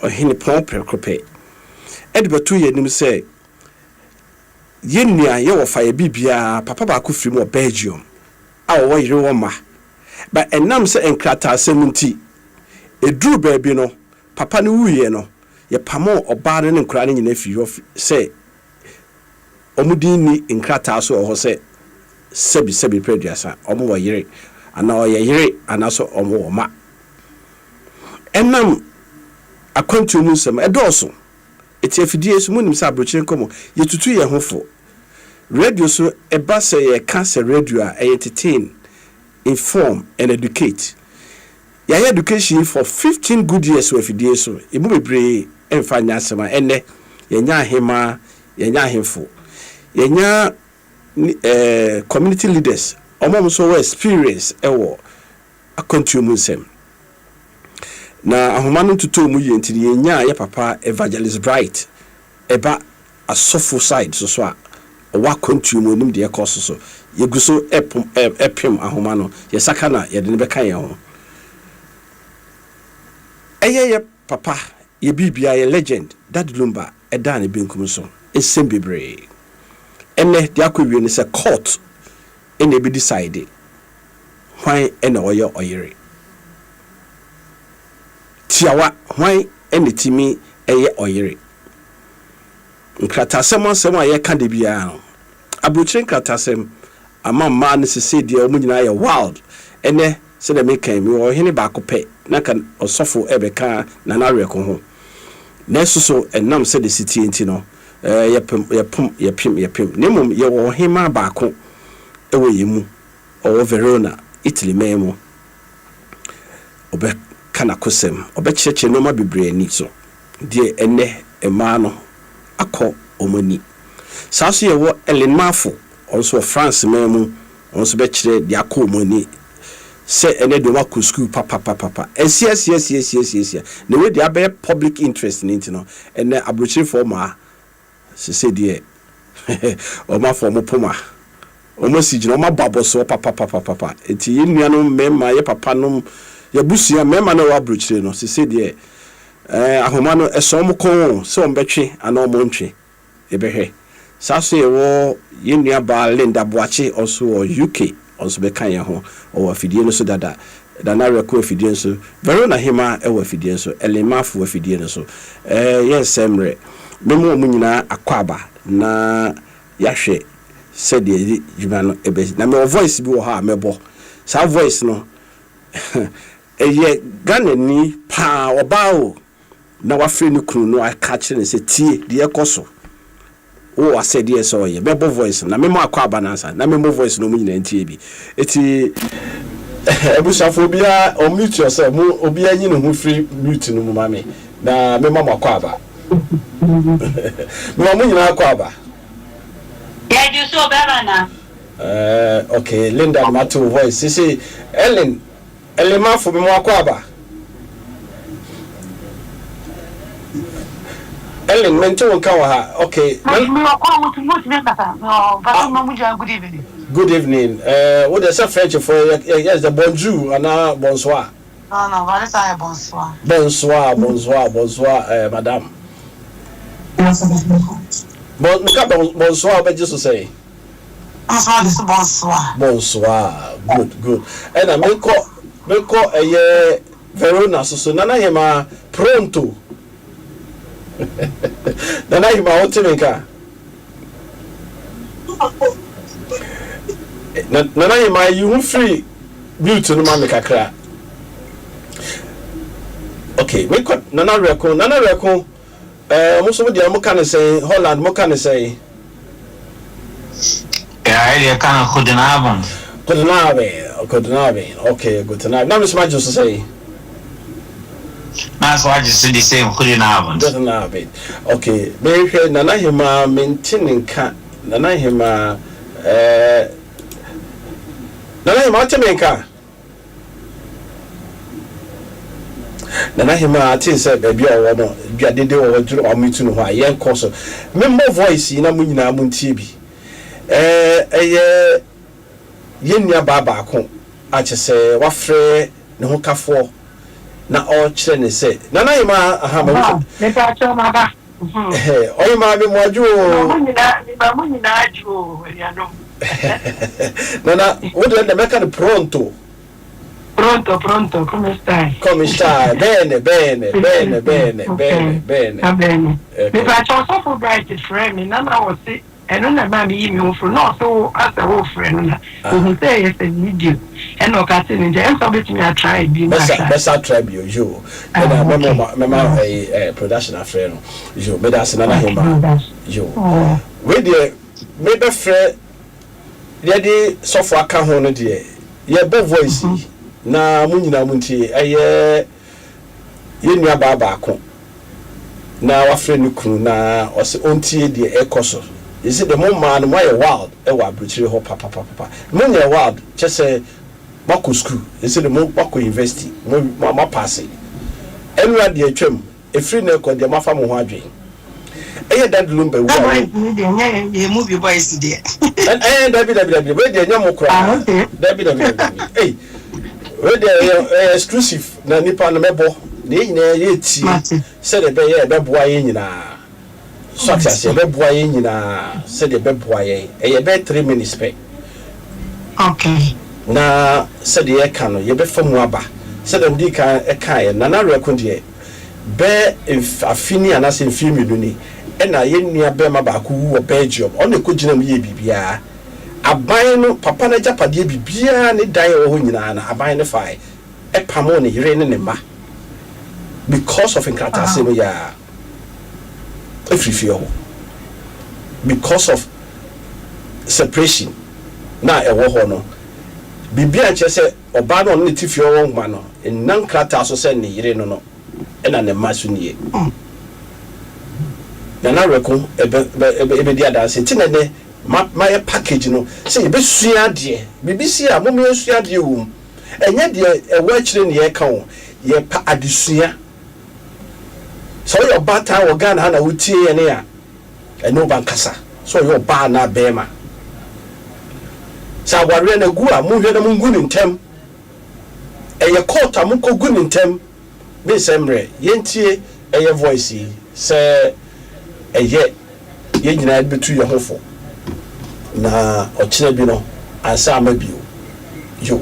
Ɔhenepɔn prɛko pɛ de bɛtoo yɛn anim sɛ yɛn nua, yɛn wɔfa, yɛn biribiara, papa baako firi mu wɔ Belgium a ɔwɔ yere wɔ mma. But ɛnam sɛ nkrataasɛm nti, ɛduruu baabi no, papa no wuiɛ no, yɛpamoo ɔbaa no ne nkwadaa no nyinaa firii hɔ sɛ wɔn din nni nkrataa so wɔ hɔ sɛ sɛbi sɛbi mprɛ aduasa, wɔwɔ yere anaa ɔyɛ yere anaasɛ wɔwɔ mma. Ɛnam akwantuo mu nsɛm ɛdɔɔso. Ɛti afidie so monim sɛ abrokyire nkɔmɔ yɛtutu yɛn ho fo. Radio so ɛba sɛ yɛka sɛ radio a ɛyɛ entertain, inform and educate. Yɛayɛ education yi for 15 good years wɔ afidie so, yɛmu bebree mfa nyɛ asɛm a ɛnnɛ yɛnya ahemaa, yɛnya ahemfo, yɛnya eh, community leaders, wɔn a wɔn nso wɔ experience wɔ akwantuo mu nsɛm. Na ahoma no ntotɔɔ mu yie nti no yɛnyaa yɛ papa Evangelist Bright ɛba asɔfo side so so a ɔwɔ akwantuo mu ɔnim deɛ ɛkɔ so so. Yɛgu so ɛpom ɛpem ahoma no yɛsaka na yɛde no bɛka yɛn ho. Ɛyɛ yɛ papa yɛ biribiara yɛ legend Daddy Lumba ɛdaa ne benkum so nsɛm bebree. Ɛnɛ deɛ akɔ wie ne sɛ court ɛna ɛbɛ decide Hwan na ɔyɛ ɔyere? Tiawa, hwan na ɛtumi yɛ ɔyere? Nkrataasɛm asɛm a yɛka da biara no, aburokyire nkrataasɛm ama mmaa no sesei deɛ wɔn nyinaa yɛ wild. Ɛnnɛ, sɛdeɛ meka yi, mewɔ ɔhene baako pɛ, na anka ɔsɔfo rebɛka Nana Awerɛko ho. Nanso so ɛnam sɛdeɛ ɛsi teɛ nti no, yɛpem, yɛpom, yɛpem, yɛpem. Na mmom yɛwɔ ɔhemmaa baako wɔ yɛn mu. Ɔwɔ Verona, Italy man mu. Ɔbɛka n'akosɛm, ɔbɛkyerɛkyerɛ nneɛma bebree ani so, deɛ ɛnnɛ mmaa no akɔ wɔn ani. Saa nso yɛwɔ Ellen Marfo, ɔno nso wɔ France man mu, ɔno nso bɛkyerɛ deɛ akɔ wɔn ani sɛ ɛnnɛ deɛ wɔakɔ sukuu papapapapa. Asia asia asia asia asia asia. Na wei deɛ abɛyɛ public interest no nti no, ɛnnɛ aburokyerefoɔ mmaa Sesei deɛ wɔn afa wɔn poma, wɔn asi gyina, wɔn abɔ abɔsoɔ papapapapa. Nti yɛn nuanom mmarima, yɛn papa nom, yɛn abusua mmarima no a ɛwɔ aburokyire no, sesei deɛ ɛɛ ahoma no ɛsɔ wɔn kɔn o, sɛ wɔn bɛtwe anaa wɔn ntwe, yɛbɛhwɛ. Saa nso yɛwɔ yɛn nua baa Linda Boakye, ɔnso wɔ UK, ɔnso bɛka yɛn ho, ɔwɔ afidie no so dada. Nana Werɛko afidie no so, Verona Hemaa wɔ afidie no so, Ellen Marfo wɔ afidie no so. Ɛɛ yɛnsɛe mmerɛ. Mɛma wɔn nyinaa akwaaba na yɛahwɛ sɛdeɛ yɛde dwuma no bɛsi. Na mewɔ voice bi wɔ hɔ a mɛbɔ. Saa voice no, ɛyɛ Ghanani paa, ɔbaa o, na wafrɛ ne kunu na waka akyerɛ no sɛ tie deɛ ɛkɔ so. Wowɔ asɛdeɛ sɛ ɔyɛ. Mɛbɔ voice no na mema akɔ aba no ansa na memmɔ voice no ɔmo nyinaa ntie bi. Eti abusuafo obiara unmute yourself mo obiara nyi ne ho firi mute no mu ma me na mema mo akɔ aba. Mema mo nyinaa akɔ aba. Yɛgye so bɛrima na. Uh, okay, Linda, mate wo voice. Sisi, Ellen, Elimafo me mo akwaaba. Ellen, mente wo nka wɔ ha. Okay. Me wɔ kɔ mo mo tumi kasa. Me wɔ mpatsɔ mo mo gyina good evening. Good evening. Eh, wo de sɛ French fo yɛ yes the bonjour ana bonsoir. No no, but this ayɛ bonsoir. Bonsoir, bonsoir, bonsoir, eh, madame. Bon, meka bonsoir wobɛgye so sɛn? Bonsoir de so bonsoir. Bonsoir good good ɛna menkɔ menkɔ ɛyɛ Verona so so Nana Hemaa pronto Nana Hemaa wote me nka Nana Hemaa yi ho firi mute no ma me kakra okay menkɔ Nana Werɛko Nana Werɛko Ɛɛ ɔmo nso mo deɛ ɔmo ka no sɛn? Holland mo ka no sɛn? Yeah, ɛdeɛ ka no Goedenavond. Goedenavond, Goedenavond, okay, Goedenavond. Na me nso magye so sɛn? Na nso wagye so the same, Goedenavond. Goedenavond, okay. Mehwɛ Nana Hemaa, mente ne nka. Nana Hemaa, ɛɛ, Nana Hemaa wote me nka? Nana Hemaa tee sɛ baabi a ɔwɔ no dwa dede wɔ hɔ nti na wamute ne ho a yɛnkɔ so. Memmɔ voice yi na mo nyinaa montie bi. Ɛɛ ɛyɛ yɛn nua baa baako a kyɛ sɛ wafrɛ ne ho kafoɔ. Na ɔrekyerɛ ne sɛ, Nana Hemaa, aha, ma Ɔbaa, mepaakyɛw maba. Ɔhemaa me mo adwo Mema oo. mo nyinaa, mema mo nyinaa adwo oo, anuanom. Nana, wo deɛ ɛnna mɛka no pronto. Pronto, pronto, come stai? Come stai? Bene, bene, bene, bene, bene, bene. Va bene. Okay. Mepaakyɛw sɔfo Bright frɛ me na na ɔse ɛno na ɛmaa meyi me ho firi na ɔse wo asɛ wofrɛ no na ohu sɛ ɛyɛ sɛ video ɛna ɔka se ne nkyɛn ɛnsa wobɛtumi atry bi na Mɛsa ahwɛ. mɛsa try bio yo. Ah, Ɛna mɛma okay. ɔma mɛma ɛyi ɛ production afrɛ no yo. Meda ase Nana Okay, Hemaa that's yo. oh. Wei deɛ mebɛfrɛ yɛde sɔfo aka ho no deɛ yɛbɔ voice yi na mo nyinaa mo ntie. Ɛyɛ yɛn nua baa baako na wafrɛ ne kunu na ɔsɛ ɔntie deɛ ɛkɔ so. Yɛsɛ deɛ mo mmaa no moayɛ wild ɛwɔ aburokyire hɔ papapapa. Mo nyɛ wild kyɛ sɛ moakɔ school, yɛsɛ deɛ mo moakɔ university, mo mo moapaase. Ɛnura deɛ atwam ɛfiri na ɛkɔ deɛ moafa mo ho adwene. Ɛyɛ Daddy Lumba wu That a voice ni deɛ nyɛ yɛ mu bi voice deɛ. Ɛɛ, dabi dabi dabi, wei deɛ nyɛ mo Ah, koraa. okay. Dabi dabi dabi dabi, ei, wei deɛ ɛyɛ exclusive na nipa no mɛbɔ na yɛn nyinaa yɛtie Mate. sɛdeɛ ɛbɛyɛ ɛbɛboa yɛn nyinaa so ate ase. Ɛbɛboa yɛn nyinaa sɛdeɛ ɛbɛboa yɛn. Ɛyɛ bɛyɛ 3 minutes pɛ. Na sɛdeɛ yɛka no yɛbɛfa mu aba sɛdeɛ mede kan ɛkaeɛ. Nana Werɛko deɛ bɛɛ afe ni anaasɛ mfeɛ 2 ni ɛna yɛn nua bɛrima baako wu wɔ Belgium. Ɔno ɛkɔgyina mu yɛ biribiara. Aban no papa no agyapadeɛ biribiara ne dan a ɛwɔ hɔ nyinaa no aban no fae ɛpamo ne yere ne ne mma because of nkrataasɛm yi a ɛfiri fie hɔ because of separation na ɛwɔ hɔ no. Biribi a nkyerɛ sɛ ɔbaa no ɔno ne ti fie hɔ nhoma no nna nkrataa so sɛ ne yere no ɛna ne mma so nie. Nana Werɛko ɛbɛ ɛbɛ ɛbɛdi adanse nti na ɛnɛ ma mayɛ package no sɛ yɛbɛsua adeɛ. Biribi si a mom yɛnsua adeɛ wɔ mu. Ɛnyɛ deɛ ɛwɔ akyire ne yɛka o, yɛpa adesua. Sɛ woyɛ ɔbaatan wɔ Ghana ha na wotie yɛne a ɛne wo bankasa sɛ ɔyɛ ɔbaa anaa bɛrima sɛ awareɛ no agu a, monhwɛ na mongu ne ntɛm. Ɛyɛ court a monkɔgu ne ntɛm. Mensɛ mmerɛ yɛntie ɛyɛ voice yi sɛ ɛyɛ yɛn nyinaa bɛtu yɛn ho fo na ɔkyena bi no ansa ama bio yo.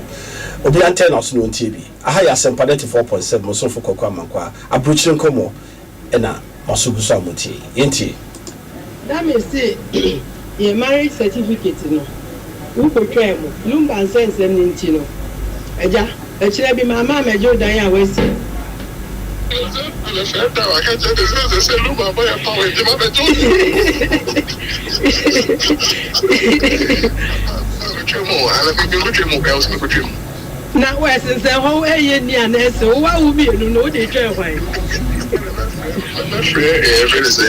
Obi antɛn na so na ɔntie bi. Aha yɛ Asɛmpa 94.7. Mo somfo Kwaku Amankwa, aburokyire nkɔmmɔ ɛna maso gu so a motie. Yɛntie. That means say yɛ marriage certificate no wokotwaa mu Lumba nsɛnsɛm no nti no agya ɛkyerɛ bi maama amagye wo dan a wasi. For the first time, I can tell this is say Lumba boy power. Nti ma bɛ jo. Twɛ mu, ana bi bi twɛ mu, ɛwɔ sɛ mi ko twɛ mu. Na wɔsensɛn hɔ ɛyɛ ni ana ɛsɛ wo wa wo mmienu no wode twɛn hwan? Mɛfrɛ ɛyɛ fɛ ne sɛ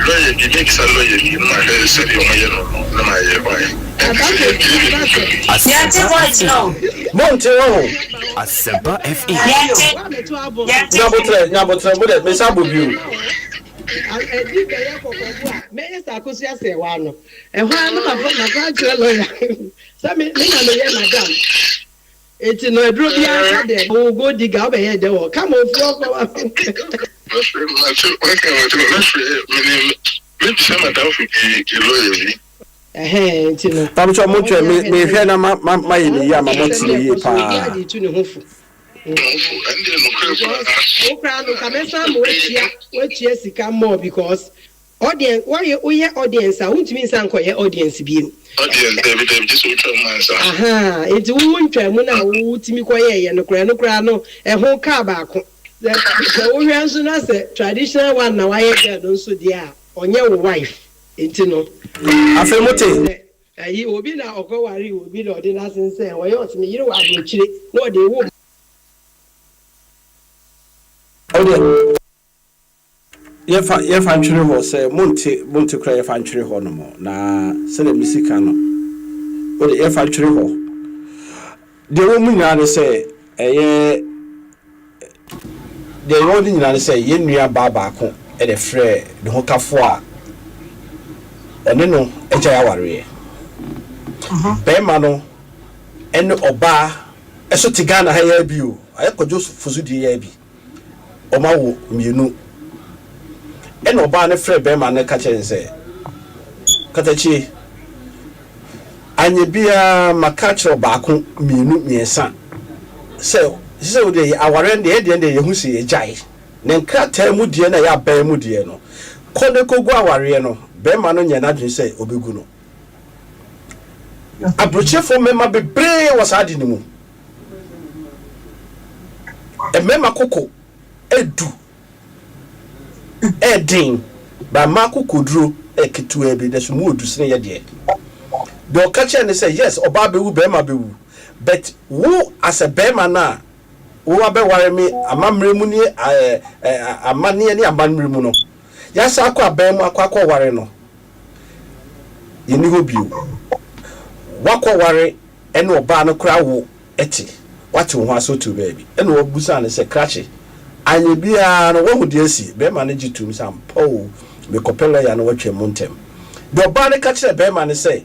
lawyer bi, mebisa lawyer bi na mahwɛ sɛdeɛ ɔmo yɛ no na mayɛ ɔyɛ. Abasɛ. Yɛnte voice no. Monte wɔ ho. Asempa FM. Yɛnte. Woamɛto abɔ. Yɛnte. Nyabotrɛ, nyabotrɛ, mo dɛ mesa bɔ bio. Ɛdi bɛyɛ kɔkɔbo a mɛyɛ sɛ akosua sɛ wa no ɛhɔ a no mafa akyerɛ lawyer sɛ me na meyɛ madam eti no aduro biara ka deɛ wo gold digger wobɛyɛ dɛ wɔ kama ofi ɔkɔ wa. Mɛfrɛ mate waka mate mɛfrɛ mene mebisa madamfo bi lawyer bi. Ɛhɛn nti no. Pamukyɛ montwɛ me mehwɛ na ma ma mayɛ ne yie ama mote ne yie obi paa. ade tu ne ho fo. Madamfo ɛndeɛ nokorɛ because paa. Wo koraa no ka mɛsan ma watua sika more because audience wɔyɛ woyɛ audience a wontumi nsa nkɔyɛ audience biem. Audience, dabi dabi, gye sɛ wotwa mu ansa. Aha, nti wowo ntwa mu no a wotumi kɔyɛɛyɛ no koraa no koraa no ɛho kaa baako sɛ wohwɛ nso na sɛ traditional one na wayɛ girl no nso deɛ a ɔnyɛ wo wife nti no. Afei mote. Sɛ ɛyi obi na ɔkɔ ware obi na ɔde n'asensɛn ɔyɛ ɔsɛ ne yere wɔ aburokyire na ɔde ewo. Ɔdeɛ yɛfa ntwere hɔ sɛ monte koraa. Yɛfa ntwere hɔ nom na sɛdeɛ mesi ka no wode yɛfa ntwere hɔ. Deɛ ɛwɔ mu nyinaa ne sɛ ɛyɛ deɛ ɛwɔ no nyinaa ne sɛ yɛn nua baa baako ɛde frɛ ne ho kafo a ɔne no agyae awareɛ. Bɛrima no ɛne ɔbaa. Ɛso te Ghana ha yi ara bi o, ayɛ Kwadwo Fosu deɛ yi ara bi. Wɔawo mmienu. Ɛna ɔbaa no frɛɛ barima no ka kyerɛɛ no sɛ, Katakyie, anyɛ biara maka akyerɛ wo baako, mmienu, mmiɛnsa sɛ, sɛ wo deɛ awareɛ no deɛ, yɛn deɛ no deɛ yɛhu sɛ yɛgyae. Na nkrataa mu deɛ no a ɛyɛ aban mu deɛ no, kɔ na kɔgu awareɛ no. Barima no nyɛɛ n'adwene sɛ ɔbɛgu no. Aburokyerefoɔ mmarima bebree wɔ saa ade no mu. Mmarima koko edu ɛden ba mmaa kokoduro ɛketewa bi na so mu odu sene yɛ deɛ. Deɛ ɔka kyerɛ ne sɛ yes ɔbaa bɛwu barima bɛwu but wo as a barima no a wo abɛware me amammerɛ mu ne amanneɛ ne amammerɛ mu no yɛasa akɔ aban mu akɔ akɔware no yɛnni hɔ bio. Woakɔware ne ɔbaa no koraa wo te, woate wo ho ase wote wo baabi. Ɛna ɔbisaa no sɛ, Krakye, anyɛ biara no woahu deɛ asi? Barima no gye toom sɛ, Ampa o, mekɔpɛ lɔya na watwam mu ntɛm. Deɛ ɔbaa no ka kyerɛɛ barima no sɛ,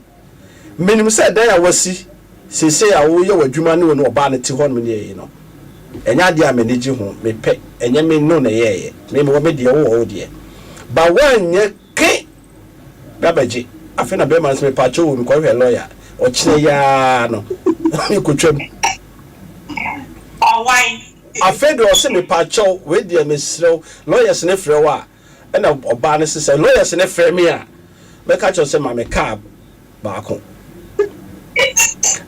Menim sɛ dan a woasi seesei a woreyɛ w'adwuma ne wo ne ɔbaa no te hɔnom ne ɛyi no, ɛnyɛ adeɛ a m'ani gye ho, mepɛ, ɛnyɛ me ne wo na ɛyɛeɛ, me mewɔ me deɛ, wowɔ wo deɛ. But woanyɛ Ke! Bra bɛgye. Afei na bɛrima no sɛ mepaakyɛw o, mekɔhwehwɛ lɔya. Ɔkyena yi ara no, mekɔtwam. Ɔwan. Afei deɛ ɔse mepaakyɛw, wei deɛ mesrɛ wo, lawyers no frɛ wo a, ɛna ɔbaa no se sɛ lawyers no frɛ me a, mɛka kyerɛ wo sɛ ma me car baako.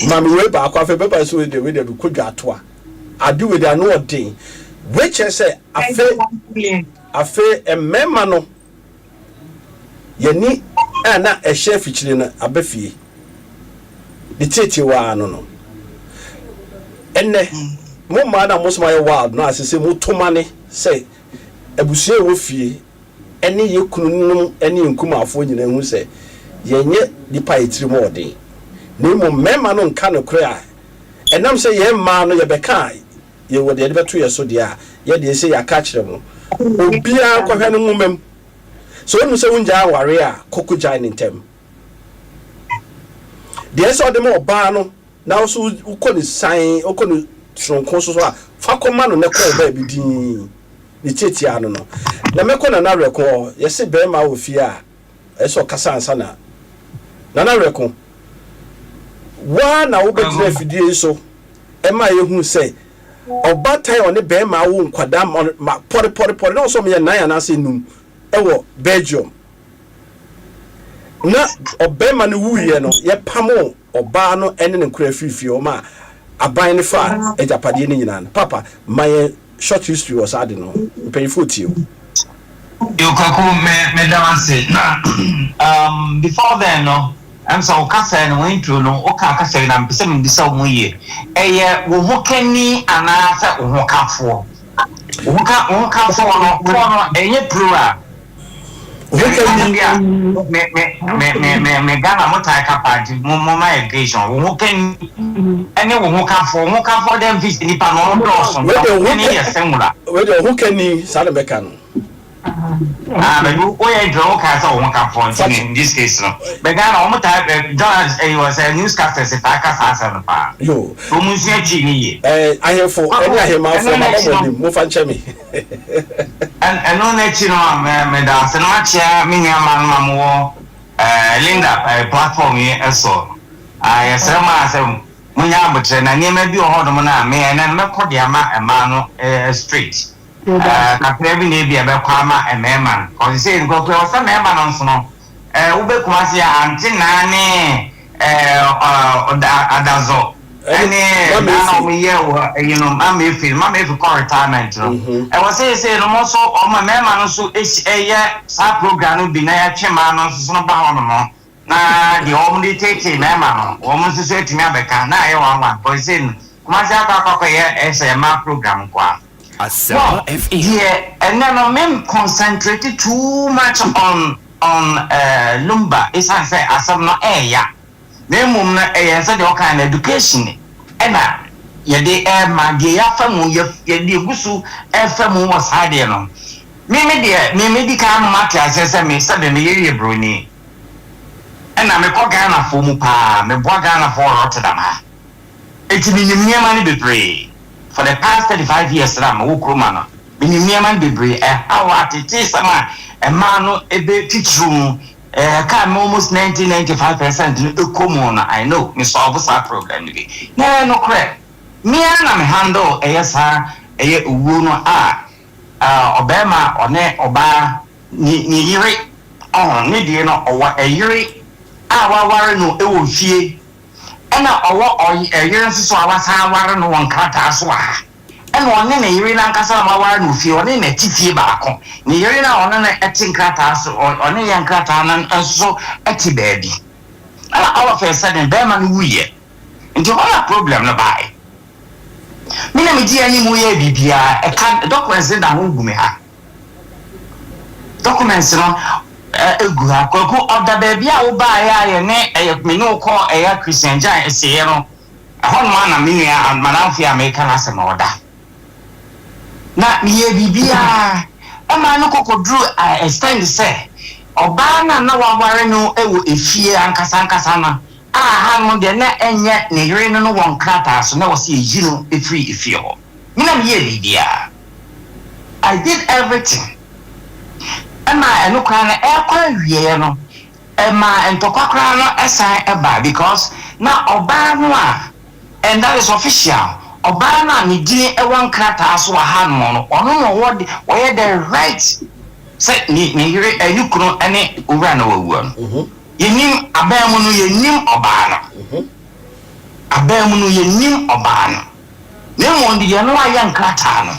Ma me wei baako. Afei bɛrima no se wei deɛ, wei deɛ mekɔ dwa atoa. Ade wei deɛ ano ɔden. Wei kyerɛ sɛ afei, afei mmarima no Yɛn ani a na ɛhyɛ afikyire no aba fie. Ne tiatiwa ano no. Ɛnnɛ, mo mmaa no a mo nso moayɛ wild no a ɛsɛ sɛ moto mane sɛ abusua a ɛwɔ fie ne yɛn kununom ne yɛn nkumaafoɔ nyinaa hu sɛ yɛnyɛ nnipa a yɛn tirim wɔ den, na mmom mmarima no nka nokorɛ a ɛnam sɛ yɛn mmaa no yɛbɛka a yɛwɔ deɛ yɛde bɛto yɛn so deɛ a, yɛ deɛ sei yɛaka akyerɛ mo. Obiara nkɔhwɛ ne nwoma mu. Sɛ wonim sɛ wongyae awareɛ a, kɔ kɔgyae no ntɛm. Deɛ ɛsɛ sɛ ɔde ma ɔbaa no na wo nso wokɔ ne san, wokɔ ne soronko so so a, fa kɔma no na kɔ wo baabi dinn. Ne tiatia ano no. Na mɛkɔ Nana Awerɛko hɔ. Yɛse barima wɔ fie a, ɛsɛ sɛ ɔkasa ansa na Nana Awerɛko, wo ara na wobɛgyina afidie yi so ɛma yɛhuu sɛ ɔbaatan a ɔne barima awo nkwadaa ma pɔrepɔrepɔre na ɔsɛ wɔyɛ nnan anaasɛ nnum wɔ Belgium. Na ɔbarima no wuiɛ no, yɛpamoo ɔbaa no ne ne nkwadaa firii fie hɔ ma aban no faa agyapadeɛ no nyinaa no. Papa, ma yɛn short history wɔ saa ade no ho. Mpanyinfoɔ tie wo. Yo Kwaku me meda wo ase na um before then no ɛm sɛ wo kasa no wo intro no wo ka kasa bi na mepɛ sɛ mebisa wo mu yie ɛyɛ wo ho kani anaa sɛ wo ho kafoɔ wo ho ka wo ho kafoɔ no foɔ no ɛnyɛ plural Wo ho kani. Bi a me me me me me me Ghana mo taa ka paa nti mo mo ma yɛ patient wo ho kani ɛne wo ho kafoɔ wo ho kafoɔ dɛ mfi sɛ nipa no ɔmo dɔɔso Wei deɛ wo ho kani yɛ singular. Wei deɛ wo ho kani saa na mɛka no. Ah, but wo yɛ dwɛ wo kaa sɛ wo ho ka fɔ nti in this case no. But Ghana wɔn taa eh, journalists ɛyi wɔ sɛ newscasters taa ka saa asɛm no paa. Yo. Wɔn nsua twi ne yie. Eh, ahemfo ɛne ahemmanfoɔ ma mo anim mo fa nkyɛ me. Ɛno n'akyi no mɛ meda ase na makyia me nua ma no ma mo wɔ eh, Linda eh, platform yi ɛso. Ah, yɛsrɛ mo a sɛ monya abotrɛ na nneɛma bi wɔ hɔnom no a me ɛnɛ no mɛkɔ de ama mmaa no eh, straight. Eh, kakra bi na ebi a ɛbɛkɔ ama mmarima no. Kɔsi sɛ nkurɔfoɔ ɛwɔ sɛ mmarima no nso no, eh, wobɛ Kumasi a ante naa ne eh, ɔda adazɔ ɛne naa na wɔn yɛ wɔ ɛyi no mama efi mama efi kɔ retirement no. Ɛwɔ sɛ ɛsɛ no mo nso wɔn mmarima no nso esi ɛyɛ saa program no bi na yɛtwe mmaa no nso so no ba hɔ nom na deɛ wɔn de tete mmarima no wɔn nso so atumi abɛka na ayɛ wɔn awa kɔsi sɛ no Kumasi akɔ akɔkɔyɛ ɛsɛ mmaa program nkoa. Asempa Well, FM. deɛ ɛnɛ no me concentrate too much on on uh, Lumba esan sɛ asɛm no ɛɛya na mmom no ɛyɛ sɛ deɛ ɔka no education ɛna yɛde ɛɛma deɛ yɛafa mu yɛ yɛde egu so ɛɛfa mu wɔ saa deɛ no me me deɛ me me di kan no mate aseɛ sɛ me sɛbe me yere yɛ broni ɛna mekɔ Ghanafoɔ mu paa meboa Ghanafoɔ wɔ Rotterdam ha. Enti menim nneɛma no bebree. For the past 35 years na mewɔ kurom ha no, menim nneɛma no bebree. Ɛhaw ateteesɛm a mmaa no ebe titiriw mu ɛka me almost 90 95% no ɛkɔ mu no, I know me solve saa problem no bi. Na ɛyɛ nokorɛ, mea na me handle ɛyɛ saa ɛyɛ owuo no a ɔbɛrima ɔne ɔbaa ne yere ɔho ne deɛ no, ɔwɔ ɛyere a waware no ɛwɔ fie, ɛna ɔwɔ ɛyere nso so a wasan aware no wɔ nkrataa so wɔ ha, ɛna ɔne ne yere n'ankasa a waware no fie, ɔne ne te fie baako. Ne yere no a ɔne no ɛte nkrataa so, ɔne yɛ nkrataa no nso ɛte baabi. Ɛna all of a sudden bɛrima no wuyɛ, nti hɔ na problem no baeɛ. Me na megye anim yɛ biribiara, ɛka documents no da ho gu me ha. Documents no egu ha. Kwaku, ɔda baabi a wobaeɛ a yɛne ɛyɛ me ne wo kɔ ɛyɛ Christian Gyan ɛsieɛ no, ɛhɔ nom ana me nua madamfo yi a meka no asɛm na ɔda. Na meyɛ biribiara ɛma no kɔkɔduru extend sɛ ɔbaa no a na waware no wɔ efie ankasa ankasa no a ha no deɛ, na ɛnyɛ ne yere no wɔ nkrataa so, na wɔsi eyi no efiri efie hɔ. Me na meyɛ biribiara, I did everything. Ɛma ɛno koraa no ɛkɔ awieɛ no, ɛma ntɔkwa koraa no ɛsan ɛba, because na ɔbaa no a, and that is official, ɔbaa no a ne din ɛwɔ nkrataa so wɔ ha nom no, ɔno na ɔwɔ de ɔyɛ the right sɛ ne yere ɛne kunu ɛne owura na wawua no. Yɛnim aban mu no, yɛnim ɔbaa no, aban mu no yɛnim ɔbaa no, na mmom deɛ no ayɛ nkrataa no,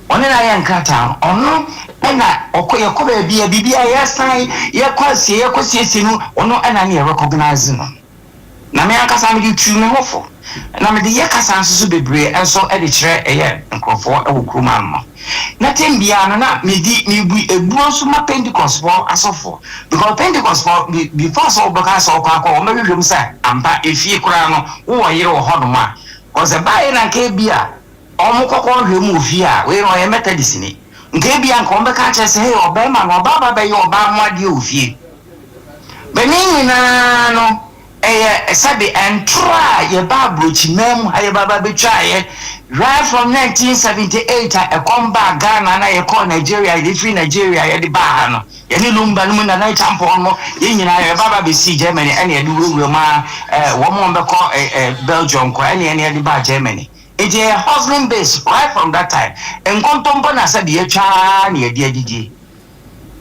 ɔne no ayɛ nkrataa no, ɔno ɛna ɔkɔ. Yɛkɔ baabi a biribi a yɛsan yɛkɔ asie, yɛkɔ siesie no, ɔno ɛna ne yɛ recognize no. Na me ankasa mede tu me ho fo na mede yɛ kasa nso so bebree nso de kyerɛ ɛyɛ nkurɔfoɔ wɔ kurom ano. Na tem biara no na medi mebu ebuo nso ma Pentecostfoɔ asɔfoɔ, because Pentecostfoɔ, before sɛ wɔbɛka sɛ wɔkɔ akɔ, wɔbɛhwehwɛ mu sɛ ampa efie koraa no wowɔ yere wɔ hɔnom a, kɔsɛ baayɛ na nka ebi a ɔmo kɔkɔ hwɛ mu wɔ fie a, wei no ɔyɛ Methodist ni, nka ebi a nka wɔn bɛka akyerɛ sɛ, hey, ɔbɛrima no ɔbaa ba bɛyɛ ɔbaa ho adeɛ wɔ fie. Bɛne nyinaa no ɛyɛ sɛbe ɛntoro a yɛba aburokyiman mu ha, yɛba ba bɛtwaeɛ right from 1978 a ɛkɔm baa Ghana na yɛkɔɔ Nigeria, yɛde firi Nigeria yɛde baa ha no, yɛne Lumba no mu, Nana Champɔn no, yɛn nyinaa yɛba ba bɛsii Germany, ɛne yɛde wurawura mu a wɔn a wɔbɛkɔ Belgium kɔ, ɛne yɛde baa Germany. Nti yɛyɛ hustling base right from that time. Nkontompo na sɛbe yɛtwaa na yɛde adidie.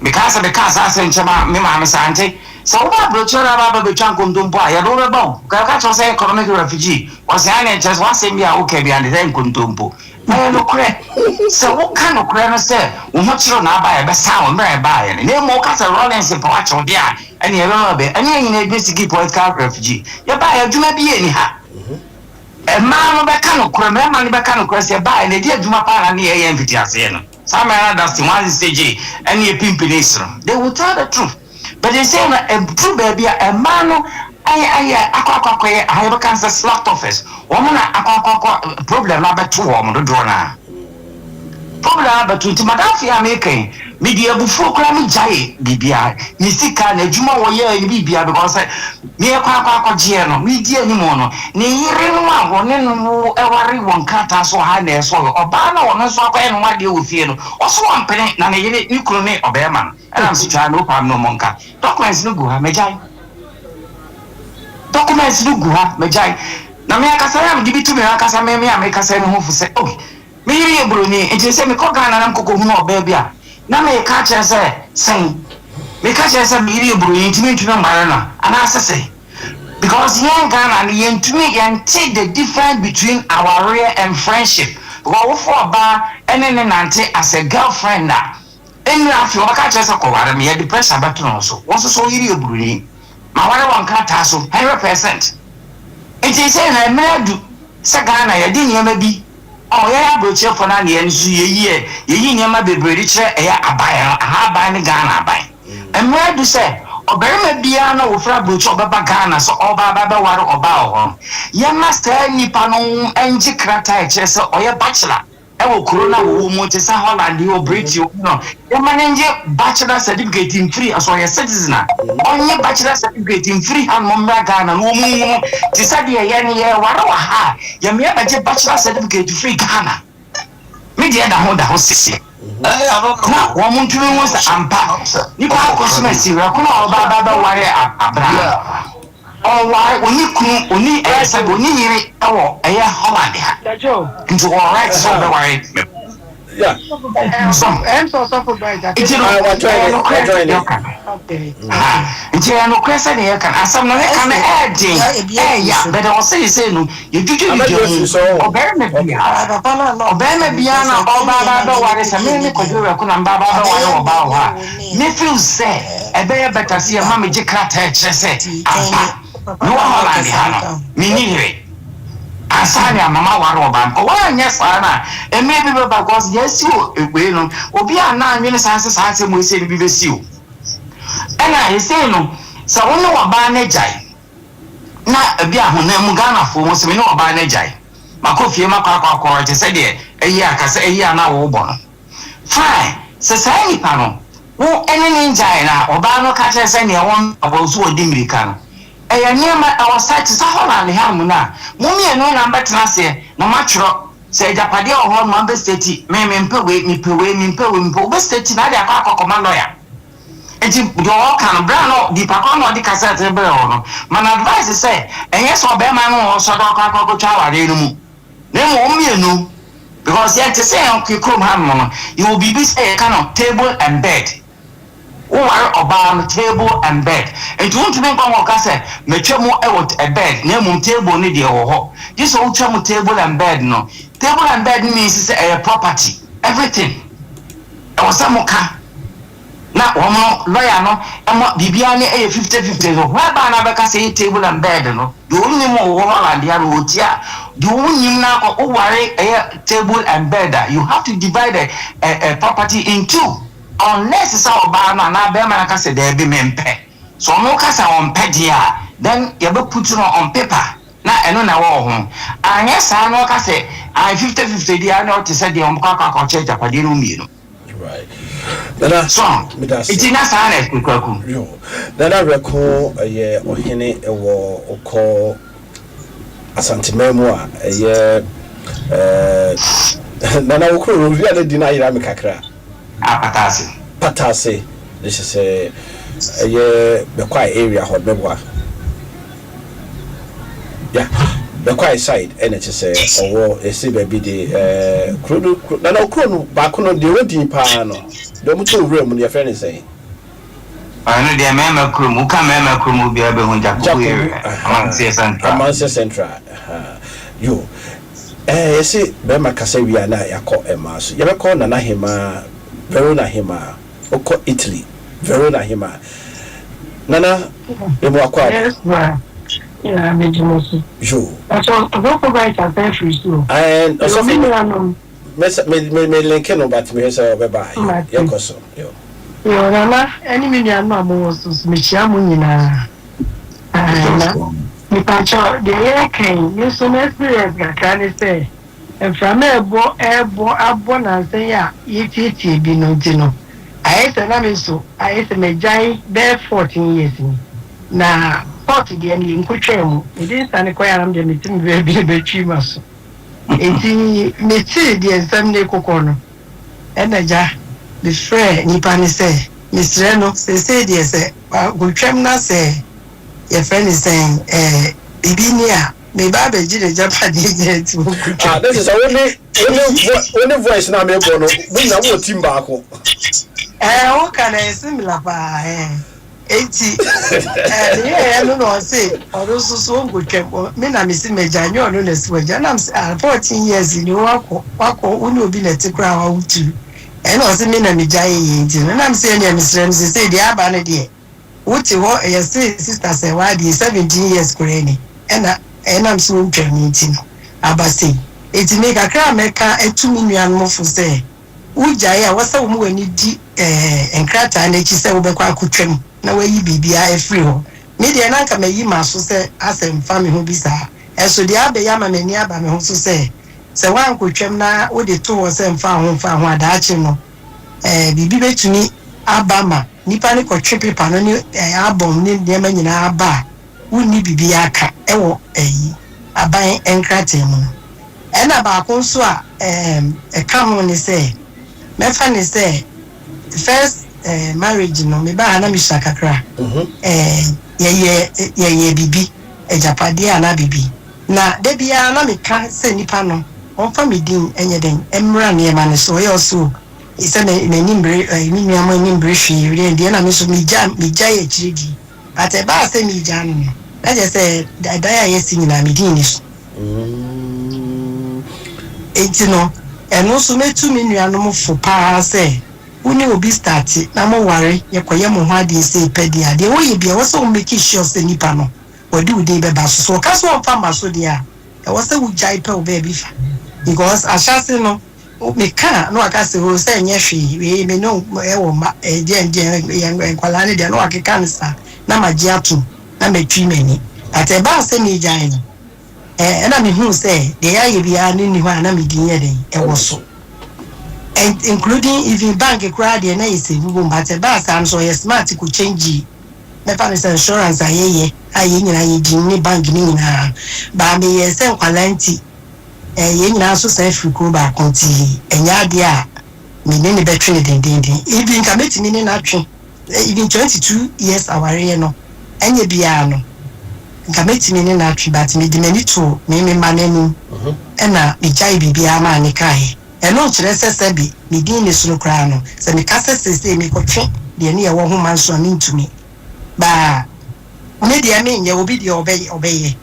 Mekaa sɛ mekaa saa asɛm nkyɛm a me maame saa nte sɛ woba aburokyerɛ no aba bɛtwa nkontompo a yɛde wo bɛba wo ka kyerɛ sɛ economic refugee. Ɔsɛ ane nkyerɛ sɛ woasɛm bi a woka bi ande sɛ nkontompo. Ɛyɛ nokorɛ sɛ woka nokorɛ no sɛ wo ho kyerɛw na aba yɛbɛsan wo mmerɛ ɛbaeɛ no, na mmom woka sɛ Rawlings pɛ wakyɛw deɛ a, ɛne yɛbɛma bɛ ɛne yɛ nyina ɛbɛsiki political refugee. Yɛbaeɛ, adwuma bi yɛ ni ha. Mmaa no bɛka nokorɛ, mmarima no bɛka nokorɛ sɛ ɛbaeɛ no ɛdi adwuma paa na ne yɛyɛ mfitiaseɛ no saa mmerɛ no Dustin one stage ɛne yɛ pimpini no, they will tell the truth. But they say no ɛduru baabi a mmaa no ayɛ akɔ akɔyɛ aha, yɛbɛka sɛ slot office wɔn na akɔ akɔ problem no abɛto wɔn dodoɔ no a problem abɛto. Nti madamfo yi a meka yi, mede abufuo koraa megyae biribiara, ne sika na adwuma wɔyɛɛ ne biribiara, because sɛ meyɛkɔ akɔgyeɛ no, medi anim no, ne yere no a wɔne no ɛware wɔ nkrataa so ha na ɛsɔ yɛ ɔbaa no a ɔno nso akɔyɛ ne ho adeɛ wɔ fie no, ɔso wɔmpene na ne yere ne kunu ne ɔbɛrima no. Ɛna nso twaa no pam no, mo nka documents no gu ha, megyae documents no gu ha, megyae. Na me ankasa yɛ a mede bi tu me ankasa me a mekasa me ho fo sɛ, oh, me yere yɛ buroni, nti sɛ mekɔ Ghana na mekɔkɔ hunu ɔbaa bi a, na meka kyerɛ sɛ sɛn meka kyerɛ sɛ me yere yɛ buroni nti mentumi nware no anaasɛ sɛ, because yɛn Ghana no yɛntumi yɛnte the difference between awareɛ and friendship, because wofo ɔbaa ɛne ne nante as a girlfriend a, nnura afei wɔbɛka kyerɛ sɛ kɔware me, yɛde pressure bɛto no so. Wɔn nso so ɔyere yɛ buroni ma ware wɔn nkrataa so 100%. Nti sɛ na mmerɛ adu sɛ Ghana yɛde nneɛma bi ɔ yɛyɛ aburokyerefoɔ no aneɛ nso yɛyi yɛ yɛyi nneɛma bebree de kyerɛ ɛyɛ aban no aha, aban ne Ghana aban. Mmerɛ adu sɛ ɔbarima biara na wɔfiri aburokyi ɔbɛba Ghana sɛ ɔba aba bɛware ɔbaa wɔ hɔ no, yɛma saa nipa no ngye krataa ɛkyerɛ sɛ ɔyɛ bachelor. Ɛwɔ kuro no a wɔwɔ mu te sɛ Holland yi o, Britain o, no, yɛma no nye bachelor certificate mfiri, sɛ ɔyɛ citizen a, ɔnye bachelor certificate mfiri hanom mmra Ghana na wɔn nhunu te sɛ deɛ yɛn yɛware wɔ ha a, yɛmea bɛgye bachelor certificate firi Ghana. Me deɛ da ho da hɔ sese. Na wɔn ntumi hu sɛ ampa nipa akɔsoma si werɛ ko na ɔba aba bɛware abra no. Ɔware, ɔnni kunu, ɔnni ɛyɛ sɛbe, ɔnni yere wɔ ɛyɛ Holland ha. Nti ɔwɔ right sɛ ɔbɛware me. So, nti no, ɛyɛ nokorɛ deɛ ɔka no. Nti ɛyɛ nokorɛ sɛ deɛ yɛka no, asɛm no ne ka no ɛɛden, ɛɛya, but ɛwɔ sɛ yɛsei no, yɛdwidwidwa mu. Ɔbarima biara, ɔbarima biara na ɔba aba abɛware, sɛ me me Kwadwo Werɛko na meba aba abɛware ɔbaa wɔ hɔ a, me feel sɛ ɛbɛyɛ better sɛ yɛma megye krataa ɛkyerɛ sɛ ampa mewɔ Holland ha no, menni yere. Ansa ne ama maware ɔbaa no. Woanyɛ saa no a, mmerɛ bi bɛba because deɛ asi wɔ wei no, obi a na anwene saa sɛ saa asɛm wei sei no bi bɛsi o. Ɛna ɛsei no, sɛ wo ne ɔbaa no agyae, na ebi a honam mu Ghanafoɔ mu sɛ me ne ɔbaa no agyae, makɔ fie makɔ akɔ akɔware te sɛ deɛ ɛyi a ka sɛ ɛyi a na wobɔ no. Fine, sɛ saa nipa no, wo ne no ngyae na ɔbaa no ka kyerɛ sɛ nea wɔn wɔ so wɔdi mmirika no, ɛyɛ nneɛma ɛwɔ sa te sɛ Holland ha mu no a, mo mmienu na mobɛtena aseɛ na moatwerɛ sɛ agyapadeɛ wɔ hɔ no ma mobɛstati, me mempɛ wei, mepɛ wei, mempɛ wei, mepɛ wei, wobɛstati na ade akɔ akɔkɔma lɔya. Nti deɛ ɔɔka no, berɛ a na nipa korɔ na ɔde kasɛt no brɛɛ wo no, ma no advice sɛ ɛnyɛ sɛ ɔbarima no na ɔsɔ de akɔ akɔtwa awareɛ no mu, na mmom wɔn mmienu, because yɛn te sɛ yɛn kurom hanom no, yɛwɔ biribi sɛ yɛka no table and bed. Woware ɔbaa no table and bed, nti wontumi nkɔ nkɔka sɛ matwa mu wɔ bed na mmom table no deɛ wɔ hɔ. Gye sɛ wotwa mu table and bed no. Table and bed no means sɛ ɛyɛ property, everything. Ɛwɔ sɛ moka na wɔn no lawyer no ɛmɔ biribiara ne ɛyɛ 50-50 so whereby na bɛka sɛ ɛyɛ table and bed no deɛ ɔnnim wɔ Holland ya no ɔtia deɛ ɔnnim na akɔ woware ɛyɛ table and bed a you have to divide a property in two unless sɛ ɔbaa no anaa bɛrima no ka sɛ daabi mempɛ so ɔno ka sɛ ɔmpɛ deɛ a then yɛbɛ put no on paper na ɛno na ɛwɔ wɔ ho anyɛ saa na ɔka sɛ ayi 50-50 deɛ a na ɔte sɛ deɛ ɔmkɔ akɔ akɔkyɛ agyapadeɛ no mmienu. Right. Nana, so nti na saa na ɛte Kwaku. Yo. Nana Werɛko ɛyɛ ɔhene ɛwɔ ɔkɔ Asanteman mu a ɛyɛ ɛɛ Nana wo kuro no wia na di na ayera me kakra. Apataase. Pataase ne hyɛ sɛ ɛyɛ Bɛkwae area hɔ mɛboa. Ya Bɛkwae side ɛna kyɛ sɛ ɔwɔ ɛsɛ baabi de ɛɛ kuro no kuro Nana kuro no baako no deɛ ɛwɔ din paa no deɛ ɔmo to wura mu no yɛfrɛ ne sɛn. Ɔno deɛ mmarima kurom, woka mmarima kurom obiara bɛhu Jakobu area, Amanseɛ Central. Amanseɛ Central, yo. Ɛɛ yɛse bɛrima kasa wie a na yɛakɔ mmaa so. Yɛbɛkɔ Nana Hemaa, Verona Hemaa, wokɔ Italy, Verona Hemaa. Nana, memu akɔ aba. Yes, ma. Yeah, megye mo so. Yo. Ɔsɔ ɔsɔfo Bright asan firi so. Ɛn Ɛwɔ me ɔsɔfo nuanom. me me me me linke no but mehwɛ sɛ ɔbɛba. Yo, Mate. yɛnkɔ so. Yo. Yo, Nana, ɛne me nuanom a mowɔ so so mekyia mo nyinaa. Ah, na mepakyɛ deɛ yɛreka yi, me nso me experience kakra ne sɛ mframa a ɛbɔ ɛrebɔ abɔ nansa yi a yɛtietie bi no nti no, ayɛ sɛ na me nso ayɛ sɛ magyae bɛyɛ 14 years ni. Na court deɛ no yɛnkotwaa mu. Mede nsa no kɔeɛ a na medeɛ mete me baabi a bɛtwi ma so. Enti metee deɛ nsɛm no rekokɔ no, ɛna gya mefrɛɛ nipa no sɛ mesrɛ no seesei deɛ sɛ wakotwam na sɛ yɛfrɛ no sɛn ɛɛ biribi ni a meba abɛgye n'agyapadeɛ nyinaa nti Ah, wɔnkotwam. this is a wo ne wo ne wo ne voice na mebɔ no mo nyinaa mo wɔ team baako. Ɛɛ woka no ɛyɛ similar paa ɛɛ. Enti ɛɛ meyɛeɛ no na ɔse ɔno nso so ɔnkotwam. Me na mese magya nyɛ ɔno na ɛse wagya. Ɛna mese ah 14 years ni wakɔ wakɔ wo ne obi na ɛte koraa wawo tiri. Ɛna ɔse me na megyaeɛ yɛ nti no. Ɛna mese ɛneɛ mesrɛ no sesei deɛ aba no deɛ wote hɔ yɛse sister sɛ wadeɛ 17 years koraa ni ɛna ɛnam sɛ wontwam nti no aba sei. Enti me kakra a mɛka atu me nuanom fo sɛ wogyae a, ɛwɔ sɛ woma w'ani di nkrataa no akyi sɛ wobɛkɔ akotwam na woayi biribiara afiri hɔ. Me deɛ, na anka mayi m'aso sɛ asɛ mfa me ho bi saa. Ɛso deɛ abɛyɛ ama m'ani aba me ho so sɛ Sɛ woankɔtwam na wode to hɔ sɛ mfa ho mfa ho a, daakye no, ɛɛ, biribi bɛtumi aba ma nipa no kɔtwe pepa no ne ɛɛ, album ne nneɛma nyinaa aba a, wonni biribiara ka wɔ ɛyi, aban nkrataa mu no. Ɛna baako nso a ɛɛm, ɛka ho ne sɛ, mɛfa ne sɛ first ɛɛ, marriage no, mebaa ha na mesua kakra. Ɛɛ, yɛyɛ, yɛyɛ biribi, agyapadeɛ anaa biribi. Na da biara na meka sɛ nipa no, ɔmfa me din nyɛ dɛn, mmra nneɛma no so. Ɔyɛ ɔse o, sɛ m'ani mmere, ɛɛ, me nua mo ani mmere hwee, deɛ deɛ na me nso megya, megyae akyire di. But ɛbaa sɛ meregyaa no no, na kyerɛ sɛ dan a yɛasi nyinaa me din nni so. Enti no, ɛno nso mɛtu me nuanom fo pa ara sɛ, wo ne obi starte na moware, yɛkɔyɛ mo ho adeɛ sei pɛ deɛ a, deɛ woyɛ biara ɛwɔ sɛ wo make sure sɛ nipa no wɔde wo din bɛba so. Sɛ ɔka sɛ ɔmfa mma so deɛ a, ɛwɔ sɛ wogyae pɛ wo baabi fa because ahyɛase no meka a na waka sɛ oo sɛ ɛnyɛ hwee wei me ne wo wɔ mma ɛdeɛn deɛn yɛn nkwadaa no deɛ na wakeka no saa na magye atom na matwi m'ani but ɛbaa sɛ megyae no ɛna mehuu sɛ deɛ yɛayɛ biara no nni hɔ a na me din yɛ dɛn ɛwɔ so and including even bank koraa deɛ na yɛ save bom but ɛbaa saa no so ɔyɛ smart kɔ change mɛfa no sɛ insurance a yɛyɛ a yɛn nyinaa yɛ din ne bank no nyinaa baa meyɛɛ sɛ nkwadaa nti eh, yɛn nyinaa nso san firi kuro baako nti ɛnyɛ adeɛ a me ne no bɛtwe no dendeenden. Even nka mɛtumi ne no atwe even 22 years awareɛ no ɛnyɛ biara no nka mɛtumi ne no atwe but mede m'ani too me me mma no anim ɛna megyae biribiara maa ne kaeɛ. Ɛno nkyerɛ sɛ sɛbe me din nni soro koraa no, sɛ meka sɛ seesei mekɔtwe deɛ ne yɛwɔ ho ma nso a mentumi. Baa me deɛ menyɛ, obi deɛ ɔbɛyɛ ɔbɛyɛ.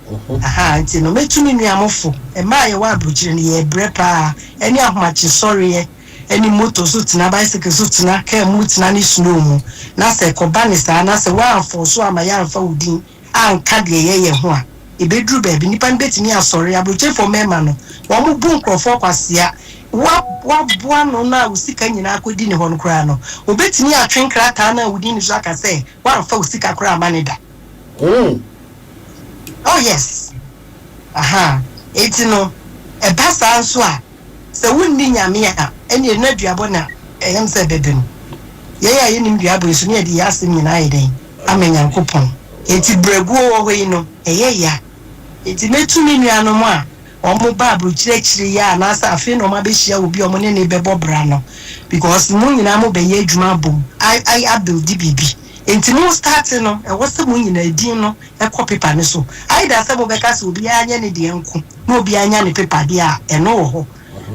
Ahaa nti no mɛtu me nua mo fo, mmaa a yɛwɔ abrokyire no yɛɛbrɛ paa, ɛne ahomakye sɔreɛ, ɛne moto so tena, bicycle so tena, car mu tena ne snow mu, na sɛ ɛkɔba ne saa na sɛ woanfɔɔso amma yɛamfa wo din anka deɛ yɛyɛ ho a, ɛbɛduru baabi nnipa no bɛtumi asɔre. Aburokyefoɔ mmarima no, wɔn bu nkorɔfoɔ kwasea. Wa, waboa no no a wo sika nyinaa kɔdi ne hɔ no koraa no, ɔbɛtumi atwe nkrataa no a wodi ne so aka sɛ woamfa wo sika koraa amma no da. Oh yes. Aha. Enti no, ɛba saa nso a, Sɛ wonni Nyame a, ɛneɛ na duabɔ na ɛyɛm sɛ ɛbɛba mu. Yɛn a yɛnnim duabɔ yi nso, ne yɛde yɛn asɛm nyinaa ayɛ dɛn? Ama Nyankopɔn. Enti berɛguo wɔ hɔ yi no, ɛyɛ ya. Enti mɛtu me nuanom a wɔn ba aburokyire akyire yi a anaasɛ afei na wɔn abɛhyia obi a wɔn ne no rebɛbɔ bra no, because mo nyinaa mobɛyɛ adwuma abom a a abuildi biribi. Enti mo starte no, ɛwɔ sɛ mo nyinaa din no kɔ paper no so. Either sɛ mobɛka sɛ obiara nyɛ ne deɛ nko, na obiara nya ne paper deɛ a, ɛno wɔ hɔ.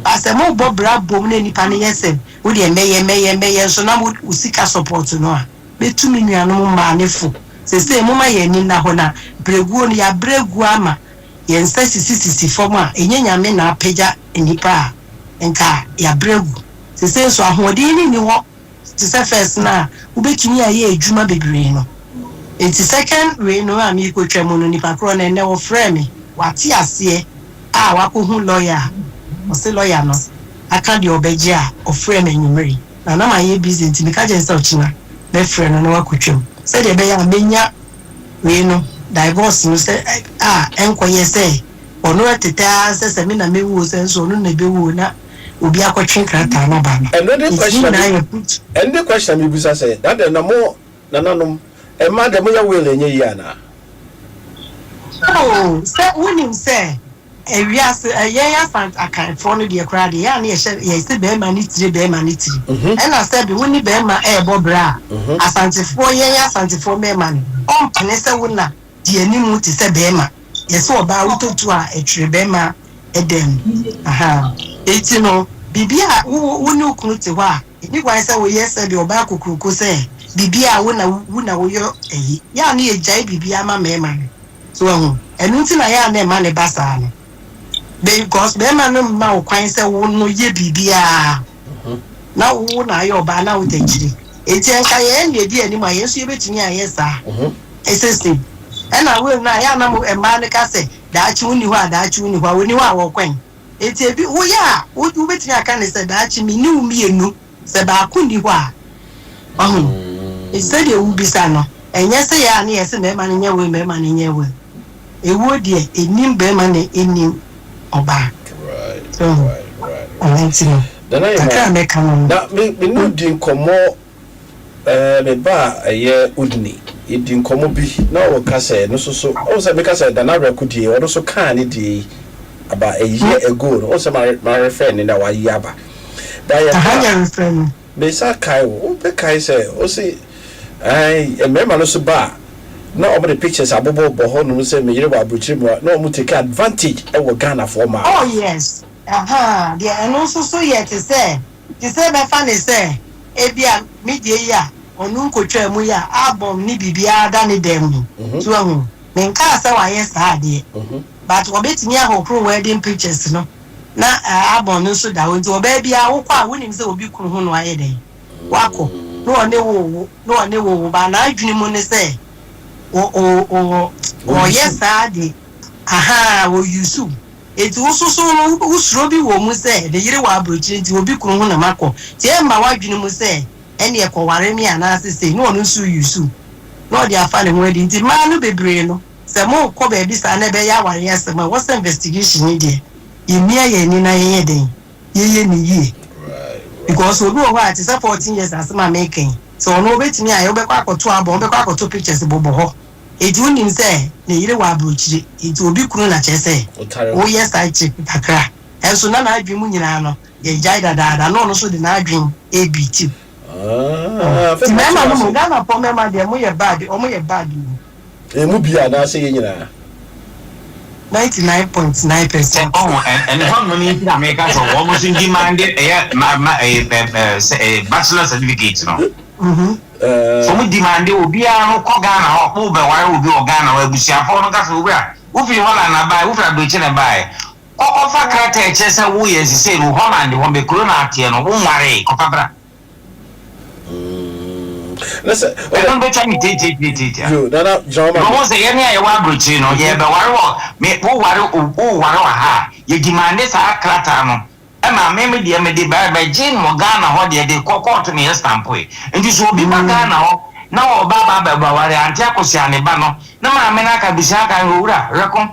But sɛ mobɔ bra bom na nipa no yɛ sɛ wo deɛ mɛyɛ, mɛyɛ, mɛyɛ nso na mo wo sika support no a, mɛtu me nuanom mmaa no fo. Seesei momma yɛn ani nna hɔ na brɛguo no, yɛabrɛ agu ama yɛn nsa sisisisi fam a, ɛnyɛ Nyame na apagya nnipa a, nka yɛabrɛ agu. Seesei nso ahoɔden no nni hɔ te sɛ first no a wobɛtumi ayɛ adwuma bebree no. Nti second wei no a merekɔtwa mu no nipa korɔ no ɛnnɛ wɔfrɛɛ me, wate aseɛ a wakɔhu lawyer a ɔse lawyer no aka deɛ ɔbɛgye a ɔfrɛɛ me anwummere yi na na mayɛ busy nti meka kyerɛ no sɛ ɔkyena mɛfrɛ no na wakɔtwa mu sɛdeɛ ɛbɛyɛ a mɛnya wei no divorce no sɛ a ɛnkɔyɛ sɛ ɔno ɛtetɛ ara sɛ sɛ me na mɛwu o sɛ nso ɔno na ɛbɛwu o na obi akɔtwe krataa no aba no. Ɛno de Nti ne question a nyinaa me yɛ put. ɛno de question a mebisa sɛ na dɛn na mo nananom mmaa deɛ moyɛ will ɛnyɛ yie anaa? Oh, sɛ wonim sɛ ewiase ɛ, yɛn Asante Akanfoɔ no deɛ koraa deɛ, yɛ a na yɛhyɛ yɛse bɛrima ne tire, bɛrima ne tire. Ɛna sɛbe wo ne bɛrima ɛrebɔ bra a, Asantefoɔ, yɛn Asantefoɔ mmarima no, ɔmpene sɛ wo na di anim te sɛ bɛrima. Yɛse ɔbaa wotɔ tuo a ɛtwere bɛrima dan mu. Ahaa. Enti no, biribi a wo wo ne wo kunu te hɔ a, ɛnni kwan sɛ woyɛ sɛdeɛ ɔbaa kokuroko sɛ biribi a wo na wo na woyɔ ayi. Yɛ a na yɛgyae biribiara ma mmarima no. So wahu? Ɛno nti na yɛ a na ɛma no ba saa no. Because bɛrima no mma wo kwan sɛ wo no yɛ biribiara na wo na ayɛ ɔbaa na wota akyire. Enti ɛnka yɛn na yɛdi anim a, yɛn nso yɛbɛtumi ayɛ saa. Ɛsɛ sɛ ɛna wei no a yɛ a na mo mmaa no ka sɛ daakye wonni hɔ a daakye wonni hɔ a wɔnni hɔ a wɔkɔn. Enti ebi woyɛ a wobɛtumi aka ne sɛ daakye me ne wo mmienu sɛ baako nni hɔ a wahu. Enti sɛdeɛ wobisa no ɛnyɛ sɛ yɛ a ne yɛ sɛ mmarima no nyɛ wei mmarima no nyɛ wei. Ewuo deɛ ɛnnim barima na ɛnnim ɔbaa. So ɛno nti no, kakra a mɛka no no. Na me me ne di nkɔmmɔ ɛɛ me ba a ɛyɛ Udni yɛdi nkɔmmɔ bi na ɔka sɛ no so so ɔwɔ sɛ meka sɛ Nana Awɛko die ɔno so kaa ne die yi about a year ago no ɔwɔ sɛ ma refer ne na wayi aba ba yɛ Aha nyɛ refer no. Me nsa kae wo, wo bɛ kae sɛ wo se ae mmarima no so ba a na wɔn de pictures abobɔ bɔ hɔ nom sɛ me yere wɔ abrokyire mu a na wɔn take advantage wɔ Ghana foɔ mmaa Oh yes, ahaa, deɛ ɛno nso so yɛ te sɛ, te sɛ mɛfa no sɛ ebia me deɛ yi a ɔno nkotwaa mu yi a album ne biribiara da ne dan mu, so wahu, menkaa sɛ wayɛ saa adeɛ, but wɔbɛtumi ahohoro wedding pictures no na album no nso da hɔ nti ɔbaa biara wokɔ a wonim sɛ obi kunu ho na wayɛ dɛn wakɔ na ɔne wo wo na ɔne wo wo ba n'adwene mu ne sɛ ɔyɛ saa de ahaa ɔyusu nti wososo no wosuro bi wɔ mu sɛ ne yere wɔ aburokyire nti obi kunu ho na makɔ nti ɛmma w'adwene mu sɛ ɛneɛ kɔware me anaasɛ sei na ɔno nso yusu na ɔde afa ne ho adi nti mmaa no bebree no Sɛ morekɔ baabi saa na ɛbɛyɛ awareɛ asɛm a, ɛwɔ sɛ investigation yi deɛ, yɛmia yɛn ani na yɛyɛ dɛn? Yɛyɛ no yie. Because obi wɔ hɔ a, te sɛ 14 years asɛm a mereka yi, sɛ ɔno ɔbɛtumi ayɛ, wobɛkɔ akɔto album, wobɛkɔ akɔto pictures bobɔ hɔ. Enti wonim sɛ ne yere wɔ aburokyire, enti obi kunu na kyerɛ sɛ woyɛ side chick kakra. Ɛnso na n'adwene mu nyinaa no, yɛagyae dadaada, na ɔno nso de n'adwene rebeat wo. Nti mmarima no mmom, Ghanafoɔ mmarima deɛ, moyɛ bad, wɔyɛ bad o. Yɛn mu bi anaasɛ yɛn nyinaa? 99.9%. Sɛ ɔho ɛne hɔ nom nti na meka sɛ wɔn nso demand ɛyɛ ma ma ɛyɛ ɛ sɛ ɛyɛ bachelor certificate no. Sɛ wɔn demand obiara no kɔ Ghana hɔ wo bɛ ware obi wɔ Ghana hɔ abusuafoɔ no ka sɛ owura wofiri Holland na baeɛ wofiri aburokyi na baeɛ kɔ kɔfa krataa ɛkyerɛ sɛ woyɛ nsesei no Holland hɔ mɛ kuro na ateɛ no wo nwaree kɔfa bra. Ɛno no bɛtwa me tiatiatiatia. Wobɛhu sɛ yɛne a yɛwɔ aburokyire no, yɛrebɛware wɔ me woware woware wɔ ha a, yɛ demande saa krataa no ɛma me me deɛ mede ba bɛgye no wɔ Ghana hɔ deɛ de kɔ kɔɔto na yɛ stampoe. Nti sɛ obi ba Ghana hɔ na ɔba aba abɛware ante akosua ne ba no na maame no aka abusua aka owura rɛko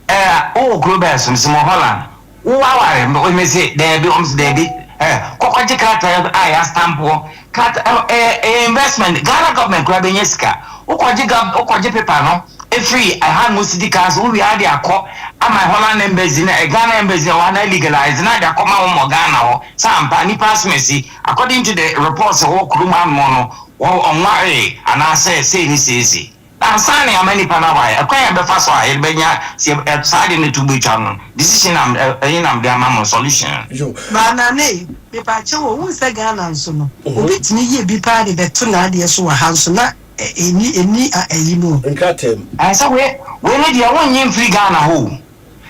ɛɛ wowɔ kuro bɛn so mesɛ mewɔ Holland. Wo aware me? Me se daabi, wɔn se daabi. Eh, kɔ kɔgye krataa a yɛastamp hɔ. Krataa, eh, ɛyɛ, ɛyɛ investment. Ghana government koraa bɛnya sika. Wokɔgye gov, wokɔgye paper no efiri ɛha nom city council, wowie a de akɔ ama Holland embassy na eh, Ghana embassy na ɛwɔ ha na legalize na de akɔma wɔn wɔ Ghana hɔ. Sɛ ampa, nipa asomasi, according to the reports ɛwɔ kurom hanom no, wɔ, ɔnwaree anaasɛ sei ne seesei. Ansa na yɛama nipa no awae, ɛkwan a yɛbɛfa so a yɛde bɛnya sɛ yɛ saa ade no to betwa no, decision na ɛyi na mede ama mo, solution. Yo. Ba Nane, mepakyɛw o, wohu sɛ Ghana nso no, obi tumi yɛ bi paa de bɛto n'adeɛ so wɔ ha nso na ɛnni ɛnni ayi mu o. Nkrataa mu. Ɛɛ sɛ wei wei no deɛ wonnye mfiri Ghana hɔ o.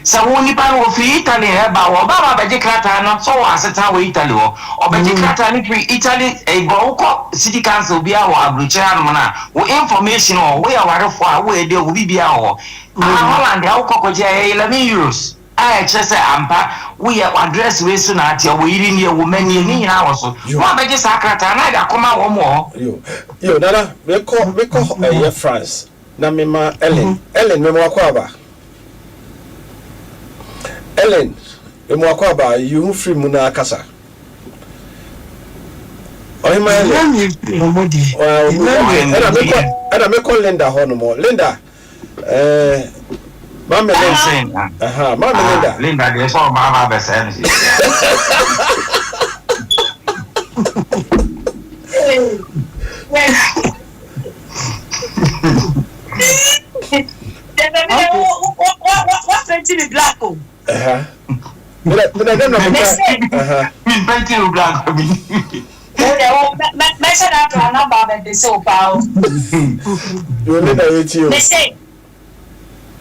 Sɛ wo nipa no ɔfiri Italy na ɛba hɔ, ɔba aba abɛgye krataa no, sɛ ɔwɔ asetena wɔ Italy hɔ, ɔbɛgye krataa no firi Italy, ɛgɔ wokɔ city council biara wɔ aburokyire hanom no a, wo information wɔ hɔ, woyɛ awarefoɔ a, wowɔ ɛdeɛ, wo biribiara wɔ hɔ. Aha Holland deɛ wokɔ kɔgye a, ɛyɛ 11 euros a ɛkyerɛ sɛ ampa woyɛ w'address wei so na ateɛ, wo yere nie, wo mma nie, ne nyinaa wɔ so. Yo. Na wabɛgye saa krataa no na de akɔma wɔn wɔ hɔ. Yo, yo, Nana, mekɔ, mekɔ ɛyɛ France na mema Ellen, Ellen, mema wakɔ aba. Ellen, emu akwaaba, yi ho firi mu na kasa. Ɔhema Ellen. Ɛna mekɔ ɛna mekɔ Linda hɔ nom. Linda, ɛɛ maame Linda. Ɛha maame Linda. Linda deɛ sɛ ɔba aba abɛsɛɛ no sisi.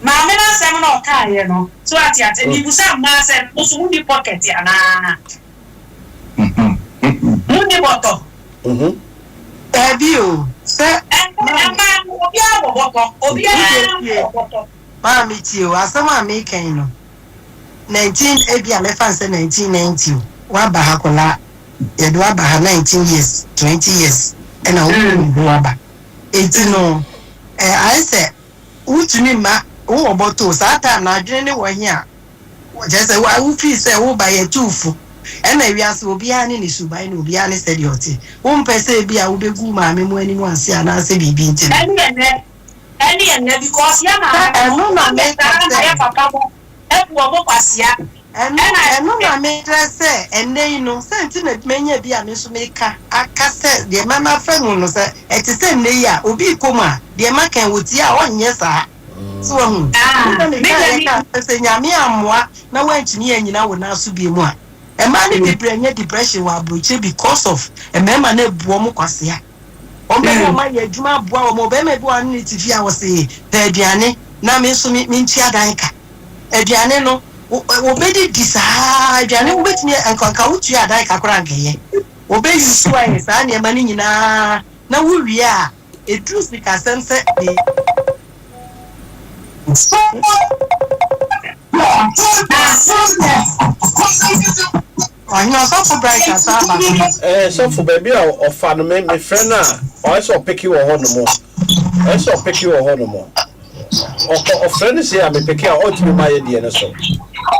Maame no asɛm na ɔkaeɛ no so ate ase mebusa mmaa sɛ mo so monni pocket anaa monni bɔtɔ. Daabi o, sɛ maame. Mmaa no obiara wɔ bɔtɔ, obiara wɔ bɔtɔ. Maame tie o, asɛm a meka yi no, 19 ebi a mɛfa no sɛ 1990 o, woaba ha akwadaa, yɛde wo aba ha 19 years, 20 years ɛna wo kunu de wo aba. Enti no, ɛɛ ayɛ sɛ wotumi mma wowɔ bɔtɔ o, saa time no adwene ne wɔ he a. Kyerɛ sɛ wo wofii sɛ wo ba yɛ tu fo. Ɛna wiase obiara ne ne suban na obiara ne sɛdeɛ ɔte. Wompɛ sɛ ebi a wobɛgu wo maame mu anim ase anaasɛ biribi nti no. Ɛne ɛnɛ, ɛne ɛnɛ because yɛ Sɛ maame ɛno no na wɔn yɛ meka saa na sɛ. yɛ papa mo abu wɔn kwasea. Ɛno Ɛna. ɛno na mekyerɛ sɛ ɛnnɛ yi no, sɛ nti na manya bi a me nso meka aka sɛ deɛ ma mafa mu no sɛ ɛte sɛ nnɛ yi a obi rekɔ mu a deɛ maka yi wɔtie a ɔnyɛ saa. So wahu? Ɛno na Me mekaeɛ deɛ me. kaa sɛ sɛ Nyame ammoa na woantumi annyina wo nan so biom a, mmaa no bebree anya depression wɔ aburokyire because of mmarima no abu wɔn kwasea. Wɔn bɛma wɔn ayɛ adwuma aboa wɔn. Ɔbarima bi wɔ hɔ a ne ne te fie a ɔse pɛ aduane na me nso me mentua dan ka. Aduane no wɔbɛdidi saa aduane wobɛtumi anka anka wotua dan ka koraa anka ɛyɛ. Wɔbɛ use ayɛ saa nneɛma no nyinaa na wowie a ɛduru sikasɛm sɛ me. Ɔhene ɔsɔfo Bright asan aba so. Ɛɛ sɔfo baabi a ɔfa no me mefrɛ no a ɔyɛ sɛ ɔpeke wɔ hɔ nom ɔyɛ sɛ ɔpeke wɔ hɔ nom ɔkɔ ɔfrɛ no sei a mepeke a ɔntumi ma yɛ deɛ no so.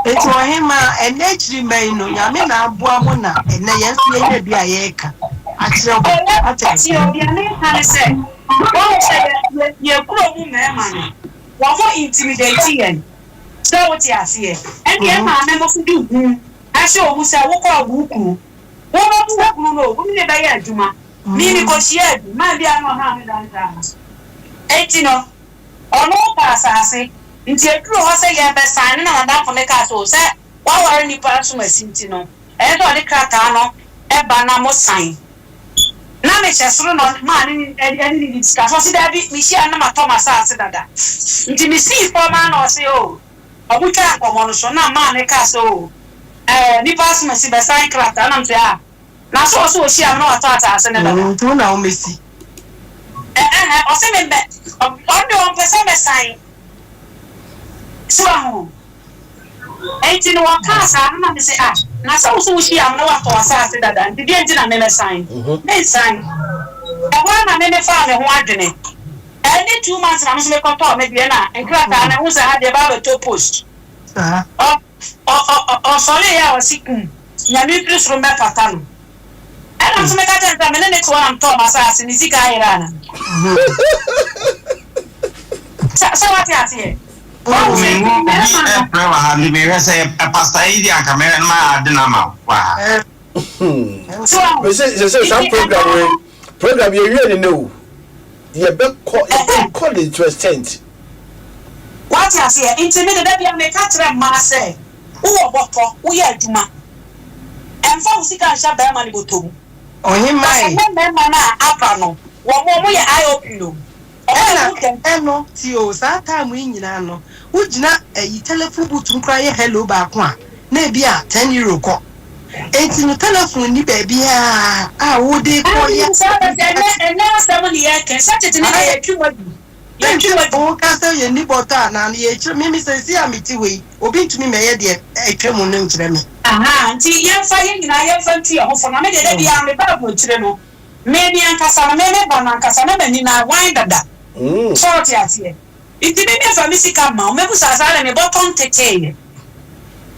Enti ɔhemaa, ɛnnɛ akyiri mma yi no, Nyame na aboa mo na ɛnnɛ yɛn nso yɛanya bi a yɛreka akyerɛ mo. Wate Tie aseɛ? o, deɛ meka ne sɛ, woahu sɛ yɛ, yɛ, yɛn kuro mu mmarima no, wɔn intimidate yɛn. Sɛ wote aseɛ? Ɛnna yɛn maame mo nso de hu ahyɛ wɔn mu sɛ, wokɔ a bu wo kunu. Wobɛbu wo kunu no o, wo ne no bɛyɛ adwuma. Me, mekɔhyiaa bi, man bi a na ɔhaa me da no daa. Enti no, ɔno pɛ asase, nti ɛduruu hɔ sɛ yɛrebɛsan no na n'adamfo no kaa sɛ, o, sɛ woaware nnipa asomasi nti no, ɛyɛ sɛ ɔde krataa no ba na mosan. Na mehyɛ soro na ɔmaa ne ne ne di sika so. Ɔse daabi, mehyiaa no na matɔ m'asaase dada. Nti mesii fam ara na ɔse oh, ɔmo twaa nkɔmmɔ no so na maa no kaa sɛ oh, eh, nipa asomasi bɛsan krataa na mese ah, na sɛ ɔse ɔhyia me na watɔ asaase no dada. Nti wo na womɛsi? Ɛhɛn, ɔse me mbɛ, ɔno deɛ ɔmpɛ sɛ mɛsan. So wahu? Enti no wɔkaa saa no na mese, Ah, na sɛ wo nso wohyiaa me na woatɔ w'asaase dada nti deɛn nti na memɛsan? Mensan. Ɛhɔ ara na me mefaa me ho adwene. Ɛnni 2 months na me nso mekɔtɔɔ me deɛ na nkrataa no wohu sɛ ha deɛ ɛba abɛtɔ post. Ɔ, ɔ, ɔ, ɔsɔreeɛ a ɔse kum, Nyame mfiri soro mmɛpata no. Ɛna nso meka kyerɛɛ no sɛ me ne no te hɔ na metɔɔ m'asaase, ne sika ayera anaa? Sɛ, sɛ woate aseɛ? Wahu sɛ Mehu obi mmarima no. ɛfrɛ wɔ ha nti mehwɛ sɛ ɛ pastor yi deɛ anka mɛhwɛ no ma ade no ama wo wɔ ha. So wahu? Mese sɛ sɛ saa Nti program ɛmaa wei no. program yɛwie ne nɛ o yɛbɛkɔ Ɛhɛn. yɛbɛkɔ ne to extent. Wate aseɛ? Nti me de da biara meka kyerɛ mmaa sɛ, wowɔ bɔtɔ, woyɛ adwuma, ɛmfa wo sika nhyɛ barima no bɔtɔ mu. Na sɛ Ɔhemmaa e. nnɛ mmarima no a aba no, wɔn wɔyɛ IOP o. Ɛna ɛno ti o saa time yi nyinaa no wo gyina ɛyi telephone booth mu koraa yɛ hello baako a na ebi a €10 kɔ enti no telephone nni baabiaa a wo de kɔ yɛ. Saa bɛ sɛ ɛnɛ ɛnɛ asɛm ne yɛ kɛ sɛ tete ne deɛ yɛtwi mu adu yɛtwi mu adu. Wo ka sɛ yɛ nni bɔtɔ anaa no yɛ kyerɛ me me sɛsi a me te hɔ yi obi ntumi mɛyɛ deɛ atwa mu no nkyerɛ me. Ahaa nti yɛnfa yɛn nyinaa yɛnfa ntu yɛn ho fo na me deɛ da biara me ba aburokyire no Me me ankasa no, me me ba no ankasa na m'ani no awan dada. So wote aseɛ? Nti me memfa me sika mma wo. Mɛbu saa saa na me bɔtɔ nteteeɛ.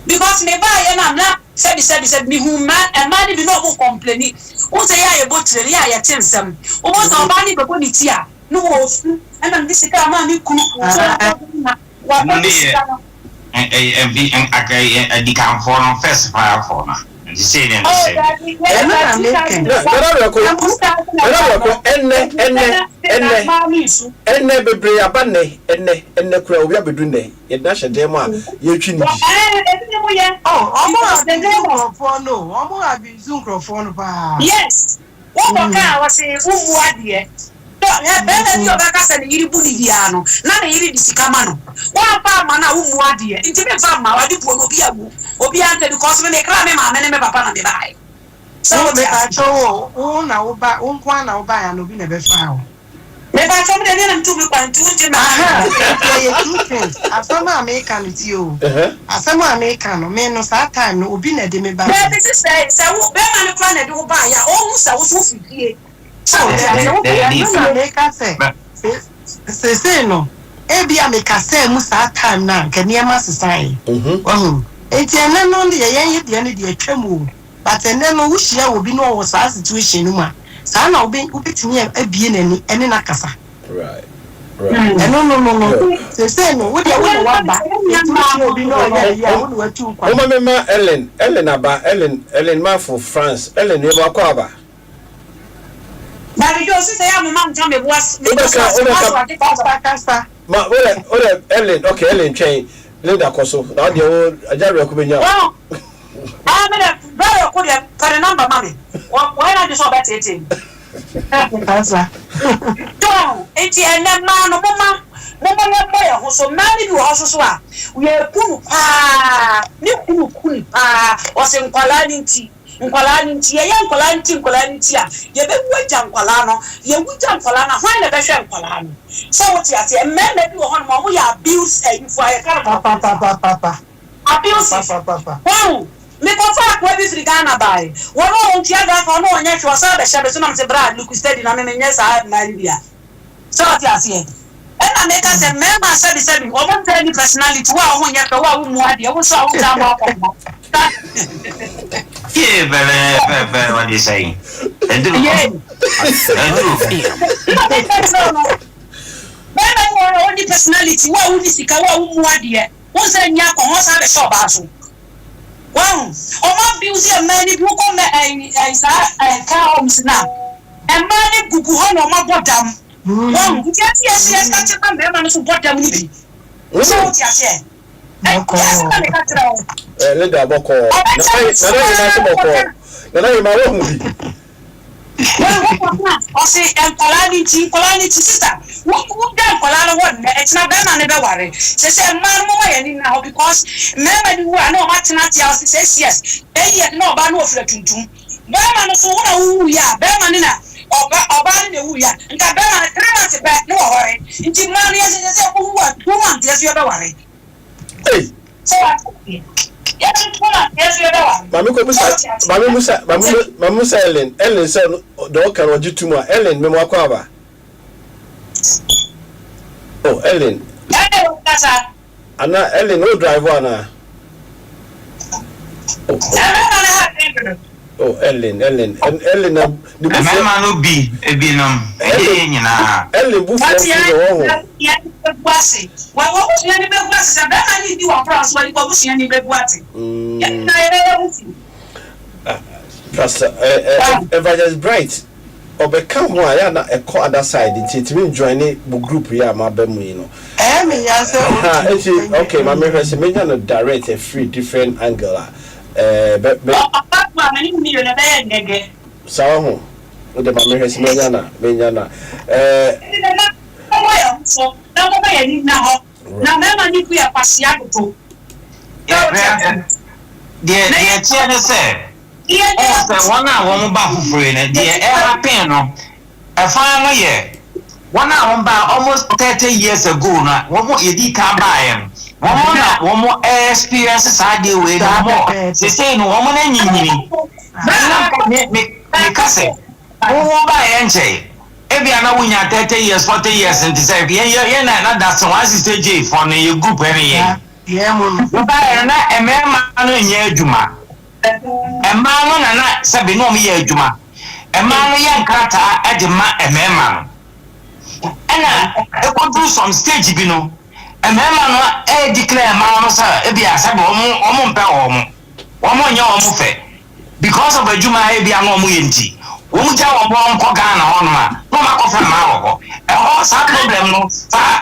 Because me baeɛ no a na sɛbi sɛbi sɛbi mehuu mmaa mmaa no bi na wɔn kɔmpleni. Wohu sɛ yɛ a yɛbɔ tire no yɛ a yɛte nsɛm. Wobɛhu sɛ ɔbaa no rebɛbɔ ne ti a na ɔresu ɛna mede sika ama me kunu so na Ɛno wakɔgye ne yɛ sika no. Adikanfoɔ no, first paa foɔ no, nti sei ne Oh, ɛnte sɛ. dabi, yɛyɛ Ɛno ba na meka yi. Nana Werɛko, Nana Werɛko, ɛnnɛ, ɛnnɛ, ɛnnɛ, ɛnnɛ bebree aba nnɛ, ɛnnɛ, ɛnnɛ koraa obi abɛdu nnɛ, yɛde no ahyɛ dan mu a yɛretwi ne bi. Oh, ɔmo abuse nkorɔfoɔ no o, ɔmo abuse nkorɔfoɔ no paa. Yes, wokɔ ka a wɔse wommu adeɛ. Hwɛ, barima bi a ɔbɛka sɛ ne yere bu no biara no, na ne yere de sika ma no. Woamfa amma no a, wommu adeɛ. Nti memfa mma wo, ade buo no, obi awu. Obiara mpɛ because me mekraa me maame ne me papa na mebaeɛ. Sɛ wote aseɛ. Mepakyɛw o, wo na wo ba, wo nko ara na wo baeɛ anaa obi na ɛbɛfaa wo? Mepakyɛw, me deɛ me na metuu me kwan nti wongye me Aha, nti ɛyɛ two things. Asɛm a meka no tie o. Asɛm a meka no, me no saa time no obi na ɛde me baeɛ. Daabi sista ei, sɛ wo bɛɛma no koraa na ɛde wo baeɛ a, ɔnhu sɛ wo so wofiri fie. Sɛ wote aseɛ, wo Dabi, firi ɛno na fie. meka sɛ, seesei no, ebia mekasaa mu saa time no a, anka nneɛma sesaeɛ. Wahu? Enti ɛnɛ no deɛ yɛn yɛ deɛ no deɛ atwam o, but ɛnɛ no wo hyia obi na ɔwɔ saa situation no mu a, saa na wobɛ wobɛtumi abue n'ani ɛne no akasa. Ɛno no no no, seesei no wo deɛ wo na waba, enti wo hyia obi na ɔyɛ ayi a wo na watu wo kwan. Momma me ma Ellen, Ellen aba, Ellen, Ellen Marfo, France, Ellen, yɛ mo akwaaba. Dabi Joe sisɛ yɛ a mo ma nka me bo ase me bo so ase mo aso ade kasa kasa. Ma wo dɛ wo dɛ Ellen okay Ellen twɛn Linda kɔ so na wo deɛ wo agya werɛ ko bɛ nya wo. Ah me dɛ bra werɛ ko deɛ pɛ ne number ma me wɔ wɔyɛ n'adwene sɛ ɔbɛ teetee me. Kasa. Joe nti ɛnɛ mmaa no mo ma mo ma yɛ bɔ yɛ ho so mmaa no bi wɔ hɔ soso a yɛ ku no paa ne kunu ku no paa ɔse nkwadaa no nti. Nkwadaa no nti, yɛyɛ nkwadaa nti nkwadaa no nti a, yɛbɛwu agya nkwadaa no. Yɛwu gya nkwadaa no a, hwan na ɛbɛhwɛ nkwadaa no? Sɛ wote aseɛ? Mmarima bi wɔ hɔnom a, wɔyɛ abuse ayifo a yɛka no borɔfo no saa. Abusive. Wahu? Mekɔfaa akoa bi firi Ghana baeɛ. Wɔn a wɔntua Ghana, ɔno ɔnyɛ hwee, ɔsan bɛhyɛ me so na mese bra look steady na me menyɛ saa mmaa no bi a. Sɛ ɔte aseɛ? Ɛna meka sɛ mmarima sɛbi sɛbi wɔn ntaa nni personality, wo a wo ho nyɛ fɛ, wo a wo mmu adeɛ, wo nso a wo ntaa mmɔ akɔnhoma. Yee bɛbɛɛbɛbɛ ɔde sɛn? Ɛduru hɔ. Ɛduru hɔ. Ɛna meka kyerɛ wo no, barima bi wɔ hɔ a ɔnni personality, wo a wonni sika, wo a wo mmu adeɛ, wo nsa nni akɔnhoma, ɔsan bɛhyɛ ɔbaa so. Wahu? Wɔn abuse mmaa no bi, wokɔ mɛ ɛyi ɛyi saa ɛɛ care homes no a, mmaa no gugu hɔ na wɔn abɔ dam. Wahu? Nti ɛte yɛ sɛ yɛka kyerɛ ma mmarima no so bɔ dam no bi. So wote aseɛ? Ɛnti asɛm a meka kyerɛ wo. Ɛɛ Linda bɔkɔɔ. Ɔbɛkyɛ Nana Nana Yema so bɔkɔɔ. Nana Yema wahu bi. Ɔse nkwadaa no nti nkwadaa no nti sister wo wo da nkwadaa no hɔ nnɛ ɛkyena bɛɛma no bɛware sɛsɛ mmaa no moma yɛn ani nna hɔ because mmarima no wu a na wɔn atena ate a ɔse 6 years 8 years na ɔbaa no ɔfira tuntum bɛɛma no so wo na wo wu yɛ a bɛɛma no na ɔba ɔbaa no na ewu yɛ a nka bɛɛma no 3 months pɛ na wɔware nti mmaa no yɛ sɛ sɛ wo wu a 2 months yɛ so yɛbɛware. Ei. Sɛ wate aseɛ. Yɛ so 2 months yɛ so yɛbɛware. Maame kɔ busa maame musa maame maame musa Ellen Ellen sɛ deɛ ɔka no ɔgye tum a Ellen memu akɔ aba. Oh Ellen. Ɛna wɔ kasa. Ana Ellen o drive ana. Oh. Ɛmɛma no ha adwene dodo. Oh Ellen Ellen Ellen na ne bu fo. Mmarima no bi ebinom ɛnyɛ yɛn nyinaa. Ellen bu fo fi na wɔ ho. Wabusua ni bɛgu ase. Wɔ wabusua ni bɛgu ase sɛ bɛrima ne di wɔ korɔ so wɔde wabusua ni bɛgu ase. Yɛn nyinaa yɛbɛyɛ ho fi. Pastor Evangelist Bright ɔbɛka ho a yɛ na ɛkɔ other side nti etumi njoin ne mo group yi a mo aba mu yi no. Ɛyɛ me ya sɛ ɔntumi. Eti okay maame hwɛ sɛ menya no direct ɛfiri different angle a. Ɛɛ bɛ bɛ. Ɔba so a, me ne wo mmienu ɛbɛyɛ ngɛgɛ. Saa ɔho, wo de ma me hwɛ sɛ menya na, menya na. Ɛɛ. Ɛnti na mommɔ yɛn ho so, na momma yɛn ani nna hɔ, na mmarima no bu yɛn kwasea dodo. Deɛ deɛ ɛteɛ ne sɛ, wohu sɛ wɔn a wɔn ba foforɔ yi no, deɛ ɛhappen no, Ɛfa no yɛ wɔn a wɔn baa almost 30 years ago no a wɔn yɛdi kan baeɛ no, wɔn na wɔn experience saa adeɛ wei no more. Seesei no wɔn no anyinyini. Na me me meka sɛ wo wo baeɛ nkyɛe. Ebia na wonya 30 years 40 years nti sɛ yɛn yɛn yɛn na na da se 160 J foɔ no yɛ group ɛne yɛn. Wɔbaeɛ no na mmarima no nyɛ adwuma. Mmaa no na na sɛbe na wɔyɛ adwuma. Mmaa no yɛ nkrataa de ma mmarima no. Ɛna ɛkɔduru some stage bi no, mmarima no declare mmaa no sɛ ebia sɛbe wɔn wɔn mpɛ wɔn, wɔn nyɛ wɔn fɛ because of adwuma a ebia na wɔyɛ nti. Wɔn gya wɔn wɔn kɔ Ghana hɔnom a, na wɔn akɔfa mmaa wɔ hɔ. Ɛhɔ saa problem no, saa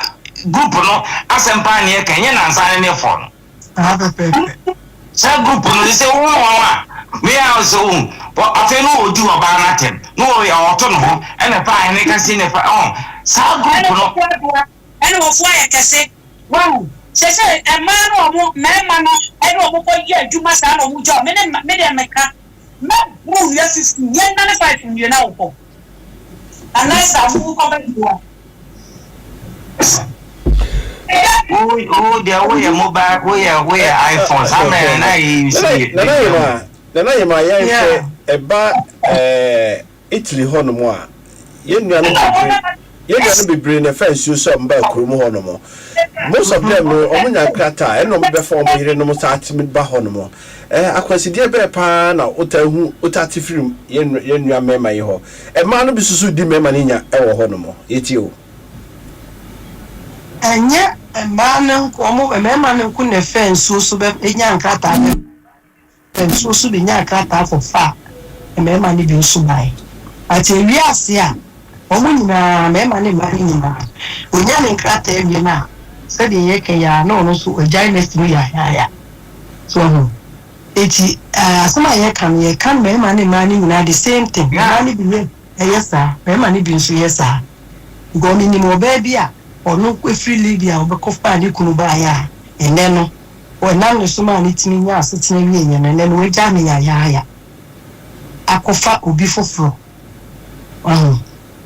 group no asɛm paa ne yɛka, ɛnyɛ nansa ne ne fɔ no. Saa pɛpɛɛpɛ. Saa group no sɛ wohu wɔn a, me a sɛ wohu, afei na ɔdi ɔbaa no atɛm, na ɔyɛ ɔto ne ho, ɛna ɛfa ahene kɛse na ɛfa ɔn saa group no. Ɛna wɔn fo ayɛ kɛse, wahu, sɛsɛ mmaa no wɔn mmarima no ɛne wɔn kɔ yɛ adwuma saa na wɔn gya wɔn, me ne me deɛ meka, mɛ buru nnua 15, yɛn nane 5 nwie na wokɔ, unless a mo kɔ bɛ dua. Wo wo deɛ woyɛ mobile woyɛ woyɛ iPhone saa mmerɛ no na yɛ use yɛ Nana Yema Nana Yema yɛn hwɛ ɛba ɛɛ Italy hɔ nom a yɛn nuanom bebree yɛn nuanom bebree na ɛfa nsuo so a wɔn ba kurom hɔ nom Most of them no, wɔn nya nkrataa, ɛna wɔn bɛfa wɔn yerenom saa tumi ba hɔ nom. Ɛɛ akwansideɛ bɛɛ paa na wotaa hu, wotaa te firi yɛn yɛn nua mmarima yi hɔ. Mmaa no bi soso di mmarima no nya ɛwɔ hɔ nom. Yɛtie o. Ɛnyɛ mmaa no nko, wɔn mmarima no nko na ɛfɛ nsuo so bɛ nya nkrataa bɛ. Nsuo so bɛnyaa krataa kɔfaa mmarima no bi nso baeɛ. But ɛwiee aseɛ a, wɔn nyinaa, mmarima ne mmaa no nyinaa, ɔnya ne nkrataa wie no a, sɛdeɛ yɛreka yi ara na ɔno nso wagyae nurse no yayaaya. So wahu? Enti asɛm a yɛreka no, yɛreka no mmarima ne mmaa no nyinaa the same thing. Mmaa no bi yɛ ɛyɛ saa, mmarima no bi nso yɛ saa. Because menim ɔbaa bi a ɔno firi Libya a ɔbɛkɔfaa ne kunu baeɛ a, ɛnnɛ no, Wɔnam ne so maa no tumi nyaa asetena wieeɛ no, ɛnnɛ no wagyaa no yayaaya akɔfa obi foforɔ. Wahu?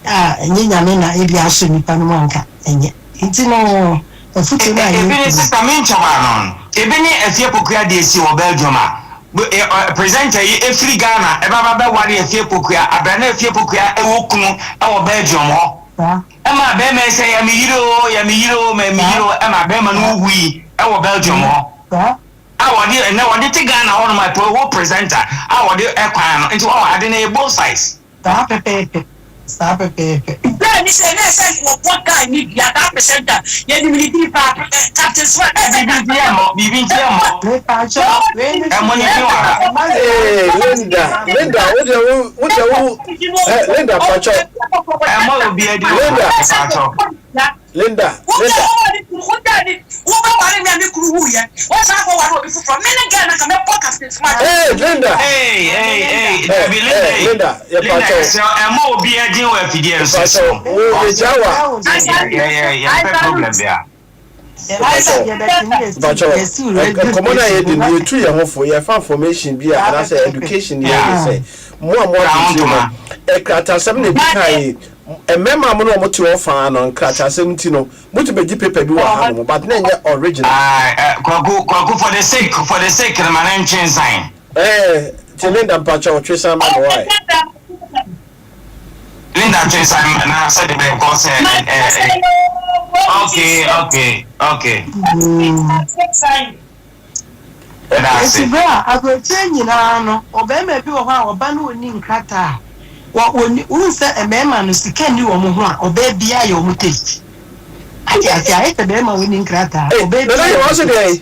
A ɛnyɛ Nyame na ebia asɔ nnipa no mu anka ɛnyɛ. Nti no afutuo no a Ebi ne yɛretu no. Sister Mincham ano no, ebi ne Afie Pokuya deɛ esi wɔ Belgium a presenter yi efiri Ghana ɛba ba bɛware Afie Pokuya abere na Afie Pokuya ɛwɔ kunu ɛwɔ Belgium hɔ. Saa. Ɛma bɛrima yi sɛ yɛ me yere oo, yɛ me yere oo, mɛ me yere oo, ɛma bɛrima no wuwui ɛwɔ Belgium hɔ. A wɔde ɛnɛ wɔde te Ghana hɔ nom a wɔ presenter a wɔde ɛkwan no nti wɔn ade no yɛ both sides. Saa pɛpɛɛpɛ, saa pɛpɛɛpɛ. Bɛɛ ni sɛ na ɛsɛ nka wɔbɔ guy ni dua that presenter yɛnim ne din paa Captain Smart na ɛsɛ Biribi nti yɛ mmɔ, biribi nti yɛ mmɔ. Mepaakyɛw, wei ne so Ɛmmɔ ne deɛ din wɔ ha. ɛma saa Ee, Linda, Linda, wo deɛ wo, wo deɛ wo, eh, Linda, pakyɛw. Ɛmmɔ obiara din wɔ ha, Linda, mepakyɛw. Linda, Linda. Ee, Linda. Ee, ee, ee, Eh, dabi, Linda eh, yi. Linda, yɛ Linda, pakyɛw. yɛsrɛ wo, ɛmmɔ obiara din wɔ afidie no so, Pakyɛw, yɛsrɛ wo. wo yɛgya wa. Yɛ, yɛ, yɛ, yɛmpɛ problem biara. Mpakyɛw, nkɔmmɔ no a yɛdi no, yɛtu yɛn ho fo, yɛfa information bi a, anaasɛ education yɛ ne sɛ, mo a mo aburukyire no, nkratasɛm na ebi kan yi, mmarima a mo ne wɔn te hɔ faa no, nkratasɛm nti no, motumi bɛgye paper bi wɔ ha nom, but na ɛnyɛ original. Kwaku, Kwaku, for the sake, for the sake no ma no ntwe nsan. Ɛɛ, ti Linda mpakyɛw, twe san ma me, why? Linda twe nsa na sɛde bɛn kɔ sɛ ɛ ɛ okay okay okay. Ɛda ase. Eti bere a aburokyire nyinaa no ɔbarima bi wɔ hɔ a ɔba no ɔnni nkrataa a wɔ wɔnni wohu sɛ mmarima no sika nni wɔn ho a ɔbaa biara yɛ wɔn taste ate ase ayɛ sɛ barima a ɔnni nkrataa Ei, ɔbaa Nana biara yɛ Yewa wɔn so taste. deɛn?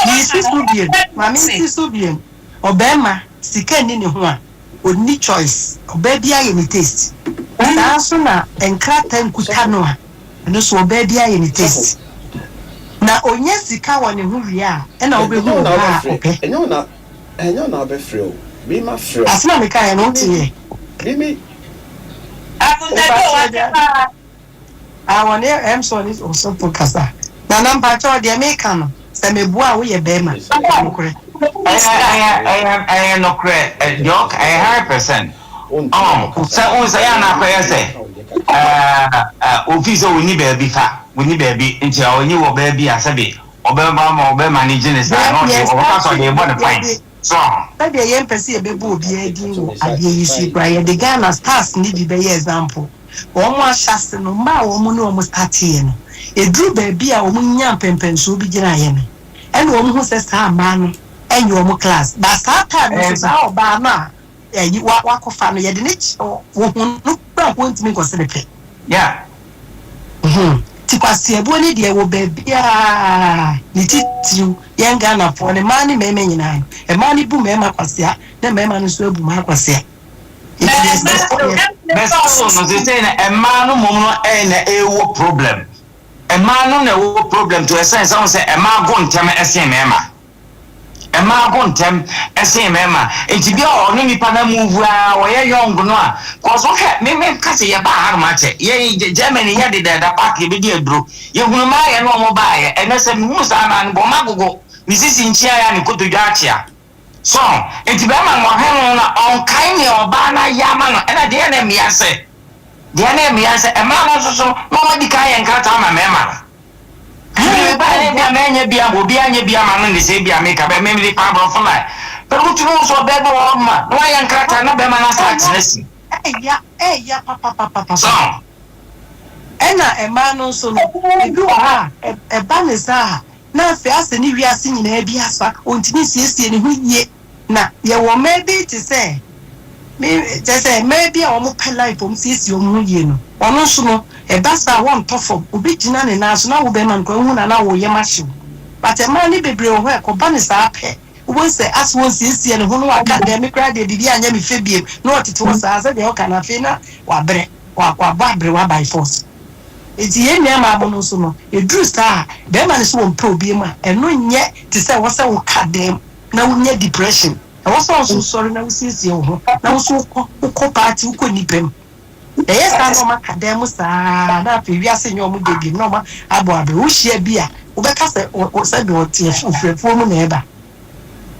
Mesi so biem ma mensi so biem ɔbarima sika nni ne ho a ɔnni choice, ɔbaa biara yɛ ne taste, saa nso na nkrataa nkuta no a, ɛno nso ɔbaa biara yɛ ne taste. Na ɔnya sika wɔ ne ho wie a, ɛna wobɛhu ɔbaa a ɔpɛ. Asɛm a mekaeɛ no woteeɛ? Mepakyɛw deɛ. Ah wɔne ɛm sɛ ɔne ɔsɔfo kasa. Nana mpakyɛw deɛ meka no sɛ meboa a woyɛ bɛɛma ɛyɛ nokorɛ. Ɛyɛ ɛyɛ ɛyɛ ɛyɛ nokorɛ deɛ ɔka ɛyɛ 100% ɔn sɛ wohu sɛ ɛyɛ a na akɔyɛ sɛ ɛɛ ofi sɛ ɔnni baabi fa ɔnni baabi nti a ɔnyi wɔ baabi a sɛbi ɔbɛba ma ɔbɛma ne gye ne saa na ɔde ɔbɛka sɛ ɔde bɔ ne points so ɔho. Sɛdeɛ yɛmpɛ sɛ yɛbɛbɔ obiara din wɔ adeɛ yi so yi koraa yɛde Ghana stars no bi bɛyɛ example. Wɔn ahyɛase no, mmaa a wɔn ne wɔn starteeɛ no, ɛduru baabi a wɔn nyaa mpɛnpɛnsoɔ bi gyinaeɛ no, ɛna wɔn hu sɛ saa mmaa no nyɛ wɔn class. But saa time no nso, saa ɔbaa no a ɛyi wa wakɔfa no, yɛde no kyɛ wɔhu no koraa mpo ntumi nkɔse ne pɛ. Yeah. Mhm. Ti kwaseɛbuo ne deɛ wɔ baabiara, ne titiriw yɛn Ghanafoɔ no, mmaa ne mmarima nyinaa no, mmaa no bu mmarima kwasea na mmarima no nso abu mmaa kwasea. But still no sesei no mmaa no mmom no na ɛwɔ problem. Mmaa no na ɛwɔ problem to ɛsɛn sɛ sɛ mmaa go ntɛm ɛsen mmarima. Mmaa go ntɛm ɛsen mmarima. Nti bi a ɔno nipa na move a ɔyɛ young no a cause wohwɛ me me ka sɛ yɛbaa hanom akyɛ yɛ Germany yɛ dedaada park yɛbɛdi aduro yɛhunu mmaa yɛ ne wɔn baayɛ ɛnɛ sɛ mehunu saa mmaa no bɔ ɔma agogo ne sisi nkyia yɛ a ne kotodwe akyea. So nti bɛrima no ɔhwɛ no na ɔnkae nea ɔbaa no ayɛ ama no ɛna deɛ na mmea sɛ deɛ na mmea sɛ mmaa no nso so na wɔn adi kan yɛ nkrataa ama mmarima no ɛna meba ne bia mɛnyɛ bi ama obi anyɛ bi ama no ne sɛ bi ameka bɛ mɛ de fa aborɔfo na bɛ wotumi wo so ɔbaa bi wɔ hɔ ma na wayɛ nkrataa na bɛrima no asa atena si Ɛya ɛya papapapapa. So Ɛna. Ɛna mmaa no nso no, ebi wɔ hɔ a, ɛba ne saa a, na afei asɛ ne wiase nyinaa bi asa, ɔntumi nsiesie ne ho yie. Na yɛwɔ mmaa bi te sɛ me, kyerɛ sɛ mmaa bi a wɔpɛ life, wɔsiesie wɔn ho yie no, ɔno nso no, ɛba saa a wɔntɔ fam, ɔbɛgyina ne nan so na wo bɛrima no koraa wohu no a na wo yam ahye wo. But mmaa no bebree wɔ hɔ a ɛkɔba no saa pɛ, wobɛhu sɛ asɛ ɔnsiesie ne ho na waka dɛn, me koraa deɛ biribi anyɛ me fɛ biom, na ɔtete hɔ saa, sɛdeɛ woka no afei na wabrɛ, wabɔ aberewa by force. Enti yɛn nua mmaa mo no nso no, ɛduru saa a, bɛrima no sɛ ɔmpɛ obi mu a, ɛno nyɛ te sɛ ɛwɔ sɛ woka dɛm na wonya depression. Ɛwɔ sɛ wo nso wosɔre na wosiesie wo ho na wo nso wokɔ, wokɔ party, wokɔ nnipa mu. Ɛyɛ saa na wɔaka dan mu saa na afei wiase nyɛ wɔn dɛ biom na wɔn abɔ abere. Wohyia bi a, wobɛka sɛ sɛdeɛ ɔte ofiri afuo mu na ɛba.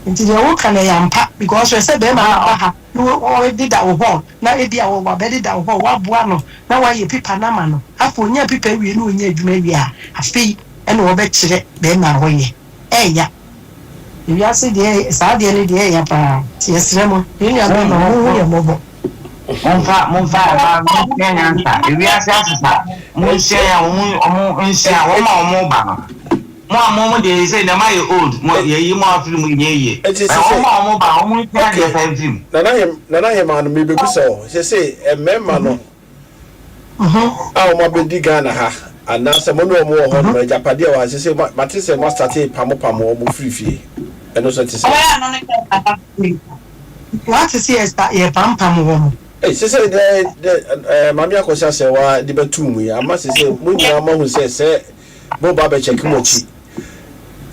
Nti deɛ woka no ɛyɛ ampa because hwɛ sɛ bɛrima no aba ha na ɔdeda wo hɔ na ebi a wabɛdeda wo hɔ woaboa no na woayɛ pipa no ama no afei ɔnya pipa wie na ɔnya adwuma wie a afei ɛna ɔbɛkyerɛ bɛrima a ɔyɛ. Ɛɛya. Ewiase deɛ saa adeɛ no deɛ ɛɛya paa nti yɛsrɛ mo yɛn nua bɛrima mo ho yɛ mmɔbɔ. Momfa momfa ɛba monsua nyansa ewiase asesa monsua ya wɔn wɔn nsua wɔn a wɔn ba no mo a mo mo deɛ sɛ deɛ moayɛ old mo yɛyi mo afiri mu nyɛ yie Eti ɛ sese wɔn a wɔn ba wɔn nsua okay deɛ fa mfiri mu. Nana Hem Nana Hemaa no merebɛbisa wo sese mmarima no a wɔn abɛdi Ghana ha anaasɛ mo ne wɔn wɔ hɔ nom agyapadeɛ wɔ ha sese mate sɛ moastate pamopamo wɔn firi fie ɛno nso ɛte sɛn? Wate sɛ yɛ yɛpampam wɔn. Ei sese dɛ dɛ ɛɛ Maame Akɔsi Asɛwa de bɛtoo mu yi ama sese mo nyinaa moahu sɛ sɛ mo ba bɛkyɛke mo akyi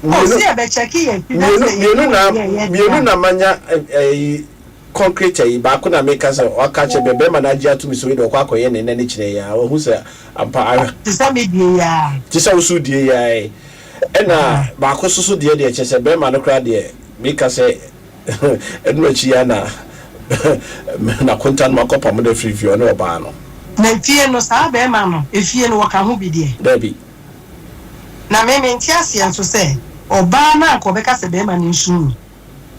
Oh, mmienu sɛ yɛbɛkyɛke yɛn akyi na mmienu sɛ mmienu yɛhu na adeɛ a ɛyɛ deɛ mmienu a. na manya ɛyi concrete ayi baako na meka sɛ waka kyerɛ bɛ bɛrima no agye ato me so wei deɛ ɔkɔ akɔyɛ ne nɛ ne kyerɛ yi a wahu sɛ ampa ahwɛ Te sɛ me deɛ yi ara. te sɛ wo so deɛ yi ara yi ɛna Ah. baako so so deɛ deɛ kyerɛ sɛ bɛrima no koraa deɛ meka sɛ ɛno akyi ya na nakonta no makɔ pamo no afiri fie ɔne ɔbaa no. Na efie no saa bɛrima no efie no wɔka ho bi deɛ? Dabi. Na me mente aseɛ nso sɛ ɔbaa no anka ɔbɛka sɛ bɛrima no nsu no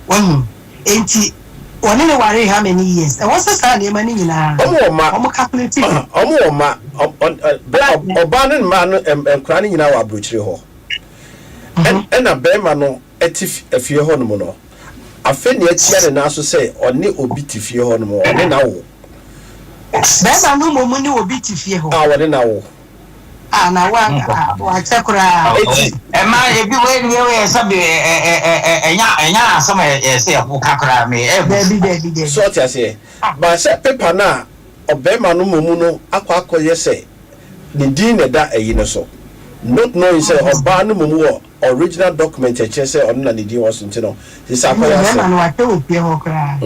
wahu enti ɔne no waree how many years ɛwɔ sɛ saa nneɛma no nyinaa Ɔmo wɔ mma ɔmo calculate bi. Ɔmo wɔ mma ɔbaa no ne mma no nkwadaa no nyinaa wɔ abrokyire hɔ ɛna bɛrima no te fie hɔ nom no, afei nea atia ne nan so sɛ ɔne obi te fie hɔ nom, ɔne no awo. Bɛrima no mmom ne obi te fie hɔ. A ɔne no awo. A na wa a wakyɛ koraa. Eti. Ɛma ebi wei ni wei sɛbi ɛ ɛ ɛ ɛ ɛnya ɛnya asɛm a ɛsɛ yɛ ka koraa me ɛbu. Dabi dabi dabi. So ɔte aseɛ? Ba sɛ paper no a ɔbarima no mmom no akɔ akɔyɛ sɛ ne din na ɛda ayi no so, not knowing sɛ ɔbaa no mmom wɔ Original document a ɛkyerɛ sɛ ɔno na ne din wɔ so nti no, te sɛ Ɛnneɛ akɔyɛ bɛrima asɛm. no wakyɛ wɔ fie hɔ koraa.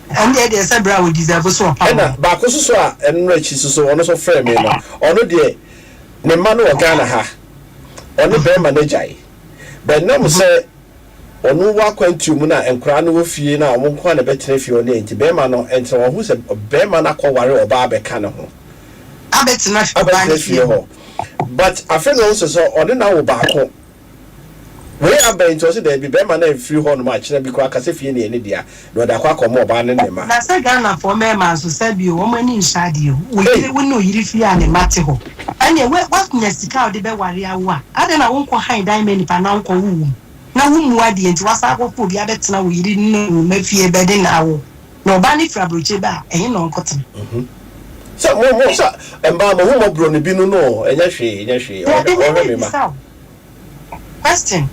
Ɛndeɛ deɛ sɛ berɛ a ɔdeserve so ɔpam Ɛna no. baako nso so a ɛno no akyi nso so ɔno nso frɛɛ me no, ɔno deɛ ne mma no wɔ Ghana ha, ɔne bɛrima no agyae. But ɛnam sɛ ɔno wɔ akwantuo mu na nkwadaa no wɔ fie na wɔn nko ara na ɛbɛtena fie hɔ no nti, bɛrima no ɛntena. Wahu sɛ bɛrima no akɔware ɔbaa abɛka ne ho. Abɛtena ɔbaa no Abɛtena fie fie hɔ. hɔ. But afei na ɔhu sɛ sɛ ɔne no awo baako. Wei aba yi nti ɔse daabi bɛrima no amfiri hɔ nom akyena bi koraa ka sɛ fie no yɛ ne dea na ɔde akɔ akɔma ɔbaa no ne ne mma. Na sɛ Ghanafoɔ mmarima nso sɛbi o wɔn ani nsɔ adeɛ o, wo yere Ei! wo ne oyere fie a ne mma te hɔ ɛneɛ wo woanya sika a wode bɛware awo a adɛn na wonkɔ han dan ma nipa na wonkɔ wo wom na wo mmu adeɛ nti woasan akɔfa obi abɛtena wo yere ne wo mma fie bɛde no awo na ɔbaa no firi aburokyire ba a ɛhe na ɔnkɔtena? Sɛ mo mo sɛ mmaa mo ho mmɔborɔ no bi no no ɛnyɛ hwee ɛnyɛ hwee ɔhwɛ Dabi me ɔhwɛ me ma. mebisa wo question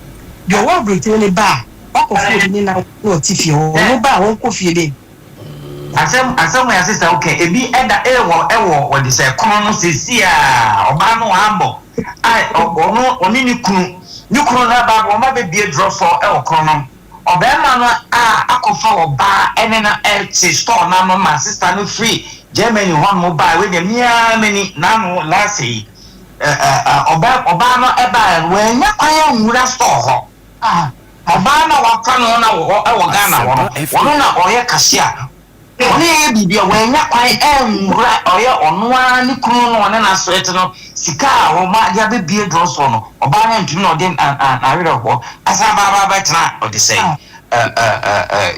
deɛ ɔwɔ aburokyire no ba a wakɔfa obi ne no awo na ɔte fie hɔ ɔno ba a ɔnkɔ fie bɛn? Asɛm asɛm wei asesa wo kɛ ebi ɛda ɛwɔ ɛwɔ wɔde sɛ kono no sɛsi a ɔbaa no wabɔ a ɔno ɔne ne kunu ne kunu no aba wɔn abɛbie drɔsɔ ɛwɔ kono no ɔbɛrima no a akɔfa ɔbaa ɛne no ɛte store n'ano ma sista no firi Germany hɔ nom baa wei deɛ mea mani n'ano last yi ɔbaa ɔbaa no ɛbaa no wɔanya kwan anwura store hɔ. Ɔbaa no a wafa no na wɔ wɔ Ghana hɔ no, ɔno na ɔyɛ cashier. Ɔno yɛ biribi a wannya kwan anwura ɔyɛ ɔno ara ne kunu no ɔne n'asoɛte te no sika a wɔn de abɛbie drugstore no, ɔbaa no antumi na ɔde n'awerɛhoɔ asan aba aba abɛtena ɔde sɛn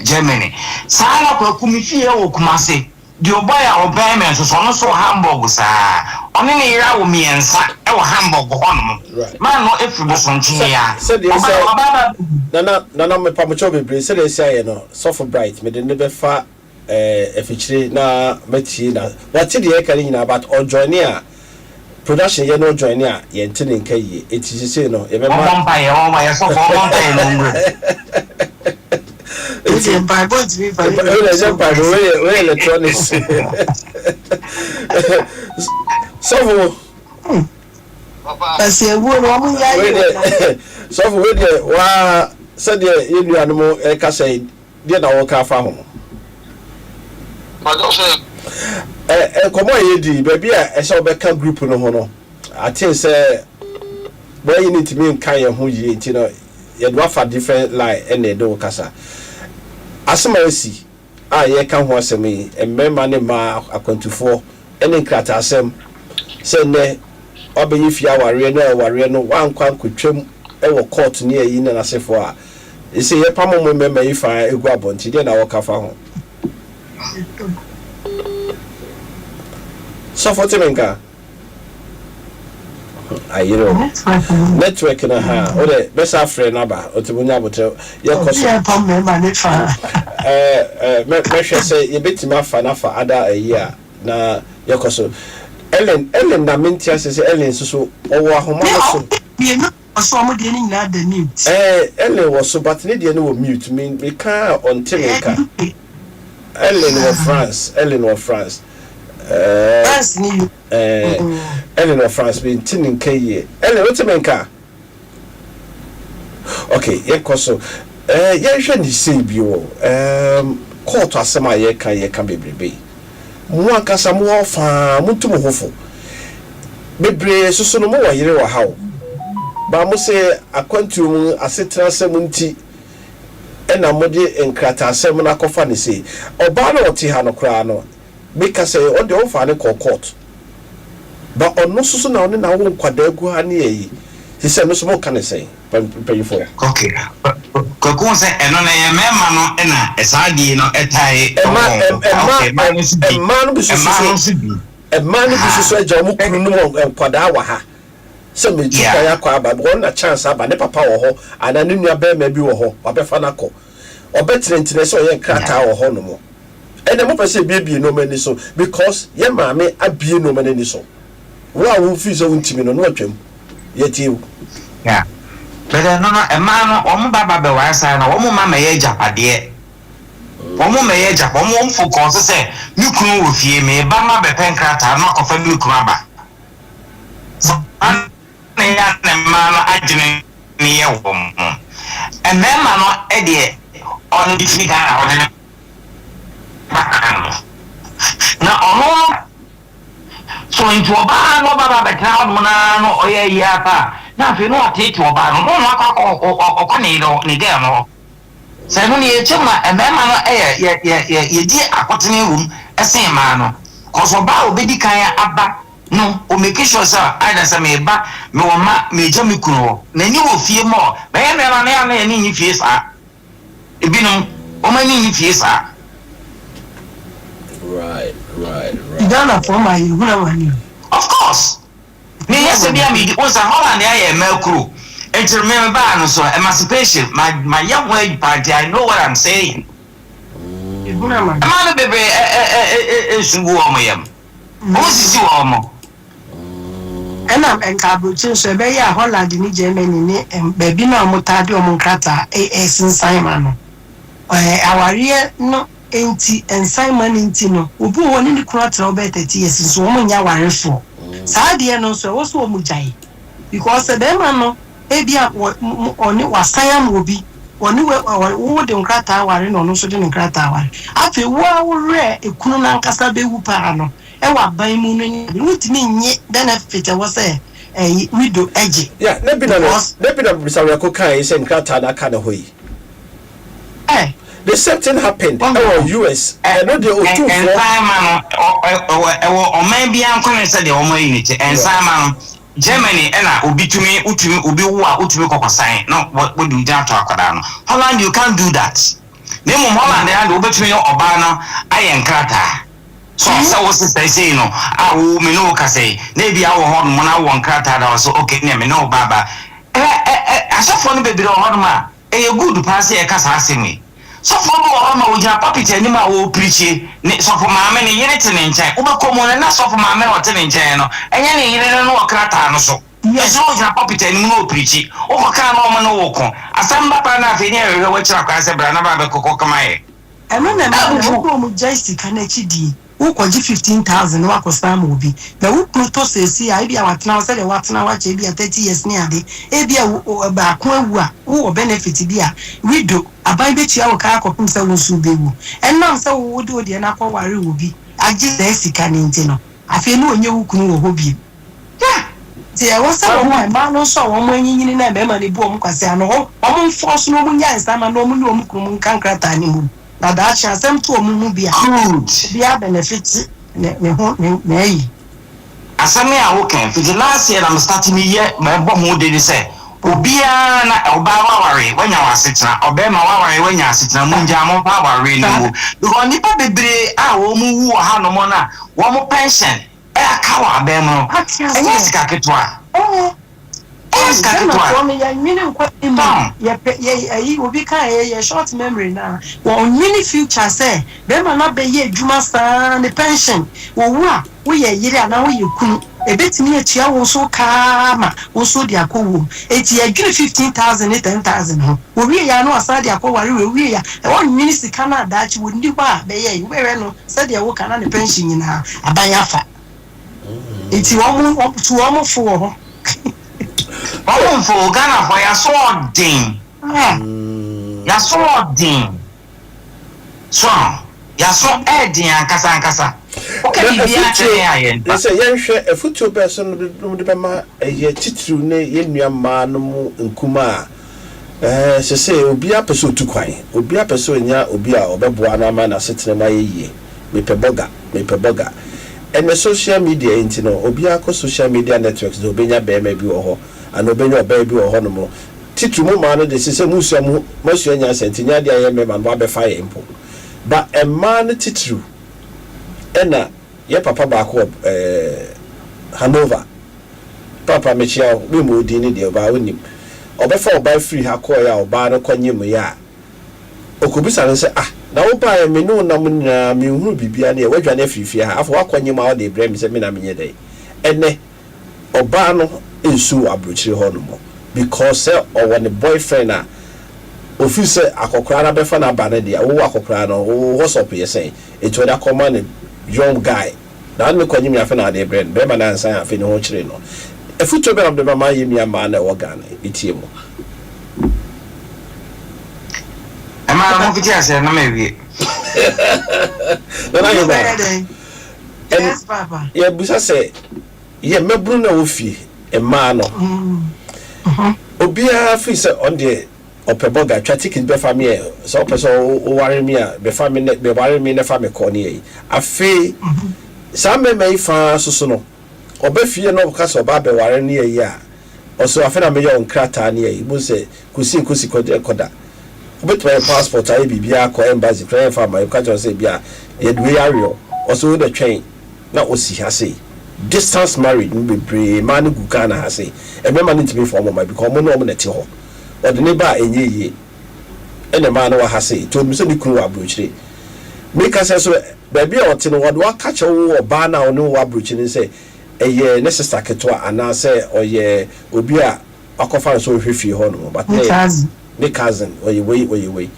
Germany. Saa na Kwaku me fie wɔ Kumasi. Deɛ ɔbae a ɔbɛn me nso so, ɔno nso wɔ Hamburg saa. Ɔne ne yere awo mmiɛnsa wɔ Hamburg hɔnom. Man no firi Bosontwe yi ara. Sɛdeɛ Ɔbae, sɛ waba aba abɛwu. Nana, Nana mepamokyɛw bebree, sɛdeɛ ɛsi ayɛ no, Sɔfo Bright, mede no bɛfa eh, afikyire na matie na wate deɛ yɛka no nyinaa but ɔjoine a, production yɛ na ɔjoine a, yɛnte ne nka yie. Enti sesei no, yɛbɛma. Ɔmmɔ mpaeɛ, ɔmmɔ, yɛ sɔfo, ɔmmɔ mpaeɛ na ɔnwura mu. Nti mpaebɔ ntumi nfa ne wei na ɛnyɛ mpaebɔ, wei yɛ wei yɛ electronics. Sɔfo. Ɛsɛ ewuo no wɔn yɛ Wei ayɛ deɛ sɔfo wei deɛ waa sɛdeɛ yɛn nuanom ɛkasa yi deɛ na wɔka afa ho. Ɛ nkɔmɔ a yɛdi baabi a ɛsɛ wɔbɛka group no ho no ate sɛ wɔayi no ntumi nka yɛn ho yie nti no yɛde wafa different line ɛna ɛde wo kasa. Asɛm a asi a yɛreka ho asɛm yi, mmarima ne mmaa akwantufoɔ ne nkrataasɛm sɛ nnɛ wabɛyɛ fie awareɛ ne awareɛ no wankɔ ankɔtwam wɔ court ne ayi ne n'asefoɔ a, ɛsɛ yɛpamo mo mmarima yi faa gu abɔnten, deɛ na wɔka fa ho? Sɔfo te me nka? Ayere o. Network no ha. O de bɛsa afrɛ no aba. O te mo nya abotrɛ. Yɛkɔ so. Ɛɛ ɛɛ mɛhwɛ sɛ yɛbɛtumi afa no afa ada ayi a na yɛkɔ so. Ellen Ellen na mente ase sɛ Ellen nso so ɔwɔ ahoma no so. Mmienu wɔ so ɔmo deɛ no nyinaa da mute. Ɛɛ Ellen wɔ so but ne deɛ no wɔ mute. Me meka a ɔnte me nka. Ellen wɔ France Ellen wɔ France. Ɛɛ. France ne U. Ɛɛ Ellen wɔ France me nte ne nka yie. Ellen wote me nka? Okay yɛnkɔ so. Ɛɛ yɛnhwɛ ne sei bio. Ɛɛm kɔɔto asɛm a yɛka yɛka bebrebe yi. Mo ankasa mo wɔ faa montu mo ho fo. Bebree soso no mowɔ yere wɔ ha o. Ba mo se akwantuo mu asetena asɛm nti ɛna mode nkrataasɛm no akɔfa no sei. Ɔbaa no a ɔte ha no koraa no Meka sɛ ɔno deɛ ɔmfaa no nkɔɔ court but ɔno nso so na ɔne n'awo nkwadaa gu ha ne ayi te sɛ ɛno nso moka no sɛn mpanyinfoɔ. Ok Kwaku wohu sɛ ɛno no ɛyɛ mmarima no na saa adeɛ no ɛtae wɔ Ɛma wɔn ho ɛma ok mmaa no nso bi mmaa no bi soso mmaa no so nso bi mmaa no bi soso haa agya wɔn kunu nom nkwadaa wɔ ha sɛ metu yeah kwan akɔ aba wɔn na chance aba ne papa wɔ hɔ anaa ne nua barima bi wɔ hɔ wabɛfa no akɔ ɔbɛtenetene sɛ ɔyɛ nkrataa wɔ hɔ nom. Ɛnɛ mopɛ sɛ ebiebie nnoɔma ani so because yɛ maame abie nnoɔma no ani so. Wo a wo feel sɛ wo ntimi no na watwam. Yɛtie wo. Yeah but ɛno no mmaa no wɔn ba ba bɛware saa na wɔn mma mɛyɛ agyapadeɛ wɔn mɛyɛ agyapa wɔn wɔn focus sɛ me kunu wɔ fie meba ma bɛpɛ nkrataa na makɔfa me kunu aba saa na ɛyɛ a na mmaa no adwene no yɛ wɔn mmarima no deɛ ɔno de firi Ghana ɔde ne ba ka no na ɔno no so nti ɔbaa no ɔba ba bɛtena hɔnom na no ɔyɛ ayi apa a na afei na ɔteete ɔbaa no na ɔno akɔ akɔ ɔkɔ ne yere ne gɛɛ no hɔ sɛ ɛno no yɛkyɛ mu a mmarima no yɛ yɛ yɛ yɛ yɛdi akotene wɔ mu ɛsen mmaa no kɔsɔ ɔbaa a ɔbɛdi kan aba no o make sure sɛ ayɛ sɛ meba mewɔ ma megya me kunu hɔ n'ani wɔ fie mɔ bɛyɛ mmarima no yɛ a na yɛne nyi fie saa. Ebinom, wɔn ani nnye fie saa. Right, right, right. Ghana foɔ ma yɛ hunu amane o. Of course! Me nyɛ sɛ bia me di, wohu sɛ Holland ayɛ mmaa kuro, nti me me baa no so emancipation, ma ma yɛ ho ayi paa nti I know what I'm saying. Yɛ hunu amane. Mmaa no bebree ɛ ɛ ɛ ɛ esu gu wɔn yam, wɔn sisi wɔn. Ɛna nka abrokyi nso ɛbɛyɛ a Holland ne Germany ne baabi no a wɔtaa de wɔn nkrataa sensan ma no. Awareɛ no nti, nsan ma no nti no, obi wɔ hɔ ɔne ne kunu atena hɔ bɛyɛ 30 years nso wɔn nyɛ awarefoɔ. Saa adeɛ no nso ɛwɔ sɛ wɔn gyae because sɛ bɛrima no ebia ɔne wasan ama obi, ɔne wo de nkrataa aware na ɔno nso de ne nkrataa aware. Afei wo a wo werɛ ekunu no ankasa bɛwu paa no, wɔ aban mu no ne ade no wontumi nnye benefit a ɛwɔ sɛ ɛyi widow gye. Yeah, na bi na no, Because. na bi na Bisawɛko kae sɛ nkrataa no aka ne hɔ yi. Eh. The same thing happened Wahu. ɛwɔ US, ɛno deɛ otumfoɔ. Nsan ma no, ɛwɔ ɛwɔ ɔman biara nkɔne sɛdeɛ wɔn ayi no te, nsan ma no, Germany ɛna obi tumi wotumi obi wo a wotumi kɔ kɔsan na wode wo din ato akwadaa no, Holland you can't do that, na mmom Holland deɛ wobɛtumi ne ɔbaa no ayɛ nkrataa. Sɛ wo sesa sei no a wo me ne wo kasa yi na ebi awɔ hɔ nom na wɔ nkrataa da hɔ so, okay, nea me ne wo ba ba ɛ ɛ ɛ asɔfoɔ no bebree wɔ hɔ nom a ɛyɛ good paa sɛ yɛka saa asɛm yi. Sɔfoɔ bi wɔ hɔ ma ogyina pulpit anim a ɔrepreache, ne sɔfo maame ne yere te ne nkyɛn. Wobɛkɔ mu no na sɔfo maame na ɔte ne nkyɛn no, ɛnyɛ ne yere no na wɔ krataa no so. Nso ogyina pulpit anim na ɔrepreache. Wokɔka na wɔn ne wo ko. Asɛm ba paa na afei ne yɛhwehwɛ w'akyiri akwan sɛ bra na bra bɛkɔkɔ kama yɛ. Ɛno na ɛma Abufuw. na wɔn gyae sika no akyi die. Wokɔgye 15,000 na woakɔsan ama obi. Na wo kunu tɔ seesei a, ebia watena hɔ sɛdeɛ woatena hɔ akyɛ ebia 30 years ne ade. Ebia wo baako awu a, wowɔ benefit bi a, widow, aban bɛtua wo ka akɔpem sɛ wo nso wobɛwu. Ɛnam sɛ wo wode wo deɛ no akɔware obi agye saa sika no nti no, afei na ɔnyɛ wo kunu wɔ hɔ bio. Yeah. Nti ɛwɔ sɛ wɔn a mmaa no nso a wɔn anyinyini na mmarima no bu wɔn kwasea no, wɔn wɔn mfɔɔso na wɔn nnyae saa ma na wɔn ne wɔn kununom nka nkrataa no mmom. Na daakye asɛm to wɔn mu bi a, Good. obiara benefit ne ne ho ne n'ayi. Asɛm yi a woka yi, fiti last year na me start me yɛ mɛbɔ ho dede sɛ obiara na ɔbaa waware wanya w'asetena, ɔbɛrima waware wanya asetena, mungyaa momfa awareɛ no ngu because nnipa bebree a wɔn wu wɔ hanom no a wɔn pension aka wɔ aban mu no Ate ɛnyɛ aseɛ. sika ketewa, Ɛɛ. ɛnyɛ sika ketewa. Ghanafoɔ no yɛnwene nkɔ anim. Tom. Yɛpɛ yɛ ayi obi ka yɛ yɛ short memory na wɔnwene future sɛ bɛrima no abɛyɛ adwuma saa ne pension, wɔwu a, woyɛ yere anaa woyɛ kunu, ebetumi atua wo nso kaa ma wo nso de akɔ wom. Eti yɛdwene 15,000 ne 10,000 ho. Wɔwie yɛ ano asan de akɔ ware wei. Wowie yɛ a, wɔnwene sika no adaakye wɔnni hɔ a bɛyɛ yi wobɛhwɛ no sɛdeɛ woka na ne pension nyinaa aban afa. Nti wɔn tu wɔn fo wɔ hɔ. Wɔn mfo Ghanafoɔ yɛaso ɔden. Yɛaso ɔden. So yɛaso ɛɛden ankasa ankasa. Woka Na biribiara kyerɛ yɛn a yɛn na ba. sɛ yɛnhwɛ afutuo bɛɛ so no de bɛma ɛyɛ titiriw ne yɛn nua mmaa no mu nkuma a sɛ sɛ obiara pɛ sɛ otu kwan, obiara pɛ sɛ onya obi a ɔbɛboa no ama n'asetena mu ayɛ yie. Mepɛ bɔga, mepɛ bɔga. Ɛnɛ social media yi nti no, obiara kɔ social media networks na obenya bɛrima bi wɔ hɔ anaa obenya ɔbaa bi wɔ hɔ nom. Titiriw mo mmaa no de, sɛ sɛ musua mo masua nyansa nti nyɛ adeɛ a yɛ mmarima no abɛfa yɛn mpo ba mmaa no titiriw. Ɛna yɛ papa baako wɔ Hanover. Papa, mekyia wo. Memmɔ wo din ne deɛ ɔbaa wonim. Ɔbɛfa ɔbaa firi ha kɔeɛ a ɔbaa no kɔnyemeeɛ a, ɔkɔbisa no sɛ, ah, na wobaeɛ me ne wo nam nyinaa menhunu biribiara ne ɛ, woadwane afiri fie ha, afei woakɔnyem a wode rebrɛ me sɛ me na menyɛ dɛn? Ɛnnɛ, ɔbaa no nsu wɔ aburokyire hɔ nom because sɛ ɔwɔ ne boyfriend a ofiri sɛ akɔkoraa no abɛfa no aba no deɛ, wowɔ akɔkoraa no, wo WhatsApp yɛ sɛn? Enti ɔde akɔma ne young guy na ɔne no kɔnyem afei na ɔde rebrɛ no. Bɛrima no ansan afei ne ho kyere no. Afutuo bɛn na wode bɛma yɛn nua mmaa no a ɛwɔ Ghana yi? Metie mo. Mmaa no momfiti aseɛ na mawie. Nana Wobɛyɛ Hemaa, dɛn? ɛn Yes, Papa. yɛbisa sɛ yɛn mmabunu no a ɛwɔ fie, mmaa no, obiara firi sɛ ɔno deɛ ɔpɛ bɔga, twa ticket bɛfa me ɛ, sɛ wopɛ sɛ woware me a, bɛfa me nɛ, bɛware me na fa me kɔ ne yɛyi. Afei, saa mmarima yi faa so so no, ɔba fie na ɔka sɛ ɔba abɛware ne yɛyi a, ɔsɛ afei na meyɛ wo nkrataa ne yɛyi. Bohu sɛ kɔsi nkosi kɔgye kɔda. Wobɛtumi ayɛ passport ayɛ biribiara akɔ embassy koraa yɛmfa mma, yɛbɛka kyerɛ wo sɛ ebia yɛde wei awe wo. Ɔsɛ wo dɛ twɛn na ɔsi ha sei. Distance marriage no bebree mmaa no gu Ghana ha sei. Mmarima no ntumi mfa wɔn mma because wɔn ne wɔn na ɛte hɔ. Ɔde ne ba a ɛnyɛ yie ɛna mmaa no wɔ ha sei. Nti ɔnim sɛ ne kunu wɔ aburokyire. Meka sɛ so baabi a ɔte no wɔde waka kyerɛ wo ɔbaa no a ɔne wo wɔ aburokyire no sɛ ɛyɛ ne sister ketewa anaasɛ ɔyɛ obi a wakɔfa no sɛ ɔhwɛ fie hɔ nom but Ne ne cousin. ne cousin ɔyɛ wei ɔyɛ wei.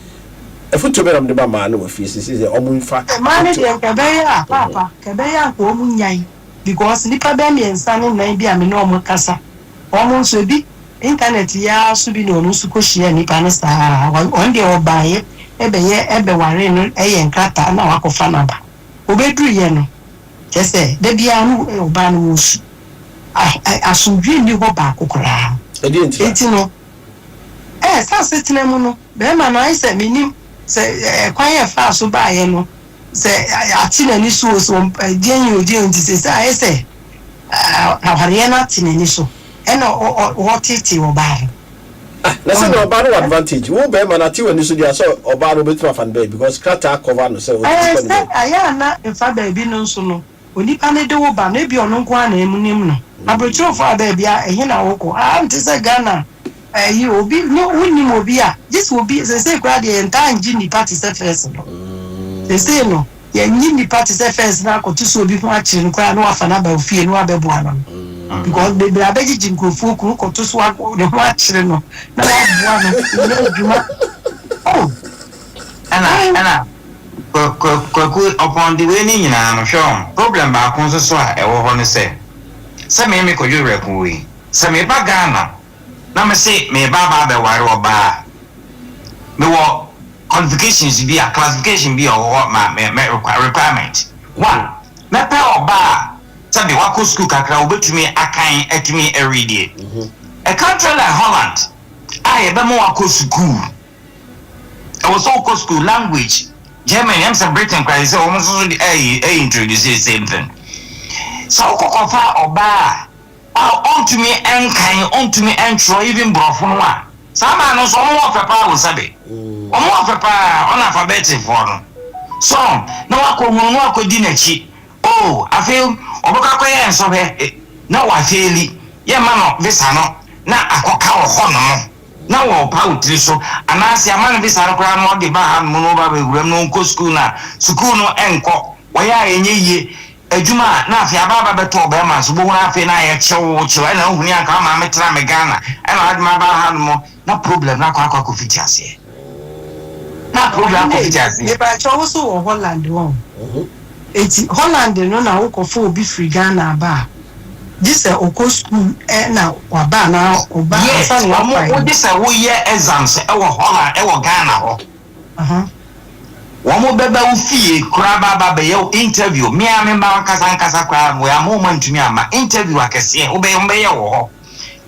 Afutuo bɛn na mode ma mmaa no wɔ fie sisi sɛ ɔmo nfa Mmaa no nto deɛ nka ɛbɛyɛ a paapa, nka ɛbɛyɛ a nka wɔn nyae because nnipa bɛyɛ mmiɛnsa ne nnan bi a me ne wɔn kasa, wɔn nso ebi internet yi ara so bi na ɔno nso kɔhyiaa nnipa no saa ara, ɔno deɛ ɔbaeɛ bɛyɛ bɛwaree no yɛ nkrataa na wakɔfa no aba. Ɔbɛduruiɛ no, kyerɛ sɛ da biara no ɔbaa no wɔresu. Asomdwoeɛ nni hɔ baako koraa. Ɛdeɛn ntira? Enti no, ɛɛ sɛ asetena mu no, bɛrima no ayɛ sɛ mennim sɛ ɛkwan a ɛfaa so baeɛ no, sɛ ate n'ani so o, sɛ deɛn o deɛn o, nti seesei ayɛ sɛ awareɛ no ate n'ani so, ɛna ɔreteetee ɔbaa no. Ah, na sɛ na ɔbaa no wɔ advantage, wo bɛrima no ate w'ani so deɛ sɛ ɔbaa no obɛtumi afa no baabi because krataa cover no sɛ ɔtumi Ɛɛ kɔ ne sɛ baabi. ayɛ a na mfa baabi no nso no, onipa no de wo ba no, ebia ɔno nko ara na ɛnim no. Aburokyerefo a baabi a ɛhe na wokɔ? Aa nte sɛ Ghana ɛyi obi ne wonnim obi a, gye sɛ obi, seesei koraa deɛ yɛntaa ngye nnipa te sɛ first no. Seesei no, yɛnnye nnipa te sɛ first no akɔto sɛ obi ho akyere no koraa na wafa no aba wo fie na wabɛboa no no. Because bebree abɛgyegye nkurɔfoɔ kunu kɔto so ne ho akyere no na waboa no nyɛ adwuma. Oh! Ɛna ɛna Kwaku upon de wei ne nyinaa no hwɛ wɔn problem baako nso so a ɛwɔ hɔ ne sɛ sɛ me me Kwadwo Werɛko wei sɛ meba Ghana na me se meba aba abɛware ɔbaa a mewɔ qualifications bi a classification bi a ɔwɔ hɔ ma me me requirement one mɛpɛ ɔbaa a sɛbi wakɔ sukuu kakra obetumi akan atumi areadie a country like Holland a yɛbɛma wakɔ sukuu ɛwɔ sɛ wokɔ sukuu language Germany ɛm sɛ Britain koraa sɛ wɔn nso so de ɛyi ɛyi introduce the same thing sɛ wokɔ kɔfa ɔbaa a ɔntumi nkan ɔntumi ntwerɛ even borɔfo no a saa maa no nso wɔn wɔ fɛ paa wɔ sɛbe wɔn wɔ fɛ paa ɔna alphabetfoɔ no so na wakɔ hunu na wakɔ di n'akyi oh afei ɔbɛkɔ akɔyɛ nsɔhwɛ na wafeeli yɛma no visa no na akɔka wɔ hɔ nom na wɔrepa wo tiri so anaasɛ ama no visa no koraa na ɔde ba hanom na ɔba abɛwura mu na ɔnkɔ sukuu no a, sukuu no nkɔ. Wɔyɛ a ɛnyɛ yie. Adwuma a, na afei aba aba bɛtɔ ɔbarima nso, wobɛhu na afei na ayɛ kyew kyew, ɛna wohuni anka wo maame tena me Ghana, ɛna wode me aba hanom, na problem no akɔ akɔ akɔfiti aseɛ. Na problem akɔfiti aseɛ. Mepakyɛw wo so wɔ Holland wɔn? Enti Holland no na wo kɔfa obi firi Ghana aba a, gye sɛ ɔkɔ sukuu na waba anaa ɔba Yes, ansa na wɔn wapae wo no? gye sɛ woyɛ exams wɔ Holland wɔ Ghana hɔ. Wɔn bɛba wo fie koraa ba aba bɛyɛ wo interview. Me ara me mma ankasa ankasa koraa no wɔamma wɔn antumi amma interview akɛseɛ wobɛyɛ wɔn bɛyɛ wɔ hɔ.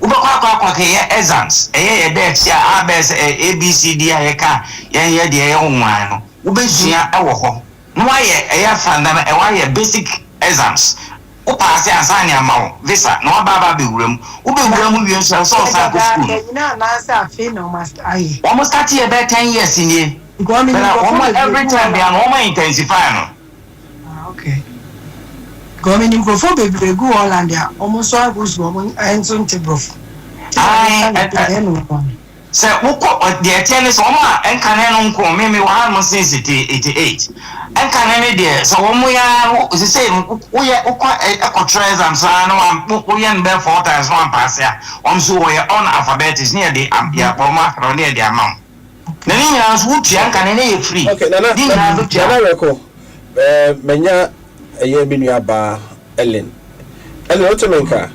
Wobɛkɔ akɔ akɔ akɔyɛ exams ɛyɛ yɛ dɛ akyi a abɛyɛ sɛ ABCD a yɛka yɛn yɛ deɛ ɛyɛ nwan no wobɛsua wɔ hɔ. Na wayɛ ɛyɛ fanda no wayɛ basic exams wo paase ansa ne ama wo visa na waba aba abɛwura mu wo bɛwura mu wie nso ɛwɔ sɛ ɔsan kɔ school no. Wɔn start yɛ bɛyɛ 10 years nie Because but menim nkurɔfoɔ wɔn bebree every gu time bia Holland. no wɔn intensify no. Ah, okay. Because menim nkurɔfoɔ bebree gu Holland a wɔn nso akɔ sukuu wɔn nso nte borɔfo. Nti na Ae meka no ɛ pɛ ɛ ɛyɛ me nwanwa. Sɛ wokɔ deɛ ɛteɛ ne sɛ wɔn a ɛnkane no nko me mewɔ hanom since 88 ɛnkane no deɛ sɛ wɔn yɛ ara no sesei no woyɛ wokɔ ɛkɔtwerɛ exams ara na woyɛ no bɛyɛ four times na wampaase a wɔn nso wɔyɛ on alphabetics ne yɛde yɛ wɔn ahwerɛ ne yɛde ama wo na ne nyinaa nso wotua nkane ne yɛ free Okay, Nana, ne nyinaa nso tua. Nana Reko, manya ɛyɛ me nua baa Ellen. Ellen, wote me nka?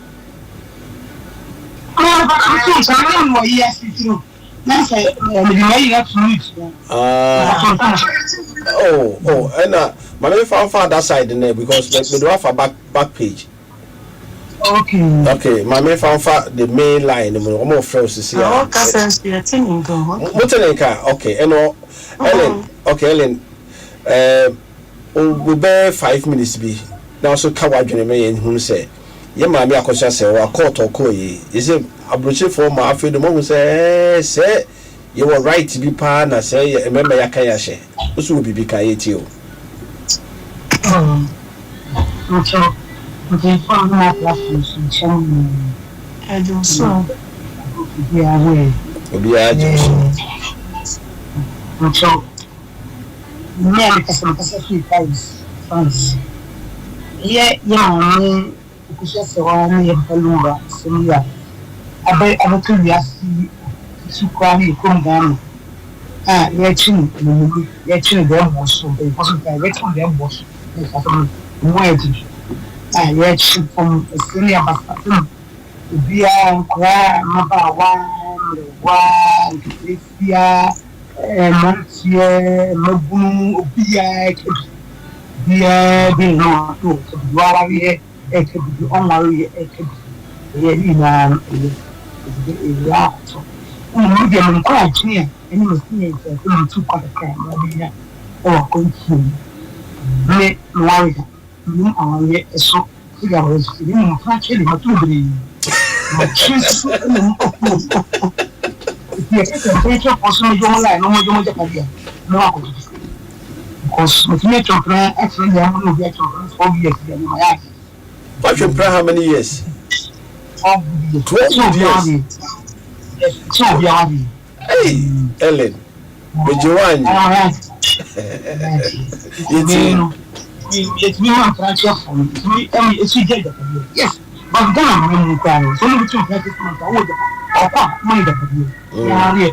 Ah, oh, ɛna ma me fa fa that side there because me do afa back page. Okay. Okay, ma me fa fa the main line mu. Ɔmo frɛ wo sisi Na a. wɔka sɛ nso yɛte ne nka ho. Okay. Mote ne nka? Okay, ɛna Ellen, okay, Ellen, wo bɛyɛ 5 minutes bi na so ka w'adwene ma yɛn hunu sɛ yɛ maame akɔso asɛ wɔ akɔɔtɔ kɔɔ yi yɛsɛ aburokyerefoɔ ma afei de mo ahu sɛ sɛ yɛwɔ right bi paa na sɛ yɛ mmarima yɛaka yɛ ahyɛ woso wɔ biribi ka yɛtie o. Nkyɛ mpanyinfoɔ a wɔn platform so nkyɛn mu Ɛde wo so. Obiara ho yɛ. Obiara gye wo so. Nkyɛw mmea a mekasa firi Paris, France. Ɛyɛ yɛ maame Akosua Serwaa ne yɛ papa Lumba asɛm yi a abɛ abɛto wiase yi so koraa ne yɛ kurom Ghana a yɛrekye no anonini, yɛrekye no dɛɛboɔ so, mpanyinfoɔ so nka yɛrekye no dɛɛboɔ so na ɛsɛ asɛm no emu ayɛ den a yɛrekye fam ɛsɛ ne abasa fam obiara nkoraa, mmabaawa, mmerewa, nketeesia, mmeranteɛ, mmabunu, obiara ɛka bi. Obiara bi ne ho a na ɔka bi, wawareɛ ɛka bi, deɛ ɔnwareɛ ɛka bi. Ɛyɛ ne nyinaa no ɛyɛ ɛde ɛyɛ akɔtɔ. Mmom me deɛ me nkɔ adwene a ɛne m'experience a sɛ metu kwan kakra a mabɛnya ɛwɔ akwantuo mu. Me meware da, menim awareɛ ɛso sɛdeɛ awareɛ so teɛ na mmom mpena kyɛ deɛ mato bebree. Matwe nso mmom. Nti yɛka sɛ mpɛnkyɛfoɔ so mmɛgye wɔn line na wɔmmɛgye wɔn agyapadeɛ a, mɛwɔ akɔgye bi. Because metumi atwa mpena atena dan mu ne obi atwa mpena 12 years deɛ mema yɛ adeɛ. Watwe mpena how many years? 12 good years. 12 good years. Yes, kyɛ obi awadeɛ. Hey, Ellen, megye wo anye. Yɛtie. Yɛtumi ma mpranteɛfoɔ no, yɛtumi ɛmi esu gye agyapadeɛ. Yes, but Ghana mmara mu koraa no, sɛ ɔno bi tu mpranteɛ fo no nka wowɔ gyapa, ɔkɔ a, woma no agyapadeɛ. Yɛawareɛ.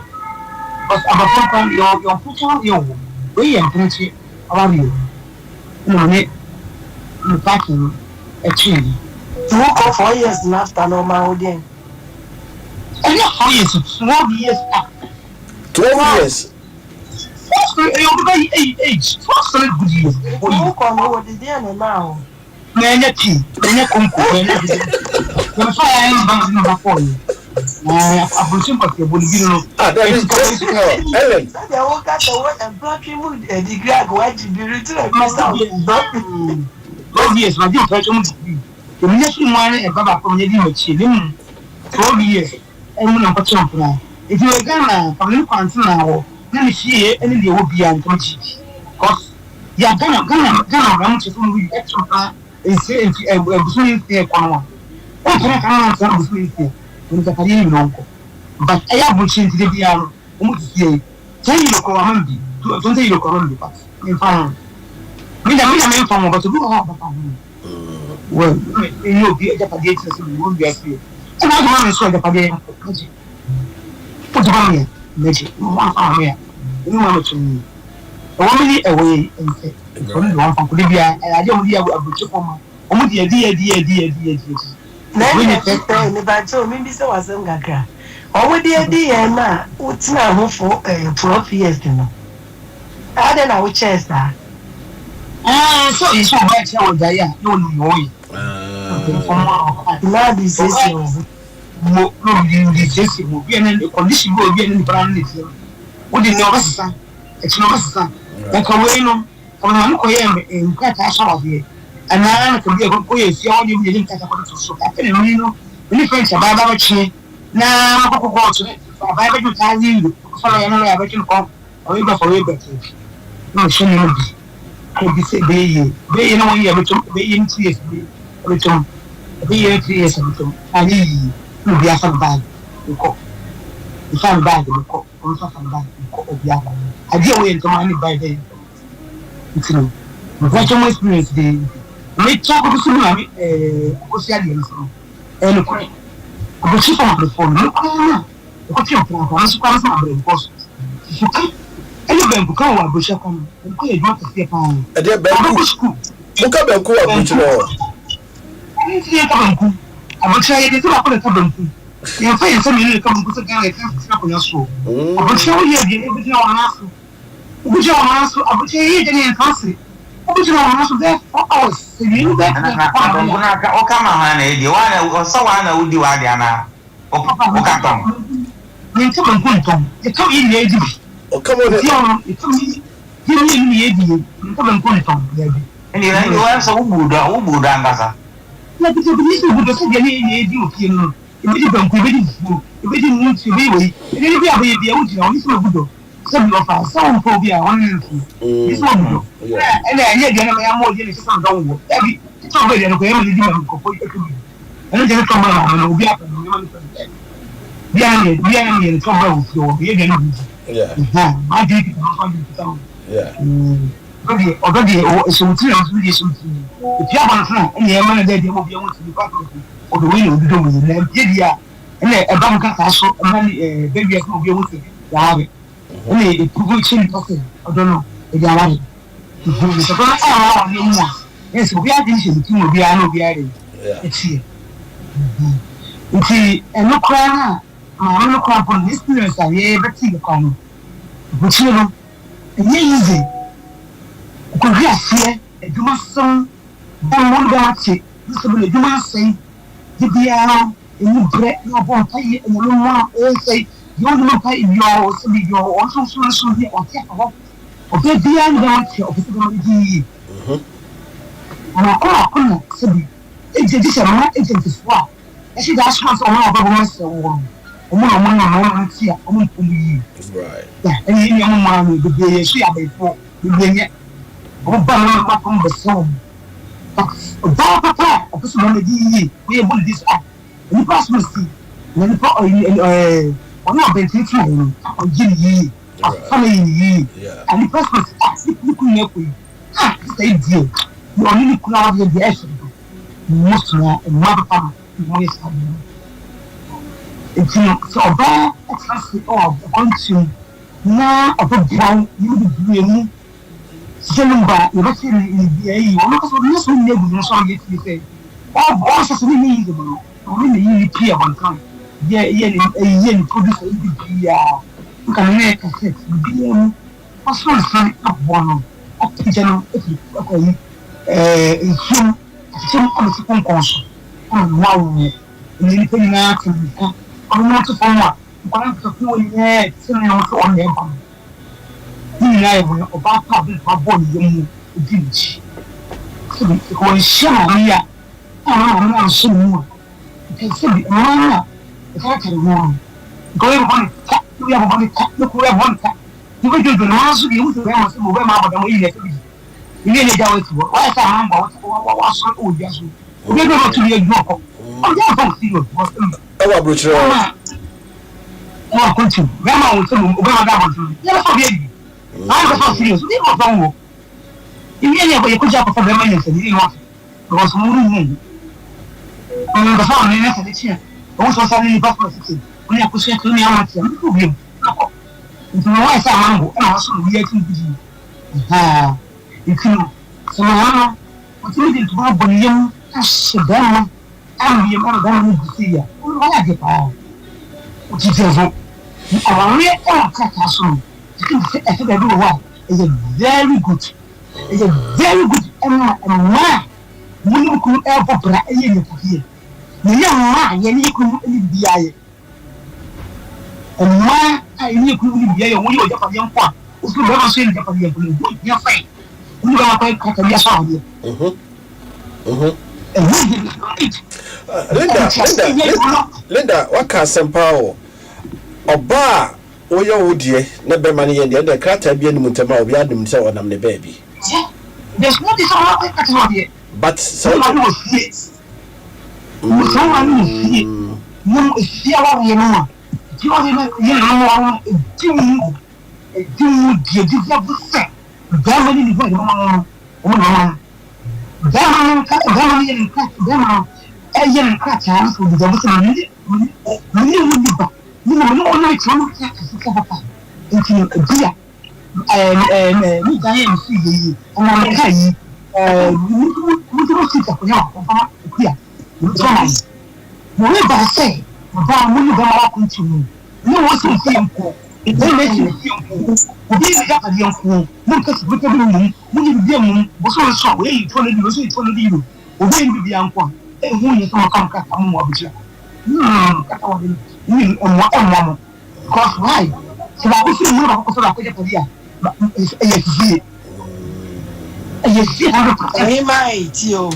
Because abɔfra koraa no, yɛwɔ yɛwɔ mpranteɛ awareɛ wɔ hɔ. Wei yɛ mpranteɛ awareɛ. Ɛna ɔne ne partner no ɛtweeɛ. Nti wokɔ 4 years no after no ɔmaa wo deɛn? Ɛnyɛ 4 years, 12 years after. 12 years. 12 ɛyɛ obi bɛ age 12 solid good years. Nti wokɔ no wɔde deɛn na ɛmaa wo? Na ɛnyɛ tea, na ɛnyɛ konko, na ɛnyɛ dede. Na mefa yɛ ayɛ mba na ba kɔɔ yɛ. Na aburusi mpɔtɛ bɔ ne bi no. Ah, dabi, Ellen. Sɛdeɛ woka sɛ wo mpratwe mu degree a wagye bi no nti na bisa wo. 12 years, magye mpratwe mu degree. Eminya firi mu ara ɛba baako a menya di m'akyi ne mu 12 years ɛmu na nkɔkyɛ mpena. Nti wɔ Ghana family kwante na wɔ na ne fie ɛne deɛ ɛwɔ biara nka megye bi. Cause yɛ Ghana mmara mu kyerɛ sɛ wɔn ɛkyɛ mpena nsia nfi ɛbusumi 6 ɛkɔ no a. Wɔn kan na nsa bosome 6 wɔn agyapadeɛ nyinaa nkɔ. But ɛyɛ aburokyire nti de biara no wɔn sisi yɛ €10 kɔ ama mi bi, €20 kɔ ama mi bi, but nfa ho. Mi da mi nfa ho, but obi wɔ hɔ a ɔbɛfa ho. Well, mi nye obi agyapadeɛ kyerɛ sɛ mi wɔ wiase yɛ. Ɛna adi ma mi nso agyapadeɛ yɛ nkɔ mɛgye. Wogye ma mi a mɛgye. Na wɔn afa ma mi a ɛnu ma mi to mi. Ɛwɔ mi ni ɛwɔ yɛ nsɛ. Wɔn de wɔn fa nkɔ de biara ɛyɛ adeɛ a wɔn de yɛ aburokyire fɔ ma. Wɔn de adi adi adi adi adi adi. Na ɛna ɛfɛ mebakyɛ omi bi sɛ wasɛm kakra. Ɔmo de adi yɛn na wotena ho for 12 years no. Adɛn na wokyɛɛ saa? Ɛɛ sɛ ɔyɛ sɛ ɔbaa kyerɛ wɔ gyae a na ɔnim nea ɔyɛ. Na ade siesie wo ho. Mo na ɔde de siesie ho obi a na condition bi a obi a na nipa no ne teɛ no wode nea ɔbɛsesa akyi no ɔbɛsesa na ka wei no kama no kɔyɛ nkrataa so awadeɛ anaa na ka bi a kɔyɛ efie awadeɛ bi yɛde nkrataa kɔde to so afei na mmiri no ne French abaa ba bɛtwe na makɔkɔ kɔɔto ne abaa bɛgye €1,000 kɔfa lɔya na lɔya bɛtwe no kɔ ɔyɛ bɛ fɔ ɔyɛ bɛ te na ɔhyɛ nneɛma bi ka bi sɛ ɛbɛyɛ yie, ɛbɛyɛ yie na wɔn yɛ ɛbɛtɔm, ɛbɛyɛ yie no 2 years ɛbɛtɔm, ɛbɛyɛ yie no 3 years ɛbɛtɔm na anyɛ yie na obi afa ne bag nkɔ, nfa ne bag nkɔ, ɔno nso afa ne bag nkɔ, obi akɔ adeɛ a wɔyɛ ntɔm a ne bag bɛyɛ ntɔm. Nti no mpɛkyɛ mo experience de mekyɛ akɔto so bi na me akɔsi adeɛ no so no ɛyɛ nokorɛ abɔkyi fam abrɛfoɔ no mekora no a ɛkɔtwe mpena nkwa no so koraa no sɛ mabrɛ because fufuka ɛne banku ka wɔ aburokyire kwan no banku yɛ adwuma kɛseɛ paa. Ɛdeɛ banku? Ɔbɛkɔ sukuu. Moka banku wɔ aburokyire hɔ? Ɛne nti yɛka banku aburokyire yɛde sɛ baako na ɛka banku, yɛmfa yɛn nsa mmienu na ɛka banku sɛ Ghana yɛtena tena akonnwa soɔ. Aburokyire woyɛ aduane wobɛgyina wɔn nan so, wobɛgyina wɔn nan so. Aburokyire yɛyɛ aduane yɛn nsa ase, wobɛgyina wɔn nan so bɛyɛ 4 hours sɛ mmienu bɛyɛ Na na banku no aka woka ma hwan na edi? Wa na ɔsɛ wa na wodi w'ade anaa woka tɔn? Yɛnka banku ntɔn, yɛka yɛ nyinaa di bi. Ɔka mo ne nti ɔno yɛka yɛ mmienu na yɛdi yɛ, yɛnka banku ntɔn, daabi. Ɛnni wɔn sɛ wobu dɔ, wobu dɔ ankasa. Dabi dabi, ne sɛ obu dɔ sɛ deɛ ne yɛ nyinaa di wɔ fie no, yɛbɛdi banku, yɛbɛdi fufuo, yɛbɛdi nontu, yɛbɛyɛ wei, aduane bi a bɛyɛ bia wogyina hɔ ne sɛ wabu dɔ sɛ bi ɔfa sɛ wompɛ obi a ɔne ne mfo ne sɛ wabu dɔ ɛna ɛnyɛ aduane ma yɛama ɔdeɛ ne sɛ sɛ medɔ wowɔ dabi sɛ ɔbɛ aduane kɔ yɛma ne di ma nkɔfɔ atwa bi ɛno nkyɛ ne tɔn bra maame no obi apɛ no yɛma ne pɛ no biara ne biara ne yɛ ne tɔn bra wɔ fie hɔ yɛ aduane bi di adwene kita no nso adwene kita no ɔdɔ deɛ, ɔdɔ deɛ ɔwɔ ɛhyɛ wo tiri na nso deɛ ɛhyɛ wo tiri epia abɔnten a ɛna ɛma no dɛ deɛ ɛma obi ɛho ti nipa to so ɔdɔ wei na ɔdodɔ wei na mpie deɛ a ɛna ɛba no kasa so ɛma ne ɛɛ bɛ wiase na obi ɛho sɛ yaware ɛna epugu kyerɛ nipa sɛ ɔdɔ no ɛde aware ɔdɔ no a aware mu a ɛna sɛ obi adwene hyɛ ne ti mu obiara na obiara de ɛteɛ nti ɛno koraa na maame no koraa mpo no experience a yɛbɛte yɛ koraa no bukyire no ɛnyɛ easy kɔhwe aseɛ adwuma sɛm bɛn wɔn bɛn ate ne sɛ bɛn adwuma asɛe de biara emu brɛ na ɔbɔ mpa yie Onyame mmoa ɔnsɛe deɛ ɔnim mpa yɛ ɔsɛ bi yɛ ɔnso so nso bi ɔte afa hɔ ɔbɛ biara ne bɛn ate ɔpɛ sɛ bɛn di yie na akoma akoma sɛ bi egye gye sɛ mma agentfoɔ a ɛhyɛ da asoma sɛ ɔmo a ɔbɛbɔ wɔn sɛ wɔn no. Wɔn na wɔn ne mmarima no te a wɔn mpɔ mu yie. Yeah, ɛne yɛn nuanom mmaa no bebree yɛ nso yɛ abayifoɔ, bebree nyɛ. Wɔn ba mmarima no apam bɛsrɛ wɔn. But ɔbaa papa a ɔpɛ sɛ mmarima di yie na yɛbɔ ne din sɛ ah, nipa asɛm asi na nipa ɔyɛ ɛɛ ɔne ɔbɛntene tena yɛ no ɔyɛ ne yie, afa no yɛ ne yie. Ah, nipa asɛm asi ah, ne kunu na ɛkɔ yi ah, sista yi deɛ ɔne ne kunu awadeɛ deɛ ɛhyɛ dodo. Most na mmaa papa no. Wɔyɛ saa deɛ no. Enti no, sɛ ɔbaa tena ase wɔ akwantuo mu na ɔbɛboa wo nneɛma bebree mu, te sɛ Lumba a yɛbɛte ne ne bea yi, ɔno ankasa ɔnyɛ sɛ ɔnni agu ne ho so a ɔyɛ tie sɛ ɔhyɛ sɛ ne nyɛ yize mu no, ɔno na ɛyi ne pii abɔnten yɛ yɛ ne ɛyɛ ne producer yɛ biribiara, nka ne ne cassette biribiara mu, ɔsoro nsan aboa no apagya no afiri akɔ ayi ɛɛ nsuo mu. Akyekyɛm abɛsi konkɔn so ama ne ho awo. Ɛnna nnipa nyinaa te ne nka. Ɔbɛnantew fam a nkwadaa nketewa nyinaa te ne ho sɛ ɔno na ɛreba no. Ne nyinaa yɛ wɔn ɔbaa pa a Bilha bɔɔ ne yam mu dii n'akyi. Sɛbi sɛ wanhyia maame yi a, amma maame no anhyɛ ne mu a, nka sɛbi mmaa no a wɔtaretare ho no, nka wei bɛbɔ ne ka, na wei abɛbɔ ne ka, na kuro wei abɛbɔ ne ka. Nti wobɛdwodwo no, mmaa nso deɛ, wohu sɛ bɛrima sɛbi ɔbɛrima abɔ dam, eyi na ɛsɛ bi. Ewie ne gya wasi hɔ. Wayɛ sɛ amanbɔ a wasɔre wɔ dua so. Obi adwuma na ɔtumi adwuma kɔ. Ɔde amfa wo serious because ɛmu. Ɛwɔ aburokyerɛ hɔ. Ɛwɔ akwantu. Bɛrima wo nsam obɛma da abɔnten. Yɛ bɛsɛ obi adi. Na ayɛ bɛsɛ serious. Obi bɔ fam wo. Ewie ne yɛ kɔgya akɔfa bɛrima nyɛ nsɛm yɛ wate. Because mo no mu. Nkɔfa ɔne ne sɛ ne kyea. Ɔwɔ sɛ ɔsa ne nipa so asese. Ɔne akosua kuro ne ama tia. Mo bi mu. Akɔ. Nti mo wayɛ sɛ amanbo ɛna wasɔ no wiase mu. Ahaa, enti no, sɛ mmaa no, wɔtumi de ntoma bɔ ne yam ahyɛ barima ano yam ama barima no gu sei a, ɔno wayɛ adeɛ paa. Ɔtiti nso, na awareɛ wɔ krataa so no, ɛka sɛ ɛsɛ baabi wɔ hɔ a, ɛyɛ very good. Ɛyɛ very good ɛma mmaa a wɔn ne wɔn kunu ɛrebɔ bra ɛyɛ nyapadeɛ. Na ɛnyɛ mmaa a yɛne yɛn kunu ne biribiara yɛ. Mmaa a ɛne yɛn kunu ne biribiara yɛ, wɔyɛ wɔn agyapadeɛ nko a, wofiri bɛrima nso yɛ n'agyapadeɛ nko no, ɛho nhia sɛ wo ne bɛrima kɔyɛ krataa bi asɔ awadeɛ. Ɛho nhia. Linda, Linda, Linda, waka asɛm paa o. Ɔbaa a woyɛ wo deɛ na bɛrima no yɛ deɛ, ɛnna krataa bi anim ntam a obiara nim sɛ ɔnam ne baabi. There's no this ɔmo akɔyɛ krataa no adeɛ. But sɛ wɔ fie. Sɛ wɔn wɔ fie na mo efie awareɛ no a, efie awareɛ no yɛ na mo awo edi mu edi mu di edi di abo sɛ bɛrima ne ne ho ɛde ma no wɔn na wɔn bɛrima no nka bɛrima no yɛ ne nkrataa bɛrima no ɛyɛ ne nkrataa no sɛ ɔdi di abo sɛ mene mene wo ni ba ne mo mene wɔn na ɛkyerɛ no krataa sika papa nti no ebi a ɛɛ ɛɛ ne dan yɛ ne fi yɛ yie ɛna ne kaa yi ɛɛ mo mo mo si akonnwa wɔ ɔba ekua mo ma yi na wɔn ba sɛ ɔbaa mo ne bɛma wakɔntu mu ne wɔn si nfie nko bɛrima si nfie nko obi yɛ ne adeɛ nko mo nka si bɛka bi mu mo nye bibi mu bosom nso a wɔyɛ yi tuo no di wɔsi tuo no di yi obi yɛ ne bibi anko a ɛho yɛ sɛ mo ka mo kasa mo mo abɛgyina hmm kasa wɔ de ne mmoa ɛmmoa mo. Because why? Sɛ baako firi mu na baako kɔfa baako agyapadeɛ a, ɛyɛ asisie. Ɛyɛ asisie 100%. Ɔhemaa yi tie o,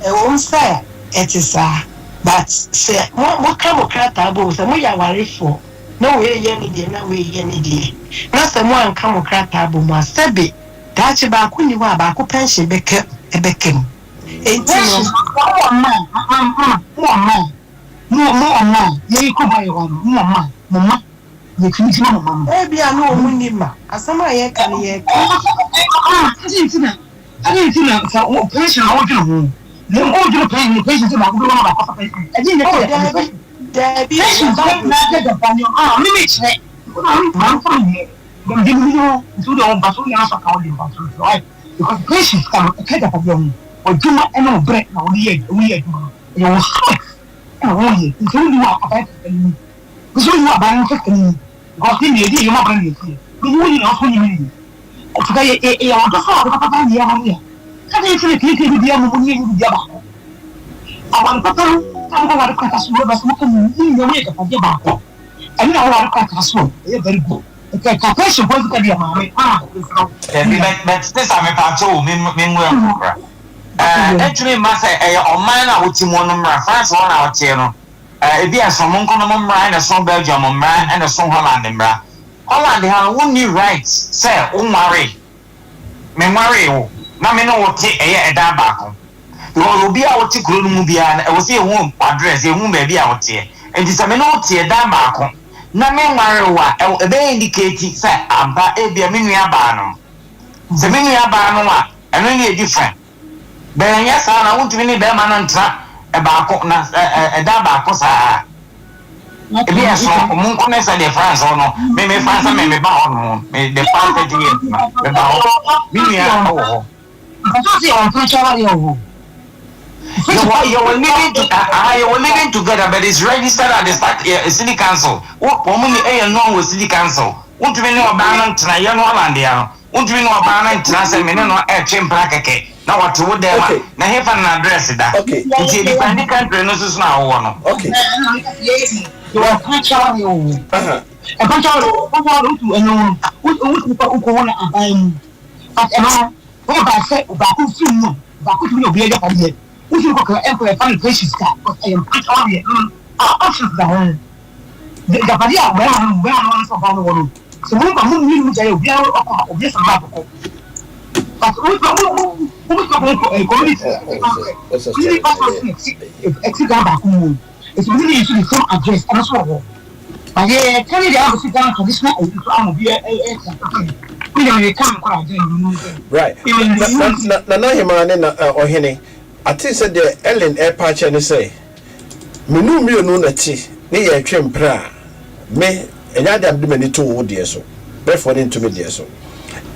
ɛwom sɛ ɛte saa but sɛ mo moka mo krataa bom sɛ moyɛ awarefoɔ na wei yɛ ne deɛ na wei yɛ ne deɛ na sɛ mo anka mo krataa bom a sɛbe daakye baako nni hɔ a baako pɛnhyen bɛka ɛbɛka mu enti no. Pɛnhyen mo wɔ mma a mama mo wɔ mma a. Mo, mo mma a, yɛn kurom ha yɛ hɔ no, mo mma, mo mma, yɛtumi gyina mo mma no. Ebia na wɔn nni mma. Asɛm a yɛreka no, yɛreka. Adɛn nti na, adɛn nti na sɛ wo pension a wodwene ho, na mmom wodwene pension, pension sɛ baako bɛwɔ na baako afa pension, ɛdeɛn na Oh, ɛsɛ daabi, daabi, pension yɛba sɛ na aburokyire. sɛ daba ne ah, me mekyerɛ, wona me ma mfa me deɛ, deɛ me ho, nti wode wo ba so, woyɛ aso ka wode ba so, nti why? Because pension sika no, ɛka agyapadeɛ ho, w'adwuma ne wo berɛ na wode yɛ, woyɛ adwuma no. Ɛyɛ wo sweat na wo yɛ nti wo ni wo aban sika no ni me so wo ni wo aban sika no ni because ne yɛ di yɛ ma bra ne yɛ fie me ni wo ni na wo so ni me ni ɛti ka yɛ yɛ ɔdɔ sɛ ɔdɔ papa ne yɛ ho ne yɛ sɛ ne yɛ sɛ ne kiri bi amu mu ne yɛ ni bi baako awale papa no na mo ware krata so wɔ bɛ so mo ka mu ni nyɛ mo yɛ japadeɛ baako ɛne na ware krata so ɛyɛ very good nka ka pension pɔ sika deɛ maame ah Dabi bɛ bɛ sisa mepaakyɛw o me me nwura mu kakra. Ɛɛ ɛntumi mma sɛ ɛyɛ ɔman no a wote mu no mmara France hɔ na woteɛ no. Ebi a ɛsono mo nko no mo mmara ɛna ɛsono Belgium mmara ɛna ɛsono Holland mmara. Holland ha no wonni right sɛ wo nware me nwaree wo na me ne wo te ɛyɛ ɛdan baako because obi a wote kuro no mu biara no ɛwɔ sɛ yɛhu w'address, yɛhu baabi a woteɛ. Nti sɛ me ne wo te ɛdan baako na me nware wo a ɛwɔ ɛbɛyɛ indicate sɛ ampa ebia me nua baa no. Sɛ me nua baa no a ɛno ne yɛ different. Bɛ ɛnyɛ saa na wontumi ne bɛrima no ntra baako na ɛdan baako saa. Ebi ɛso ɔmo nko ne sɛ deɛ France hɔ no me me fa sɛ me me ba hɔ nom me the past 30 years no me ba hɔ me nua wɔ hɔ. Mpatwa sɛ yɛwɔ mpena awareɛ wɔ hɔ. Yɛwɔ yɛwɔ living to aha yɛwɔ living together but it's registered at the start city council. Wo wɔn ni ɛyɛ known wɔ city council. Wontumi ne ɔbaa no ntena yɛn no Holland ya no. Wontumi ne ɔbaa no ntena sɛ me ne no retwe mpena kɛkɛ na ɔte wo dan mu a, na hefa na n'address da? Nti ɛdepɛnde country no nso so na wowɔ no. Agyapadeɛ a barima no barima no ne ɔbaa no wɔ no, sɛ mo ba mo mmienu mu gyae a, obiara ɔkɔ a obiara san ba abɛkɔ. But mo mo mo mo mo mo kɔ ɛɛ community community pastor no ɛte ɛte dan baako mu o. Eti mo ne nso the same address ɛno nso wɔ hɔ. But yɛ yɛ kane deɛ abɛsi Ghana traditional ɛyi nso ama obi ɛ ɛ ɛ ɛ mi deɛ mi ka nkɔ agye mi mu sɛ. Right. Na na na Nana Hemaa ne na ɔhene ate sɛ deɛ Ellen ɛrepa akyɛ ne sɛ. Me ne wo mmienu na ɛte ne yɛretwe mpena a, me, ɛnyɛ adeɛ a mede m'ani to wo deɛ so, bɛfoɔ no nto me deɛ so.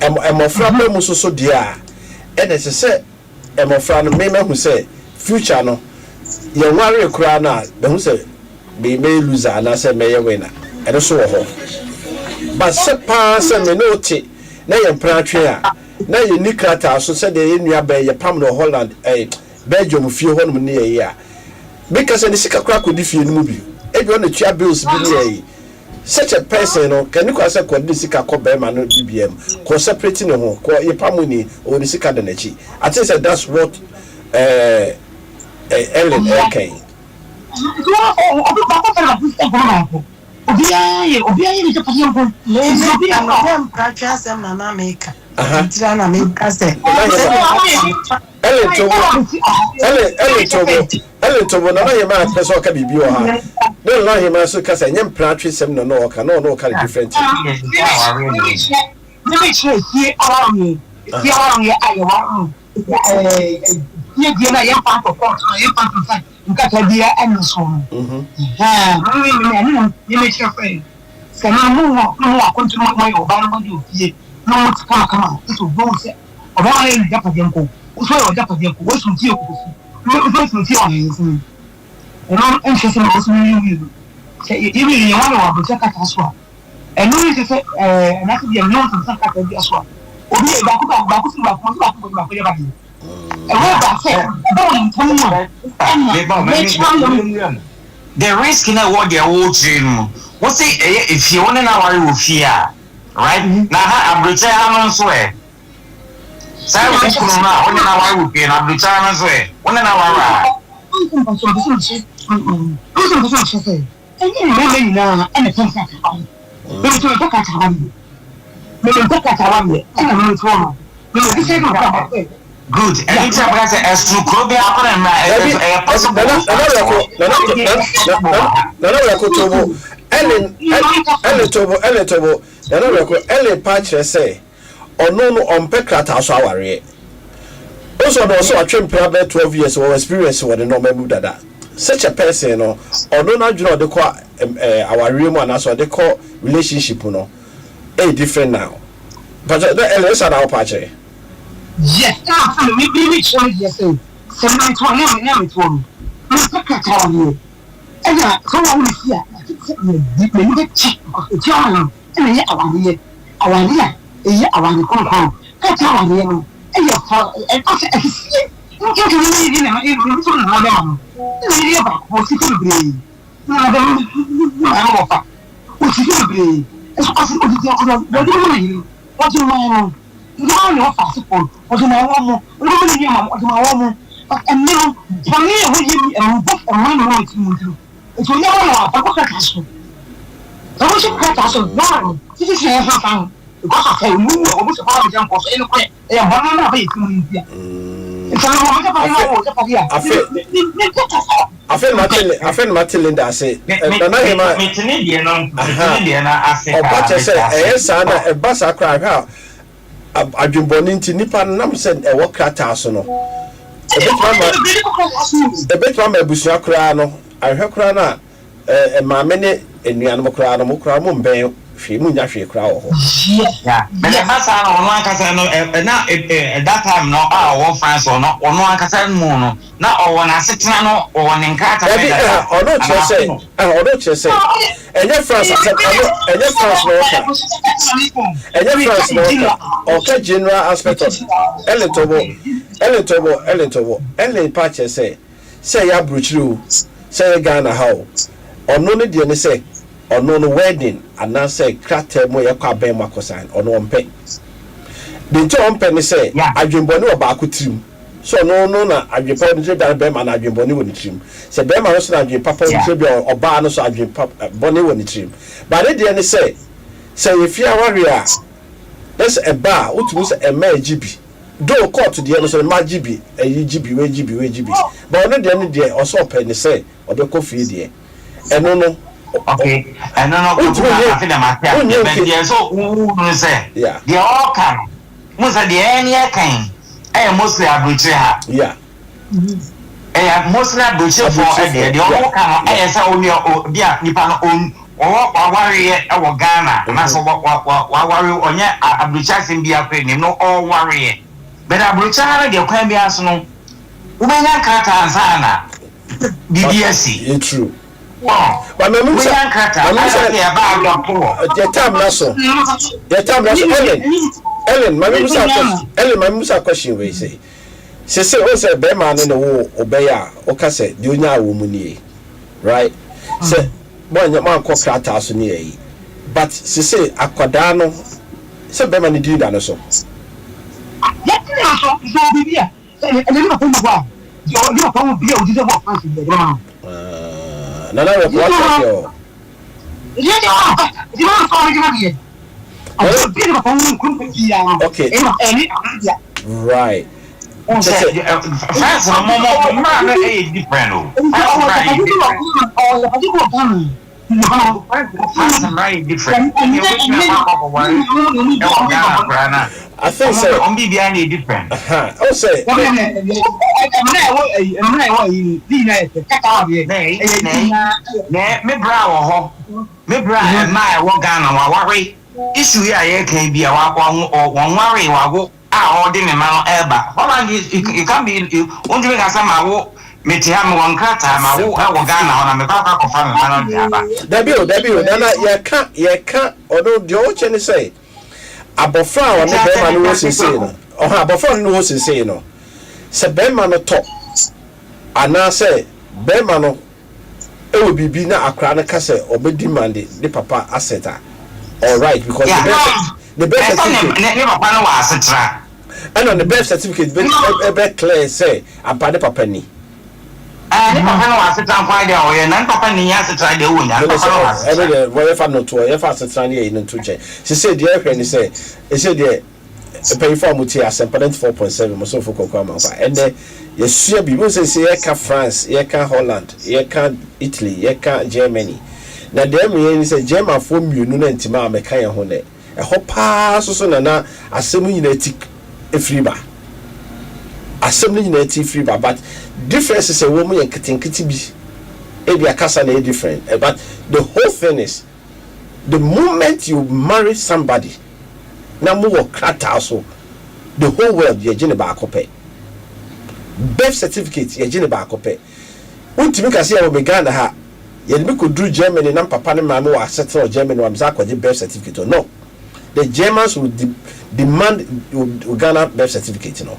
Mmɔfra ba mu nso so deɛ a, ɛna ɛsɛ sɛ mmɔfra no, me mahu sɛ future no, yɛnwaree koraa no a, mahu sɛ me mɛyɛ loser anaasɛ mɛyɛ winner, ɛno nso wɔ hɔ. But sɛ paa sɛ me ne wo te na yɛn mpena atwe a, na yɛnni krataa so sɛdeɛ yɛn nua bɛn yɛpam no wɔ Holland, ɛɛ, Belgium fie hɔnom nneyɛe a, meka sɛ ne sika koraa kɔdi fie no mu bi. Ebia ɔna tua bills bi nneyɛe. Such a person no, ka nni kwan sɛ kɔde ne sika kɔ barima no biribiara mu. Kɔ separate ne ho, kɔ yepa mu ni, ɔwɔ ne sika da n'akyi. I think sɛ that's what eh, eh, Ellen ɛreka yi. Nti wɔn obi baako fɛrɛ baako sika nkɔmɔ baako. Obiara yɛ obiara yɛ ne gyapadeɛ nko. Me Nti me obiara ano kɔ. yɛ mpratwe asɛm na na meka. Aha. Ntira na meka sɛ Nana sɛdeɛ Hema. waka no. Ellen Tobo, Ellen, Ellen Tobo, Ellen Tobo, Nana Hema pɛ sɛ ɔka biribi wɔ ha. Na Nana Hema nso ka sɛ ɛnyɛ mpratwe sɛm na na ɔka, na ɔno ɔka no different. Mímí kyerɛ fie awareɛ, fie awareɛ a yɛware no, ɛɛ fie deɛ no a yɛmfa nkɔ kɔɔto no a yɛmfa nsensan nkrataa biara ɛnni so no. Ɛhɛn, mímí mímí ɛno na mímí kyerɛ sɛ sɛ no mo wɔ no mo wɔ akɔntu no mo ayɛ ɔbaa no mo de ofie na mo te kamakama sɛ obi hu sɛ Ɔbaa no yɛ n'agyapadeɛ nko, wo nso yɛ w'agyapadeɛ nko, woasu fie kokofu, wo nso asu fie ɔhensin. Ɛno nkyerɛ sɛ ma wo nso yɛ mmienu. Sɛ yɛ mmienu yɛn ware wɔ aburokyɛ krataa so a, ɛno nkyerɛ sɛ ɛɛ anaasɛ deɛ mene wo nsɛmsa krataa bi so a, obi yɛ baako baako baako firi baako nso baako kɔgye baako yɛ badeɛ. Ɛwɔ ba sɛ ɛba wɔn ntam a, ɛna bɛkyerɛ yɛn. The risk na ɛwɔ deɛ wokyerɛ no mu. Wo se ɛyɛ efie, wo ne no aware wɔ fie a, right? Na ha aburokyɛ ha no nso ɛ? Saa wo kunu no a wo ne no aware wɔ fie no, aburokyire ha no nso ɛ? Wo ne no aware a? Ɛnyɛ mmarima nyinaa na ɛpɛ nkrataa awareɛ. Me nso mempɛ krataa awareɛ. Me mempɛ krataa awareɛ ɛna me nso no. Me mepɛ sɛ ɛna ɔkɔ sɛ. Good. Ɛno nti na meka sɛ ɛsono kuro biara kɔ ne mmara. Dabi, Ɛyɛ possible Nana, wɔ Nana France Werɛko, hɔ. Nana, Nana, Nana Werɛko Tobo, Ellen, Ellen Tobo, Ellen Tobo, Nana Werɛko, Ellen pa kyerɛ sɛ ɔno no ɔmpɛ krataa so awareɛ. Wosɛ ɔno ɔsɛ watwe mpena bɛyɛ 12 years wɔ experience wɔ ne nneɛma mu dada. Such a person no, ɔno n'adwene a ɔde kɔ awareɛ mu anaasɛ ɔde kɔ relationship no ɛyɛ different now. Mpakyɛ, na Ellen ɛsa na wopɛ akyerɛ? Yes, ɛna sɛ me me me kyerɛ me deɛ sɛ sɛ me toɔ ne me ne me toɔ no, me mpɛ krataa awareɛ. Ɛna sɛ wɔn me si a, sɛ m'ani bɛkye because ɛtua ma no ɛna ɛyɛ awareɛ. Awareɛ a ɛyɛ aware kronkron krataa awareɛ no yɛ fa ɛfa asisie nkenke ne ne ne ne ne nso na bɛma no ɛna ne yɛ baako osika bebree na bɛma ne maame wɔ fa osika bebree ɛso ɔsi osisi ɔdɔ ɔdɔ ma ne yere ɔdɔ ma no ɔdɔ ma ne ɔfa asefo ɔdɔ ma wɔn mo ɔdɔ ma ne nua ma ɔdɔ ma wɔn mo but ɛnɛ no bɔnne a wɔyɛ mi ɛmo both ɛmo ne wɔn ti mu nti no. Nti onya hɔ na ɔfa kɔ krataa so. Sɛ wohyɛ krataa so waa no sisi sɛ ɛfa fa ho because of sɛ ɔmu wu a ɔmu sɛ paa bɛgya nkɔ so ɛyɛ nokorɛ ɛyɛ bɔne no a bɛyɛ ti mu no ntia. Nti no wɔn agyapadeɛ na wɔwɔ agyapadeɛ a ne ne kasa. Afei na mate afei na mate Linda ase. Nana Hema. Mete ne deɛ no mete ne deɛ no ase paa. Ɔba kyɛ sɛ ɛyɛ saa na ɛba saa koraa hwɛ a adwenbɔne nti nipa no nam sɛ ɛwɔ krataa so no ɛbɛtumi ama ɛbɛtumi ama abusua koraa no ahwɛ koraa no a Eh maame ne anuanom koraa no mo koraa mo mbɛn hwee mo nnya hwee koraa wɔ hɔ. Yeah but ɛba saa no ɔno ankasa no ɛ na ɛ that time no a ɔwɔ France hɔ no ɔno ankasa mu no na ɔwɔ n'asetena no ɔwɔ ne nkrataa Dabi dada ɛha ɔno kyerɛ anaa sɛ ɛha ɔno kyerɛ sɛ ɛnyɛ France asɛm ɔno ɛnyɛ France na ɔka ɛnyɛ France na ɔka ɔka general aspect of Ellen Tobo Ellen Tobo Ellen Tobo Ellen pa kyerɛ sɛ Sɛ ɛyɛ abrokyire o, sɛ ɛyɛ Ghana ha o, ɔno ne deɛ ne sɛ ɔno no wedding anaasɛ krataa mu a yɛkɔ abɛn mu akɔ sign, ɔno ɔmpɛ. Deɛ nti a ɔmpɛ ne sɛ adwenbɔne wɔ baako tirim. Sɛ ɔno no na adwen pa wɔ ne tirim, ebia bɛrima no adwenbɔne wɔ ne tirim. Sɛ bɛrima no nso na adwen papa wɔ ne tirim, ebia ɔbaa no nso adwen pa bɔne wɔ ne tirim. But ne deɛ ne sɛ, sɛ ɛyɛ fie awareɛ a, na sɛ ɛba a, wotumi hu sɛ mmaa gye bi. Though court deɛ no sɛ mma gye bi, ɛyi gye bi, wei gye bi, wei gye bi. But ɔno deɛ no deɛ ɔsɛ ɔpɛ ne sɛ ɔbɛkɔ fie deɛ. Ɛno no, Okay, ɛno no wontumi na nye afe dɛm ate aseɛ wonyɛ but nke deɛ sɛ wohu no sɛ yeah deɛ ɔreka no mu sɛ deɛ ɛne ɛka yi ɛyɛ mostly aburokyire ha yeah ɛyɛ mostly aburokyirefoɔ aburokyirefoɔ ɛdeɛ deɛ yeah ɔmo ka no yeah ɛyɛ sɛ ɔne obi a nipa no ɔn ɔwɔ wawareɛ ɛwɔ Ghana anaasɛ wɔ wɔ wɔ waware ɔnyɛ aburokyire asɛm bi akɔ anim no ɔwareɛ but aburokyire ha no deɛ kwan biara so no wobɛnya nkrataa ansa na biribi asi. Yeah, true. Wɔn But maame musa wobɛnya nkrataa maame musa ayɛ sɛ yɛba adɔpto wɔ. yɛ time na so yɛ time na so Ellen Ellen maame musa question Ellen maame musa question wei sɛ sese o sɛ bɛrima no na wo ɔbɛyɛ a ɔka sɛ deɛ onya wɔ mu nie right sɛ mo anya mo ankɔ krataa so ne yɛ yi but sese akwadaa no sɛ bɛrima no din da no so. Yɛtena so nso biribi a sɛ ɛne ne papa mu hɔ a deɛ ɔne papa mu bi a ɔdi sɛ wɔ France bi ɛde ma no. Ah, nana wɔ kɔ ate aseɛ hɔ. Ɛdeɛ deɛ ɔma ɛde ma no sɛ ɔde ma deɛ. Ɔde bi ne papa mu nkurom biara no. Okay. Ɛne ɛne deɛ. Right. Sɛ France no mo mo mmara no ɛyɛ different o. France mmara yɛ different. France mmara yɛ different. Ɛnna ebetumi akɔ akɔware ɛwɔ Ghana koraa na. I think sɛ. Ɔmo biribiara na yɛ different. Ɔn sɛ. Na me bra wɔ hɔ me bra mmaa ɛwɔ Ghana waware issue yi a yɛreka yi bi a wɔnware wawo. A ɔde ne mma no reba. Holland you you can't be you wontumi nka sɛ mawo mete ha mewɔ nkrataa mawo wɔ Ghana hɔ na mekɔ akɔ akɔfa me mma no de aba. Dabi o dabi o nana yɛka yɛka ɔno deɛ ɔkyɛ ne sɛ abɔfra a ɔne bɛrima no wɔ sesei no ɔha abɔfra a ɔne no wɔ sesei no sɛ bɛrima no tɔ anaasɛ bɛrima no wɔ biribi na akwadaa no ka sɛ ɔbɛ demand ne papa asset a, alright because ne birth ne birth certificate. Ne ne papa no wɔ asetra. Ɛna ne birth certificate bɛ ɛbɛ clear sɛ ampa ne papa ni. Ɛɛ ne papa no wɔ asetra nko ara deɛ ɔyɛ na ne papa ni asetra deɛ ɔwɔ nya ne papa no wɔ asetra. Ɛno deɛ wɔyɛ fa no to yɛ fa asetra ne yɛ yi no nto nkyɛn sese deɛ ɛhwɛ ne sɛ ɛsɛ deɛ. Mpanyinfo a motie Asɛmpa 94.7 mo somfo Kwaku Amankwah. Ɛnnɛ yɛasua biribi. Wohu sɛ sɛ yɛka France, yɛka Holland, yɛka Italy, yɛka Germany. Na deɛ ɛmeyɛ ne sɛ Germanfoɔ mmienu no antimi ammɛka yɛn ho nnɛ. Ɛhɔ paa nso so na na asɛm no nyinaa ti firi ba. Asɛm no nyinaa ti firi ba but differences a ɛwɔ mu yɛ nketenkete bi. Ebia kasa na ɛyɛ different but the whole thing is The moment you marry somebody na mo wɔ krataa so, the whole world yɛgye no baako pɛ. Birth certificate yɛgye no baako pɛ. Wontumi nka sɛ yɛwɔ me Ghana ha, yɛde me kɔduru Germany na me papa ne maame wɔ asetena wɔ Germany wa mesan akɔgye birth certificate hɔ. No. The Germans will de demand wo Ghana birth certificate no.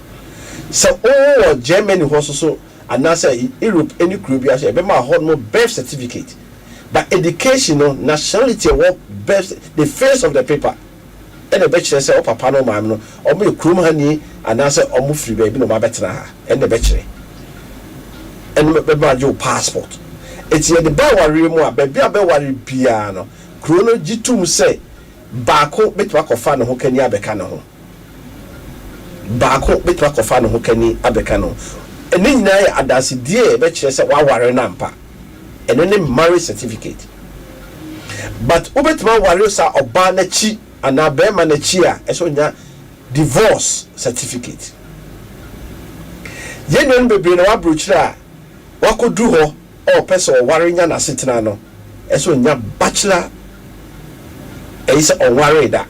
Sɛ wowɔ Germany hɔ nso so anaasɛ Europe any kuro biara so yɛbɛma hɔ nom birth certificate. But education no, nationality a ɛwɔ birth, the face of the paper ɛna ɛbɛkyerɛ sɛ wo papa ne wo maame no wɔn yɛ kurom ha ni anaasɛ wɔn firi baabi na wɔn abɛtena ha, ɛna ɛbɛkyerɛ. Ɛno bɛma agye wo passport. Enti yɛde ba awareɛ mu a, baabi a wobɛware biara no, kuro no gye tom sɛ baako bɛtumi akɔfa ne ho kani abɛka ne ho. Baako bɛtumi akɔfa ne ho kani abɛka ne ho. Ne nyinaa yɛ adansedie a ɛbɛkyerɛ sɛ woaware no ampa. Ɛno ne marriage certificate. But wobɛtumi aware saa ɔbaa no akyi anaa barima no akyi a, ɛsɛ sɛ ɔnya divorce certificate. Yɛn nuanom bebree na wɔaburokyire a wakɔduru hɔ a ɔpɛ sɛ ɔware nya n'asetena no, ɛsɛ sɛ ɔnya bachelor ɛyi sɛ ɔnwaree da.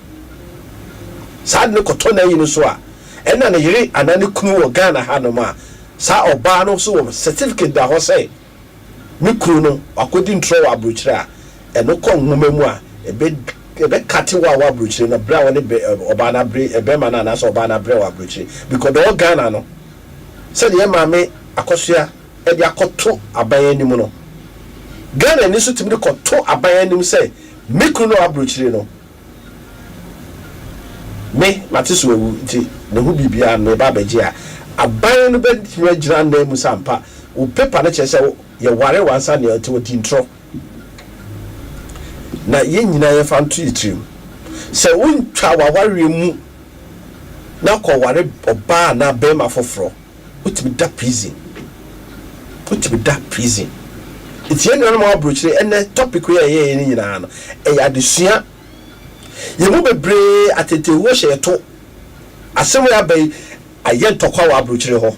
Saa ade no kɔtɔ n'ayi no so a, ɛna ne yere anaa ne kunu wɔ Ghana hanom a, saa ɔbaa no nso wɔ certificate da hɔ sɛ me kunu no wakɔdi ntorɔ wɔ aburokyire a, ɛno kɔ nwoma mu a, ɛbɛ ɛbɛkate wo a wɔ aburokyire no berɛ a wɔne bɛ ɔbaa no abere bɛrima no anaasɛ ɔbaa no abrɛ wɔ aburokyire because deɛ ɔwɔ Ghana no sɛdeɛ yɛn maame Akosua de akɔto aban anim no, Ghanani nso tumi de kɔto aban anim sɛ me kunu no a ɔwɔ aburokyire no, me mate so wawu nti ne ho biribiara no meba abɛgye a, aban no bɛtumi agyina ananmu sɛ ampa wo paper no kyerɛ sɛ yɛwaree wo ansa na nti ɔdi ntorɔ. Na yɛn nyinaa yɛmfa nto yɛn tirim sɛ wontwa w'awareɛ mu na kɔware ɔbaa anaa barima foforɔ, wotumi da prison. Wotumi da prison. Nti yɛn nuanom a wɔwɔ aburokyire ɛnɛ topic yi a yɛyɛeɛ no nyinaa no, ɛyɛ adesua. Yɛn mu bebree atetehuo hyɛ yɛn to. Asɛm yi aba yi ayɛ ntɔkwa wɔ aburokyire hɔ.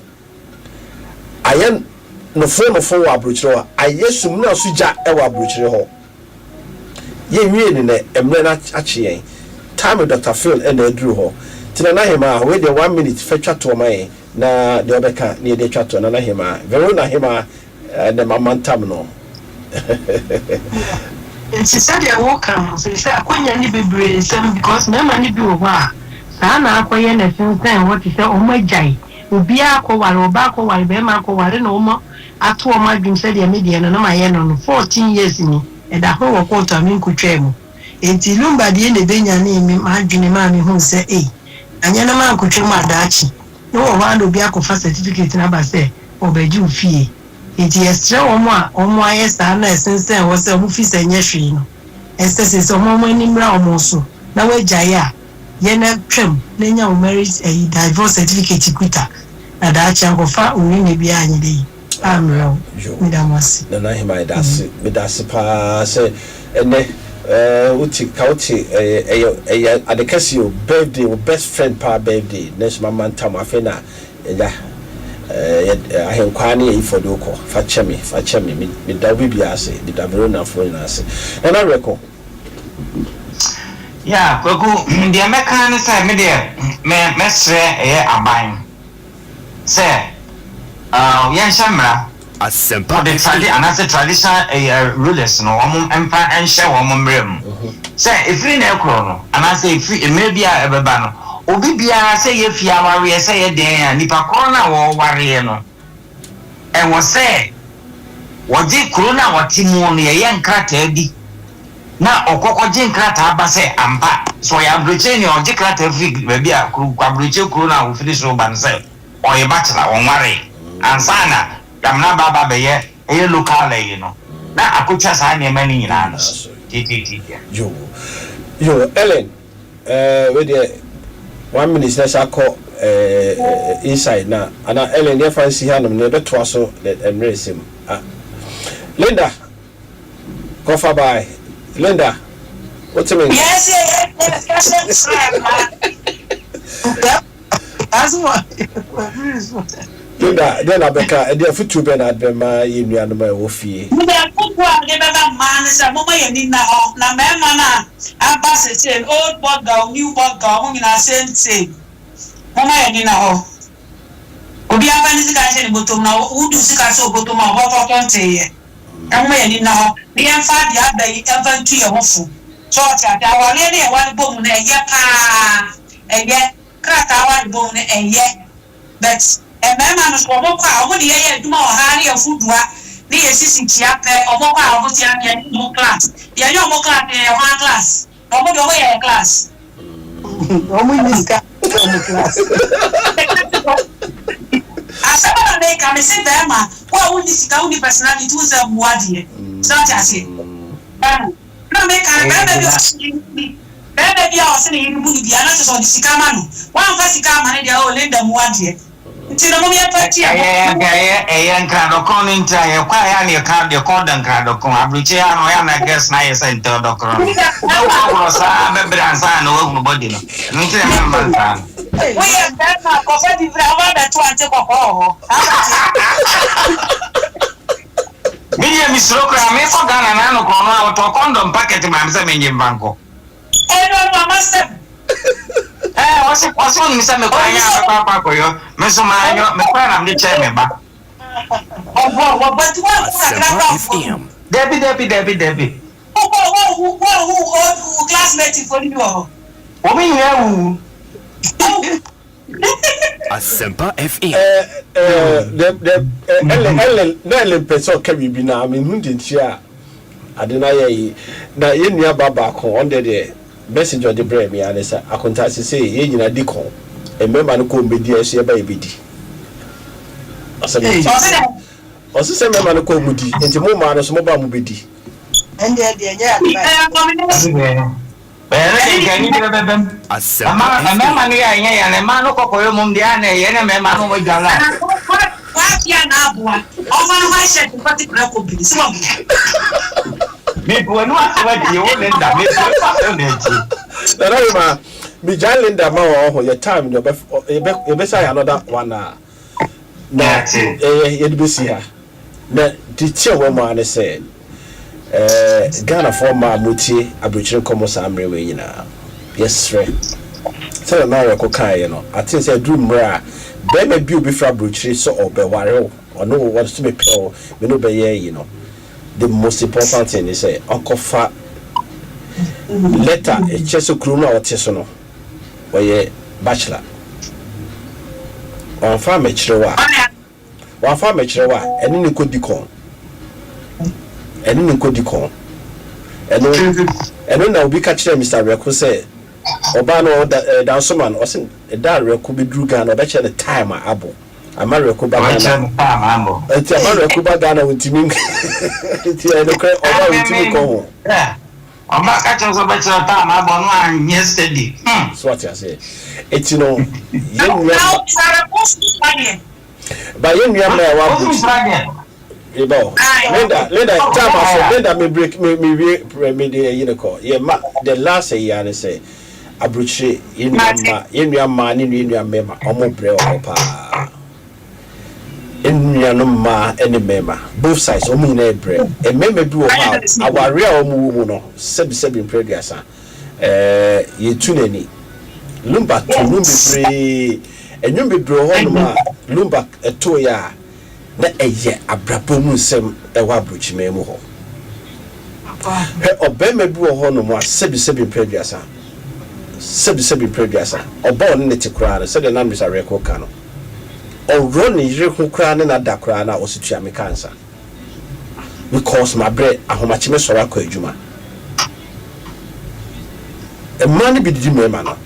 Ayɛ nofoonofo wɔ aburokyire hɔ. Ayɛ sumina so gya wɔ aburokyire hɔ. Yɛnwiee no nɛ, mmerɛ no akye yɛn. Time with Doctor Phil na aduru hɔ. Nti Nana Hemaa, wei deɛ one minute fa twa toɔ ma yɛn na deɛ wobɛka na yɛde atwa toɔ. Nana Hemaa, Verona Hemaa ɛnɛ mamantam no. Nti sɛdeɛ woka no seesei akwanya no bebree nsam because mmarima no bi wɔ hɔ a saa na akɔyɛ na ɛsensɛn hɔ te sɛ wɔn agyae obiara akɔware ɔbaa akɔware barima akɔware na wɔn ato wɔn adwene sɛdeɛ me deɛ no na mayɛ no no 14 years ni ɛda ho wɔ kɔɔto a menkɔtwaa mu enti Lumba deɛ na ɛbɛnyanee me m'adwene maa mehuu sɛ ei anyɛ na mankɔtwa mu a daakye no wɔ hɔ ara na obi akɔfa certificate no aba sɛ ɔrebɛgye wo fie. Enti yɛsrɛ wɔn a wɔayɛ saa na ɛsensɛn hɔ sɛ wɔfi sɛ ɛnyɛ hwee no, ɛsɛ sɛ wɔma wɔn ani mmra wɔn so na wɔagyae a yɛ na twam na nya wo marriage ayi divorce certificate kuta na daakye ankɔfa onwene biara anyɛ dɛ yi ammrɛ wo. Yo, Meda mo ase. Nana Ahemaa yɛda ase, meda ase paa sɛ ɛnɛ eh, wote ka wote ɛyɛ ɛyɛ ɛyɛ ade kɛse o, birthday wo best friend paa birthday nanso mama ntam afei na Agya, yɛ ahenkwaa ne ayifo de wo kɔ. Fa kyɛ me, fa kyɛ me. Me, meda wo biribiara ase. Meda Veronafoɔ nyinaa ase. Nana Werɛko. Yeah, Kwaku, deɛ mɛka ne sɛ me deɛ mɛ mɛsrɛ ɛyɛ aban sɛ uh, yɛnhyɛ mmara Asempa for the tradi FM. anaasɛ traditional ɛyɛ rulers no wɔn mfa nhyɛ wɔn mmara mu sɛ ɛfiri na ɛkorɔ no anaasɛ ɛfiri mmerɛ bi a ɛbɛba no obi biara sɛ yɛ fie awareɛ sɛ yɛ dɛn a nipa korɔ no a wɔwareɛ no ɛwɔ sɛ wɔgye kuro no a wɔte mu no yɛyɛ nkrataa bi na ɔkɔkɔgye nkrataa ba sɛ ampa sɛ ɔyɛ aburokyire ni a ɔgye krataa firi baabi a kuro aburokyire kuro no a wɔfiri so ba no sɛ ɔyɛ bachelor wɔnwaree ansa na Damena ba aba abɛyɛ ɛyɛ local ayi no na akotwa saa nneɛma no nyinaa no so tiatiatia. Yoo yoo Ellen eh, wei deɛ one minute na ɛsɛ akɔ eh, inside na ana Ellen yɛfa nsi hanom na yɛbɛtoa so mmerɛ sɛm ah. Linda kɔfa bye Linda wote me nka. Yes, yes, yes, yes, yes. Linda, deɛn na wobɛka, ɛdeɛ afotuo bɛn na wode bɛma yɛn nuanom a ɛwɔ fie? Mede afotuo a mede bɛma mmaa ne sɛ, momma yɛn ani nna hɔ, na mmarima no a aba seesei no, old burger o, new burger o, wɔn nyinaa same same. Momma yɛn ani nna hɔ. Obiara mfa ne sika nhyɛ ne bɔtɔ mu, na wode wo sika hyɛ wo bɔtɔ mu a, wobɔtɔ kɔnteeɛ. Na momma yɛn ani nna hɔ, na yɛmfa deɛ aba yi mfa ntu yɛn ho fo. So ɔte aseɛ? Awareɛ ne yɛware bɔ mu no, ɛyɛ pa ara, ɛyɛ. Krataa aware bɔ mu no ɛyɛ but mmarima no so ɔmo kɔ a ɔmo de yɛyɛ adwuma wɔ ha ne yɛ fo dua ne yɛ sisi tia pɛ ɔmo kɔ a ɔmo tia yɛ ne ɔmo class yɛ nyɛ ɔmo class yɛ yɛ hwan class na ɔmo deɛ ɔmo yɛ yɛ class. Ɔmo nyi sika yɛ ɔmo class. Asɛm a na meka, mese bɛɛma, wo a wonni sika, wonni personality, wo sɛ mmoa deɛ. Sɛ wote aseɛ? Ɛɛ, na meka no, bɛɛma bi a ɔse ne yere bu, bɛɛma bi a ɔse ne yere bu no biara, na kyerɛ sɛ ɔde sika ma no. Woamfa sika amma no deɛ, oh, Linda mmoa deɛ. Nti no mom yɛmfa nti a Ɛyɛ nka ɛyɛ ɛyɛ nkradɔkɔn no nti a yɛkɔ a yɛ a na yɛka yɛkɔn da nkradɔkɔn aburokyire ha no ɔyɛ a na girls no ayɛ sɛ ntɛwdɔkorɔ no wobɛworɔworɔ saa bɛbrɛ ansa na woahunu body no ɛno nti na ɛma mma nsaa no. Woyɛ bɛrima a kɔfa bi bra woba bɛto ante kɔkɔɔ wɔ hɔ saa na teɛ. Me deɛ mesuro koraa mekɔ Ghana na ano korɔ no a ɔtɔɔ condom packet maa me sɛ mengye mfa nkɔ. Ɛno no mama sɛm. Ɛɛ ɔse ɔse onim sɛ mekɔ anyɛ a mɛkɔ akɔ akɔyɔ me nso manyɔ mekɔɛ na mede kyɛɛ me ba. Ɔbɔ wɔbɔ nti woanku kakra Asempa koraa mfɔ FM. mu. Dabi dabi dabi dabi. Wokɔ woanhu woanhu old wo classmate foɔ no bi wɔ hɔ. Wɔn nyinaa awuwu. Asempa FM. Ellen Ellen na Ellen pɛ sɛ ɔka biribi na menhu deɛ nti a ade no ayɛ yi na yɛn nua ba baako ɔno deɛ deɛ message ɔde brɛɛ me ara ne sɛ akontaa sesei yɛn nyinaa di kɔn mmarima no kɔ wɔn bɛdi a ɛso yɛba yɛbɛdi ɔsɛ me ti ɔsɛ sɛ mmarima no kɔ wɔn di nti mo mmaa no so mo ba mo bɛdi. Ɛndeɛ deɛ ɛnyɛ advice. Ɛyɛ ne deɛ nka anibere bɛba mu. Asempa Ɛma mmarima FM. no yɛ a ɛnyɛ yɛn, mmaa no kɔkɔyɛ mmom deɛ a na ɛyɛ ne mmarima no wɔn adware a. Wafia na aboa ɔfa no hɔ ahyɛ de kɔte prɛko pii sɛ wabu. Mepe w'ani asɛm atie wo Linda, mepe w'ani asɛm na atie. Nana Rema, megyae Linda ma wɔ hɔ yɛ time deɛ ɔbɛ yɛbɛsa yɛ another one a na ɛyɛ yɛde bɛsi ha. Na deɛ ɛti a ɛwɔ mu ara ne sɛ, eh, Ghanafoɔ mmaa a motie aburokyire nkɔmmɔ saa mmerɛ wei nyinaa, yɛsrɛ, sɛdeɛ Nana Awerɛko kaeɛ no, aten sɛ aduru mmerɛ a barima bi a obi firi aburokyire sɛ ɔrebɛware wo, ɔne wo, ɔse mepɛ wo, me ne wo bɛyɛ ayi no, the most important thing ne sɛ ɔnkɔfa letter ɛkyerɛ sɛ kuro no a ɔte so no, ɔyɛ bachelor. Wamfa ammɛkyerɛ wo a, Wamfa ammɛkyerɛ wo a, ɛne no nkɔdi kɔn. Ɛne no nkɔdi kɔn. Ɛno, ɛno na obi ka kyerɛɛ Mister Werɛko sɛ, ɔbaa no, ɔda, ɛɛ, Dansoma no, ɔse ɛda a Werɛko bɛduru Ghana, ɔbɛkyerɛ no time a abɔ. Ama Werɛko ba Ghana. Ɔbɛkyerɛ no time abɔ. Nti ama Werɛko ba Ghana, ɔntumi, nti ɛyɛ nokorɛ, ɔba a ɔntumi nkɔ ho. Ɔba ka kyerɛ sɛ ɔbɛkyerɛ time abɔ no anyɛ steady. Hmm. So wate aseɛ? Eti no, yɛn nua Na ɔsare wo so deɛ. Ba yɛn nua mmaa a ɛwɔ Wosu aburokyi. nsra deɛ. Meba o. Linda, Linda, time aso. Linda, me break, me me wie, me de ɛyi ne kɔ. Yɛ ma the last ɛyi ara ne sɛ aburokyire yɛn nua mmaa, yɛn nua mmaa ne yɛn nua mmarima, wɔn brɛ wɔ hɔ paa. Nnuanom mmaa ne mmarima, both sides, wɔn nyinaa rebrɛ. Mmarima bi wɔ hɔ a, awareɛ a wɔwɔ mu no, sɛbisɛbi mprɛ aduasa, ɛɛ yɛtu n'ani. Lumba to nnwom bebree. Nnwom bebree wɔ hɔnom a Lumba toeɛ a, na ɛyɛ abrabɔ mu nsɛm wɔ aburokyiman mu hɔ. Hwɛ ɔbarima bi wɔ hɔnom a sɛbisɛbi mprɛ aduasa, sɛbisɛbi mprɛ aduasa, ɔba a ɔne no te koraa no, sɛdeɛ na Mister Wereko ka no, ɔworɔ ne yere ho koraa ne no ada koraa no a, ɔse tua me ka ansa. Because mabrɛ, ahomakye mɛsɔre akɔ adwuma. Mmaa no bi didi mmarima no.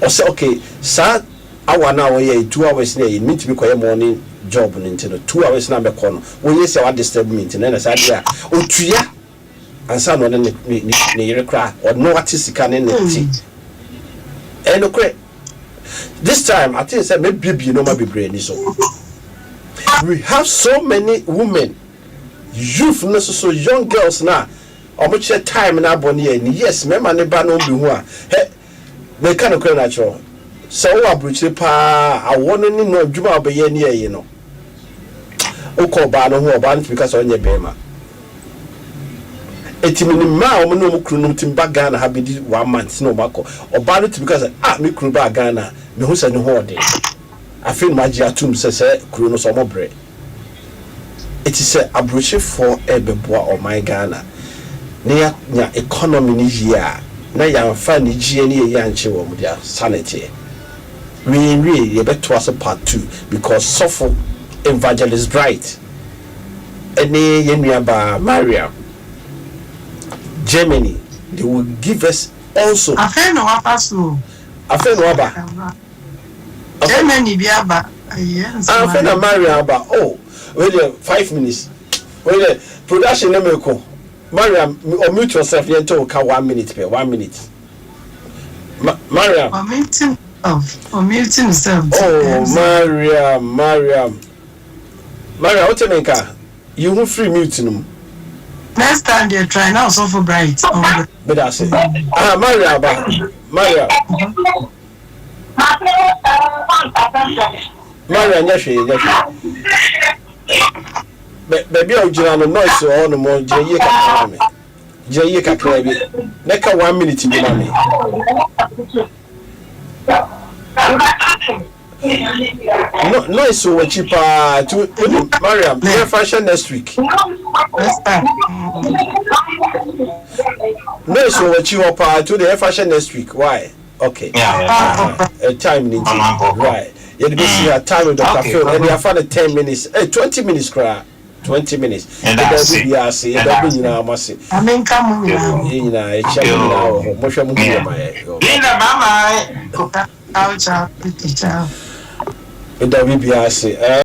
Ɔsɛ okay, saa hour no a wɔyɛ yi, 2 hours no ɛyi no, mentumi kɔyɛ morning job no nti no, 2 hours no a mɛkɔ no, woyɛ sɛ wa disturb me nti no, ɛna saa deɛ a, otua ansa na ɔne ne yere koraa, ɔno ate sika ne ne te. Ɛyɛ nokorɛ. This time, I think sɛ mɛbiebie nneɛma bebree ani so. We have so many women, youth no so so, young girls na ɔmo kyerɛ time na abɔ ne yɛ ni. Yes, mmarima ne ba no bi ho a, hɛ, meka nokorɛ no akyerɛ wo. Sɛ wowɔ aburokyire paa, awɔ no ne no adwuma a wobɛyɛ ne yɛ yi no, wokɔ ɔbaa no ho, ɔbaa no tumi ka sɛ ɔnyɛ bɛrima. Eti menim mmaa a wɔn ne wɔn kununom tumi ba Ghana ha bɛdi one month na wɔn akɔ. Ɔbaa no tumi ka sɛ, ah, me kunu baa Ghana, mehu sɛ ne ho ɔden. Afei na magye atum sɛ sɛ kuro no sɛ wɔn brɛ. Eti sɛ aburokyerefoɔ ɛrebɛboa ɔman Ghana na yɛanya economy no yie a, na yɛamfa anigyeɛ ne yɛyi ankye wɔn deɛ saa na ɛteɛ. Wei yɛnwie, yɛbɛtoa so part two because sɔfo Evangelist Bright ɛne yɛn nuabaa Mariam Germany, they will give us also. Afei na waba so o. Afei na waba. Germany bi aba. Afei na Mariam aba. Oh, wei deɛ 5 minutes. Wei deɛ production ne meko. Mariam, unmute yourself. Yɛn to ka 1 minute pɛ, 1 minute. Mariam. Unmute himself. Unmute himself. Oh, Mariam, Mariam. Mariam, wote me nka? Yi ho firi mute no mu. Next time they try now, so for bright. Beda ase. Ah, Mariam aba. Mariam. Mariam, nyɛ hwee, nyɛ hwee. Baabi a wogyina no, noise wɔ hɔ nom. Gyina yie kakra ma me. Gyina yie kakra bi. Na ka 1 minute bi ma me. No, noise wɔ w'akyi paa. Nti wonim, Mariam, yɛmfa hyɛ next week. Next time. Noise wɔ w'akyi hɔ paa, nti wode yɛmfa hyɛ next week. Why? Okay. Time ni nti. Right. Yɛde bɛsi ha time with Dr. Phil. Ɛde afa no 10 minutes. 20 minutes koraa. 20 minutes. Yɛda obi biara ase. Yɛda obi nyinaa mo ase. Amenka mo nyinaa. Yɛn nyinaa yɛkyia mo nyinaa wɔ hɔ. Mohwɛ mo ho yɛ ma yɛ. Linda, bye bye. Ciao, ciao, ciao. Yɛda obi biara ase.